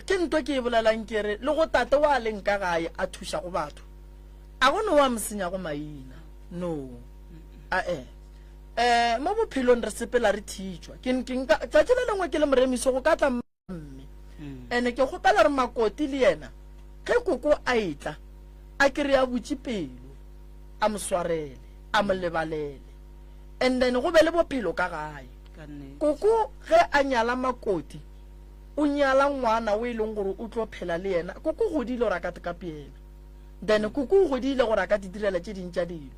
Ke nto ke e bolelang ke re, le go tate wa leng ka gae a thušago batho, a go ne wa mo senyago maina. No. Ae. Eh, mo bophelong re sepela re thitšwa. Ke, ke nka, tšatši le lengwe ke le moremiso go ka tla mme. Ene ke kgopela re makoti le yena, ge koko a etla, a ke re a butše pelo, a mo swarele, a mo lebalele. And then go be le bophelo ka gae. Koko ge a nyala makoti, O nyala ngwana o e leng gore o tlo phela le yena. Koko o godile gore a ka tekapiela. Then koko o godile gore a ka didirela tše ding tša dilo.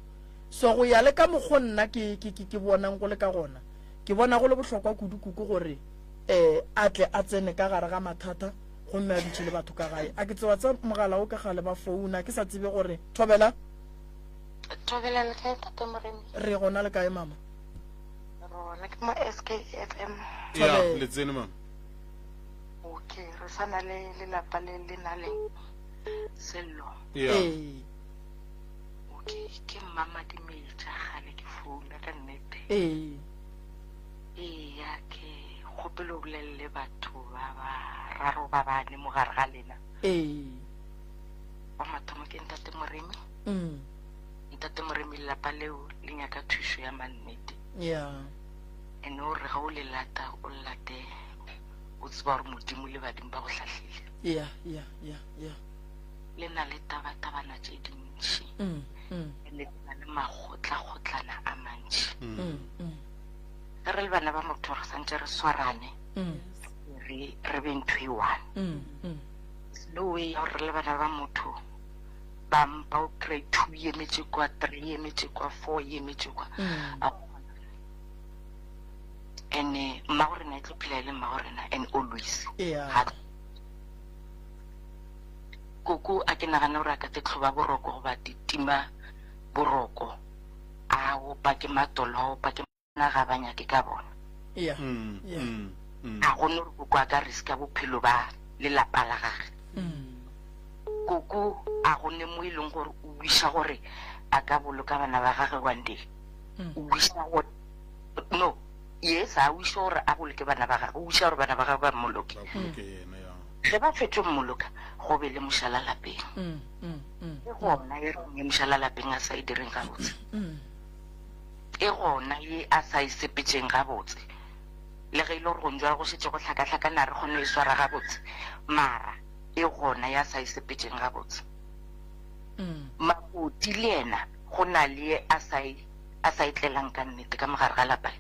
So go ya le ka mokgo nna ke, ke, ke, ke bonang go le ka gona, ke bona go le bohlokwa kudu koko gore um a tle a tsene ka gare ga mathata gomme a dutše le batho ka gae. A ke tseba tsa mogala o ke kgale ba founa, ke sa tsebe gore Thobela. Thobela le kae Tate Moremi? Re gona le kae mama? Rona ke mo SKFM. Ya, le tsene mama. Okay, re sa na le lelapa le le na le sello. Yeah. Ee. Okay, ke mmamadimetša gale ke founa ka nnete. Ee. Eya, ke kgopelo o bolelele batho ba bararo ba bane mo gare ga lena. Ee. Wa mathomo ke Ntate Moremi. Mm. Ntate Moremi, lelapa leo le nyaka thušo ya mannete. Yeah. Ene o re ga o le lata, o le late o tseba gore Modimo le badimo ba go hlahlile. Yeah, yeah, yeah, yeah. Le na le tabatabana tše dintši. Mm, mm. Le na le makgotlakgotlana a mantši. Mm, mm. Ge re le bana ba motho re santše re swarane. Mm. Re re be ntho e one. Mm, mm. There's no way ya gore re le bana ba motho ba mpa o kry 2 e emetše kwa, 3 e emetše kwa, 4 e emetše kwa. Mm. A go kgona. And mmago rena e tlo phela e le mmago rena and always. Yeah. Ga koko a ke nagane gore a ka te tlhoba boroko goba te tima boroko a opa ke matolo a opa ke na ga ba nyake ka bona. Yeah. Yeah. A go no re koko a ka riska bophelo ba lelapa la gage. Koko a go ne mo e leng gore o wisha gore a ka boloka bana ba gage one day. O wisha gore no yes a wisha gore a boloke bana ba gage, o wisha gore bana ba gage ba mmoloke. Ba boloke yena ya. Ge ba fetšo mmoloka go be le mošala lapeng. Ke gona e reng ye mošala lapeng a sa e direng gabotse. E gona ye a sa e sepetšeng gabotse. Le ge e le gore gong jwale go šetše go hlakahlakana re kgone go e swara gabotse, mara e gona ya sa e sepetšeng gabotse. Makoti le yena go na le ye a sa e a sa e tlelang ka nnete ka mogare ga lapa le.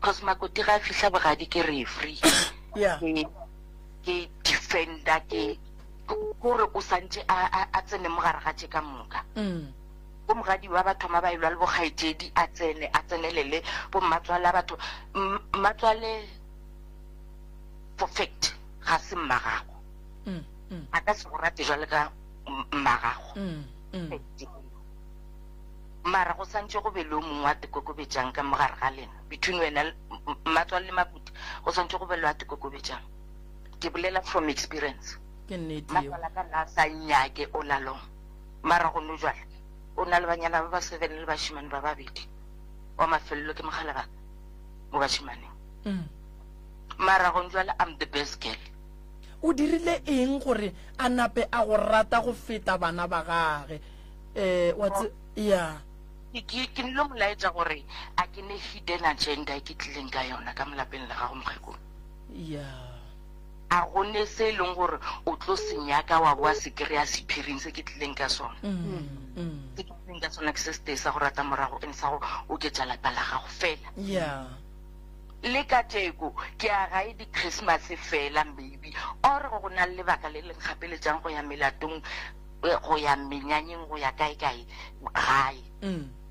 Cause makoti ga a fihla bogadi ke referee. Yeah. Ke ke defender ke kore o santše a a a tsene mo gare ga tše ka moka. Bo mogadi ba ba thoma ba elwa le bokgaetšedi a tsene a tsenelele bo mmatswale a batho mmatswale for fact ga se mmagago. A ka se go rate jwale ka mmagago. Mara go santše go be le o mongwe wa tekokobetšang ka mo gare ga lena between wena mmatswale le makuti go santše go be le wa tekokobetšang. Ke bolela from experience. Ke nnete yeo. Mmatswala ka na sa nyake all along. Mara go no jwale o na le banyana ba ba seven le bashimane ba babedi. Wa mafelelo ke mokgalabaka mo bashimaneng. Mara go jwale I'm the best girl. O dirile eng gore a nape a go rata go feta bana ba gage? Eh, wa tse, ya. Ke, ke, ke nno mo laetša gore a ke ne hidden agenda e ke tlileng ka yona ka mo lapeng la gago, mokgekolo. Ya. A go ne se e leng gore o tlo se nyaka wa boa se kry-a sephiring se ke tlileng ka sona. Se ke tlileng ka sona ke se setee sa go rata morago and sa go oketša lapa la gago fela. Ya. Le katšeko ke ya gae di Christmas fela maybe or go na le lebaka le le nkgapeletšang go ya melatong, go ya menyanyeng, go ya kae kae gae.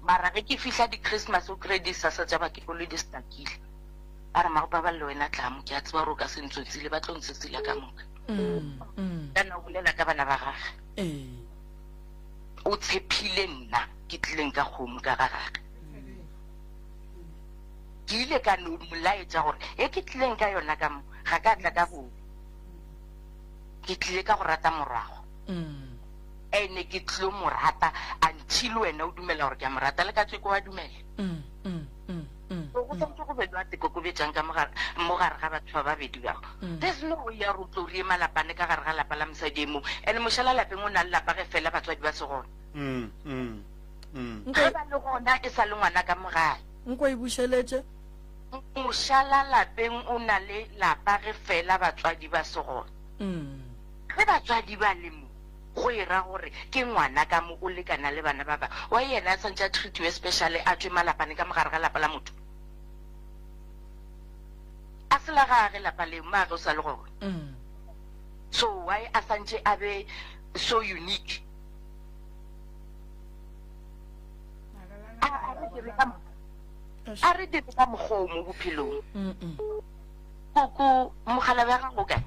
Mara ge ke fihla di Christmas o kry-e disasa tša bakekolo di stakile. Ba re mago baballe wena tla mo, ke a tseba gore o ka se ntsotsile, ba tlo ntsotsila ka moka. Kana o bolela ka bana ba gage. O tshephile nna ke tlileng ka kgomo ka ga gage. Ke ile ka no mo laetša gore e ke tlileng ka yona ka mo, ga ka tla ka bobe. Ke tlile ka go rata morwago. Ene ke tlilo mo rata until wena o dumela gore ke a mo rata, le ka tsweko wa dumela. So go santse go be le wa tekokobetšang ka mo gare, mo gare ga batho ba babedi bao. There's no way ya gore o tlo rie malapane ka gare ga lapa la mosadi e mongwe. And mošala lapeng o na le lapa ge fela batswadi ba se gona. Ge ba le gona e sa le ngwana ka mo gae. Nko e bušeletše. Mošala lapeng o na le lapa ge fela batswadi ba se gona. Ge batswadi ba le mo, go e ra gore ke ngwana ka mo o lekana le bana ba bangwe. Why yena a swantše a treatiwe special a tšwe malapane ka mo gare ga lapa la motho? A se la gage lapa leo, mmaage o sa le gona. So why a swantše a be so unique? A re dire ka a re dire ka mokgwa o mo bophelong. Koko, mogala wa gago o kae?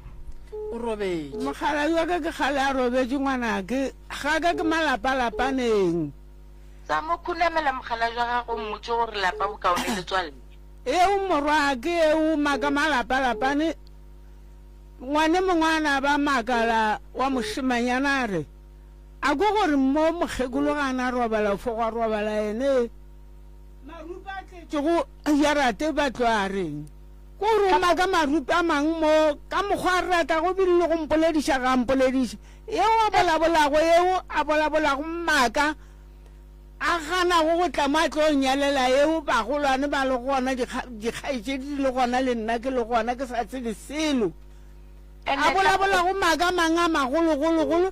O robetše. Mogala wa ka ke kgale a robetše ngwanake. Ga ka ke malapalapaneng. Tsa mo khunamela mogala jwa gago o mmotše gore lapa bokaone le tswalle. Eo morwake eo maka malapalapane. Ngwane mongwe a na ba makala wa mošemanyana a re, A ko gore mo mokgekolo ga a na robala fo gwa robala ene marupe a tletšego jarate ba tlo a reng? Ko gore o maka marupe a mang mo ka mokgwa a ratago bile le go mpolediša ga a mpolediše. Yeo a bolabolago yeo a bolabolago maaka a ganago go tla mo a tlo nyalela yeo bagolwane ba le gona dikgaetšedi di le gona le nna ke le gona ke sa tsebe selo. A bolabolago maaka a mang a magologologolo.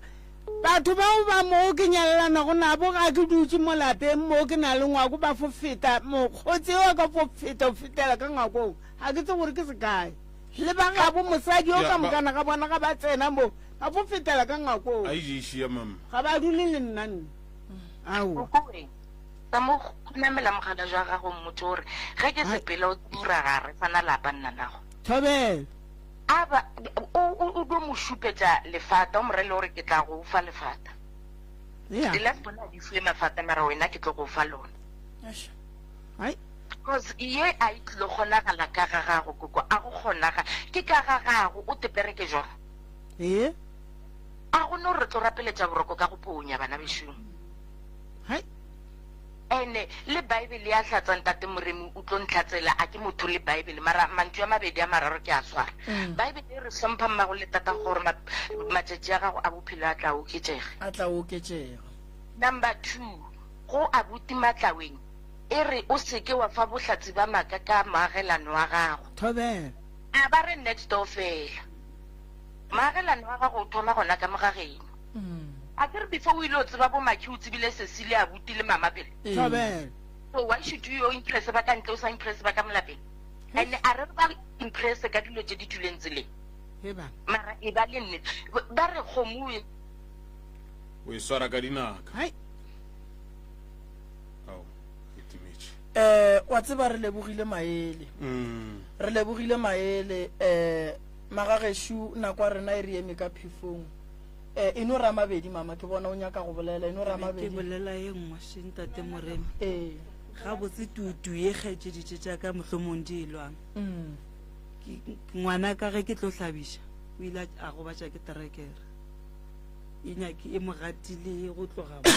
Batho bao ba moo ke nyalelanago nabo ga ke dutše mo lapeng moo ke na le ngwako ba fo feta mokgotse wa ka fo feta o fetela ka ngwakong ga ke tse gore ke sekae le ba gabo mosadi yo ka mokana ga bona ga ba tsena mo ba fo fetela ka ngwakong ga ba dule le nna nna aowa Ka mo khunamela mogala jwa gago mmotse gore ge ke sepela o dira ga re sana lapa nna nago. Thobela. A ba, o, o, o tlo mo šupetša lefata, o mo rele gore ke tla go fa lefata. Yeah. Di last bona di fiwe mafata, mara wena ke tlo go fa lona. Eish. Ai. Because ye a e tlilo kgonagala ka ga gago, koko, a go kgonaga. Ke ka ga gago, o tepereke jwang? Ee. A go no re tlo rapeletša boroko ka go ponya, bana bešong. Hai. Ene le Bible ya hlatsa ntate Moremi o tlo ntlhatsela a ke motho le Bible mara mantšu a mabedi a mararo ke a swara. Bible e re hlompha mmago le tatago gore matšatši a gago a bophelo a tla oketšega. A tla oketšega. Number 2 go abuti Matlaweng e re o seke wa fa bohlatsi ba maaka ka moagelano wa gago. Thobela. A ba re next door fela. Moagelano wa gago o thoma gona ka mo ga geno. A ke re before o ile o tseba bo Makhi o tsebile sesi le abuti le mama pele. Thobela. So why should you yo impress ba ka ntle o sa impress ba ka mo lapeng? And a re re ba impress ka dilo tše di tšwileng tseleng. He bana. Mara e ba le nnete. Ba re kgomo o e. O e swara ka dinaka. Hai. Ao, e timetše. Eh, wa tseba re lebogile maele. Re lebogile maele eh magagešu nako ya rena e re eme ka phefong. Eh, e no ra mabedi mama, ke bona o nyaka go bolela, e no ra Ke be ke mabedi. bolela ye nngwe še ntate Moremi. Ee. Gabotse tutu ye kgaetšeditše tša ka mohlomong di e lwang. Ke, ngwana ka ge ke tlo hlabiša, o ile a, a gobatša ke terekere. E nyake, e mo gatile go tloga mo,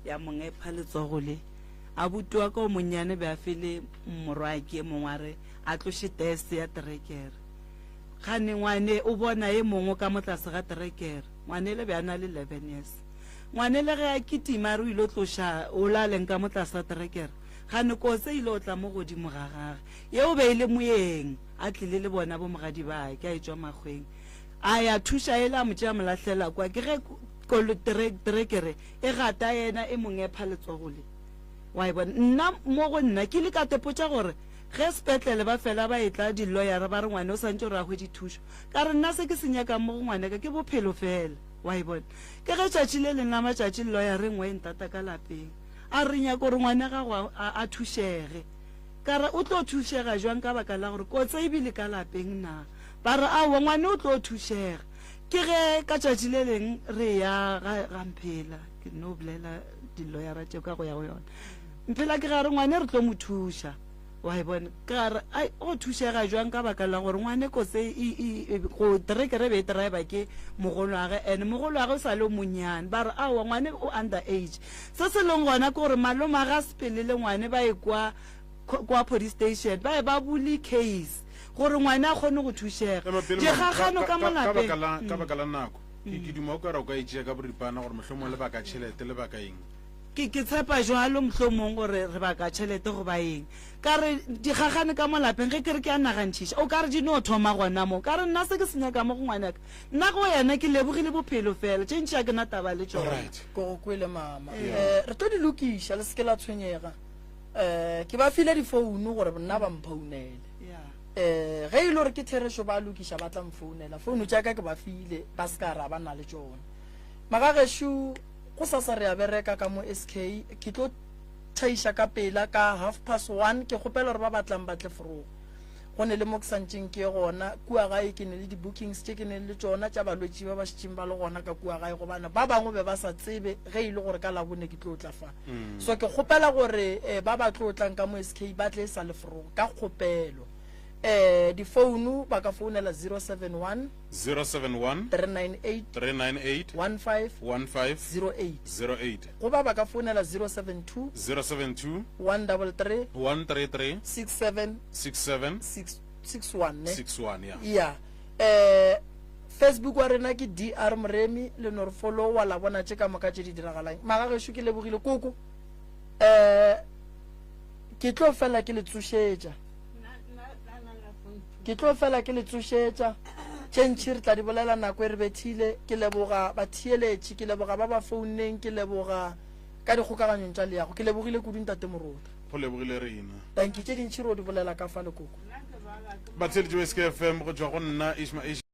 ya mo ngepha letsogo le. Abuti wa ka o monnyane be a fele morwake e mongwe a re a tloše test ya terekere. Kgane ngwane o bona e mongwe ka mo tlase ga terekere. Ngwanele be a na le 11 years. Ngwanele ge a kitima a re o ile tloša o la leng ka mo tlase ga terekere. Kgane kotse e ile o tla mo godimo ga gage. Yeo be e le moeng a tlile le bona bo mogadi ba ke a etšwa makgweng. A ya thuša ele a mo tšea mo lahlela kwa. Ke ge kolo terekere e gata yena e mo ngepha letsogo le. Wa e bona? Nna mo go nna ke ile ka tepotša gore Ge sepetlele ba fela ba etla diloyara ba re ngwane o santše gore a hwetše thušo. Ka re nna se ke se nyakang mo go ngwaneka ke bophelo fela. Wa e bona? Ke ge tšatši le leng la matšatši loyara e nngwe e ntata ka lapeng. A re re nyaka gore ngwane gago a, a, a thušege. Ka re o tlo thušega jwang ka baka la gore kotse e bile ka lapeng na? Ba re aowa ngwane o tlo thušega. Ke ge ka tšatši le leng re eya ga, ga Mphela, ke no bolela diloyara tšeo ka go ya go yona. Mphela ke gare ngwane re tlo mo thuša. Wa e bona? Ke gare ai go thušega jwang ka baka la gore ngwane kotse e, e, e, go terekere be e driver ke mogolwage and mogolwage o sa le o monnyane. Ba re aowa ngwane o under age. Se se leng gona ke gore malome a ga sepele le ngwane ba ye kwa kwa police station ba ye ba bule case gore ngwane a kgone go thušega. Ema pele, mama. Dikgagano ka mo Ka, ka, ka lapeng. baka la, ka baka la nako. Ke, ke duma o ka re o ka e tšea ka boripana gore mohlomongwe le baka tšhelete le baka eng. Ke, ke tshepa jwalo, mohlomong, gore re baka tšhelete goba eng. Ka re, Dikgagane ka mo lapeng, ge ke re ke a nagantšhiša, o ka re di no thoma gona mo. Ka re, Nna se ke se nyakago mo go ngwanaka, nna go yena ke lebogile bophelo feela, tše ntši ga ke na taba le tšona. Alright. Ke go kwele, mama. Yeah. Eh, re tlo di lokiša, le se ke la tshwenyega. Eh, ke ba file difounu gore nna ba mphounele. Yeah. Eh, ge e le gore ke therešo ba lokiša, ba tla mfounela. Founu tša ka ke ba file, ba se ka ra ba na le tšona. Magagešo, Gosasa re a bereka ka mo SK. Ke tlo thaiša ka pela ka half past one. Ke kgopela gore ba batlang ba tle forogo. Go ne le mo ke santšeng ke ye gona kua gae, ke ne le di-bookings tše ke ne le tšona tša balwetši ba ba šetšeng ba le gona ka kua gae, gobane ba bangwe be ba sa tsebe ge e le gore ka Labone ke tlo tla fa. So ke kgopela gore eh, ba ba tlo tlang ka mo SK ba tle e sa le forogo ka kgopelo. Eh, difounu ba ka founela 071 071 398 398 15 15 08 08 goba ba ka founela 072 072 133 133 67 67 61 ne 61 ya ya eh Facebook wa rena ke DR Moremi le no re followa la bona tše ka moka tše di diragalang. Magagešo ke lebogile koko. Eh ke tlo fela ke le tsošetša. Ke tlo fela ke le tsošetša. Tše ntši re tla di bolela nako e re bethile. Ke leboga batheeletši, ke leboga ba ba founeng, ke leboga ka dikgokaganyong tša leago. Ke lebogile kudu Ntate Morota. Go lebogile rena. Dankie, tše dintši ro di bolela ka fa le koko. Batheeletši ba SKFM go tšwa go nna Ishma Ish.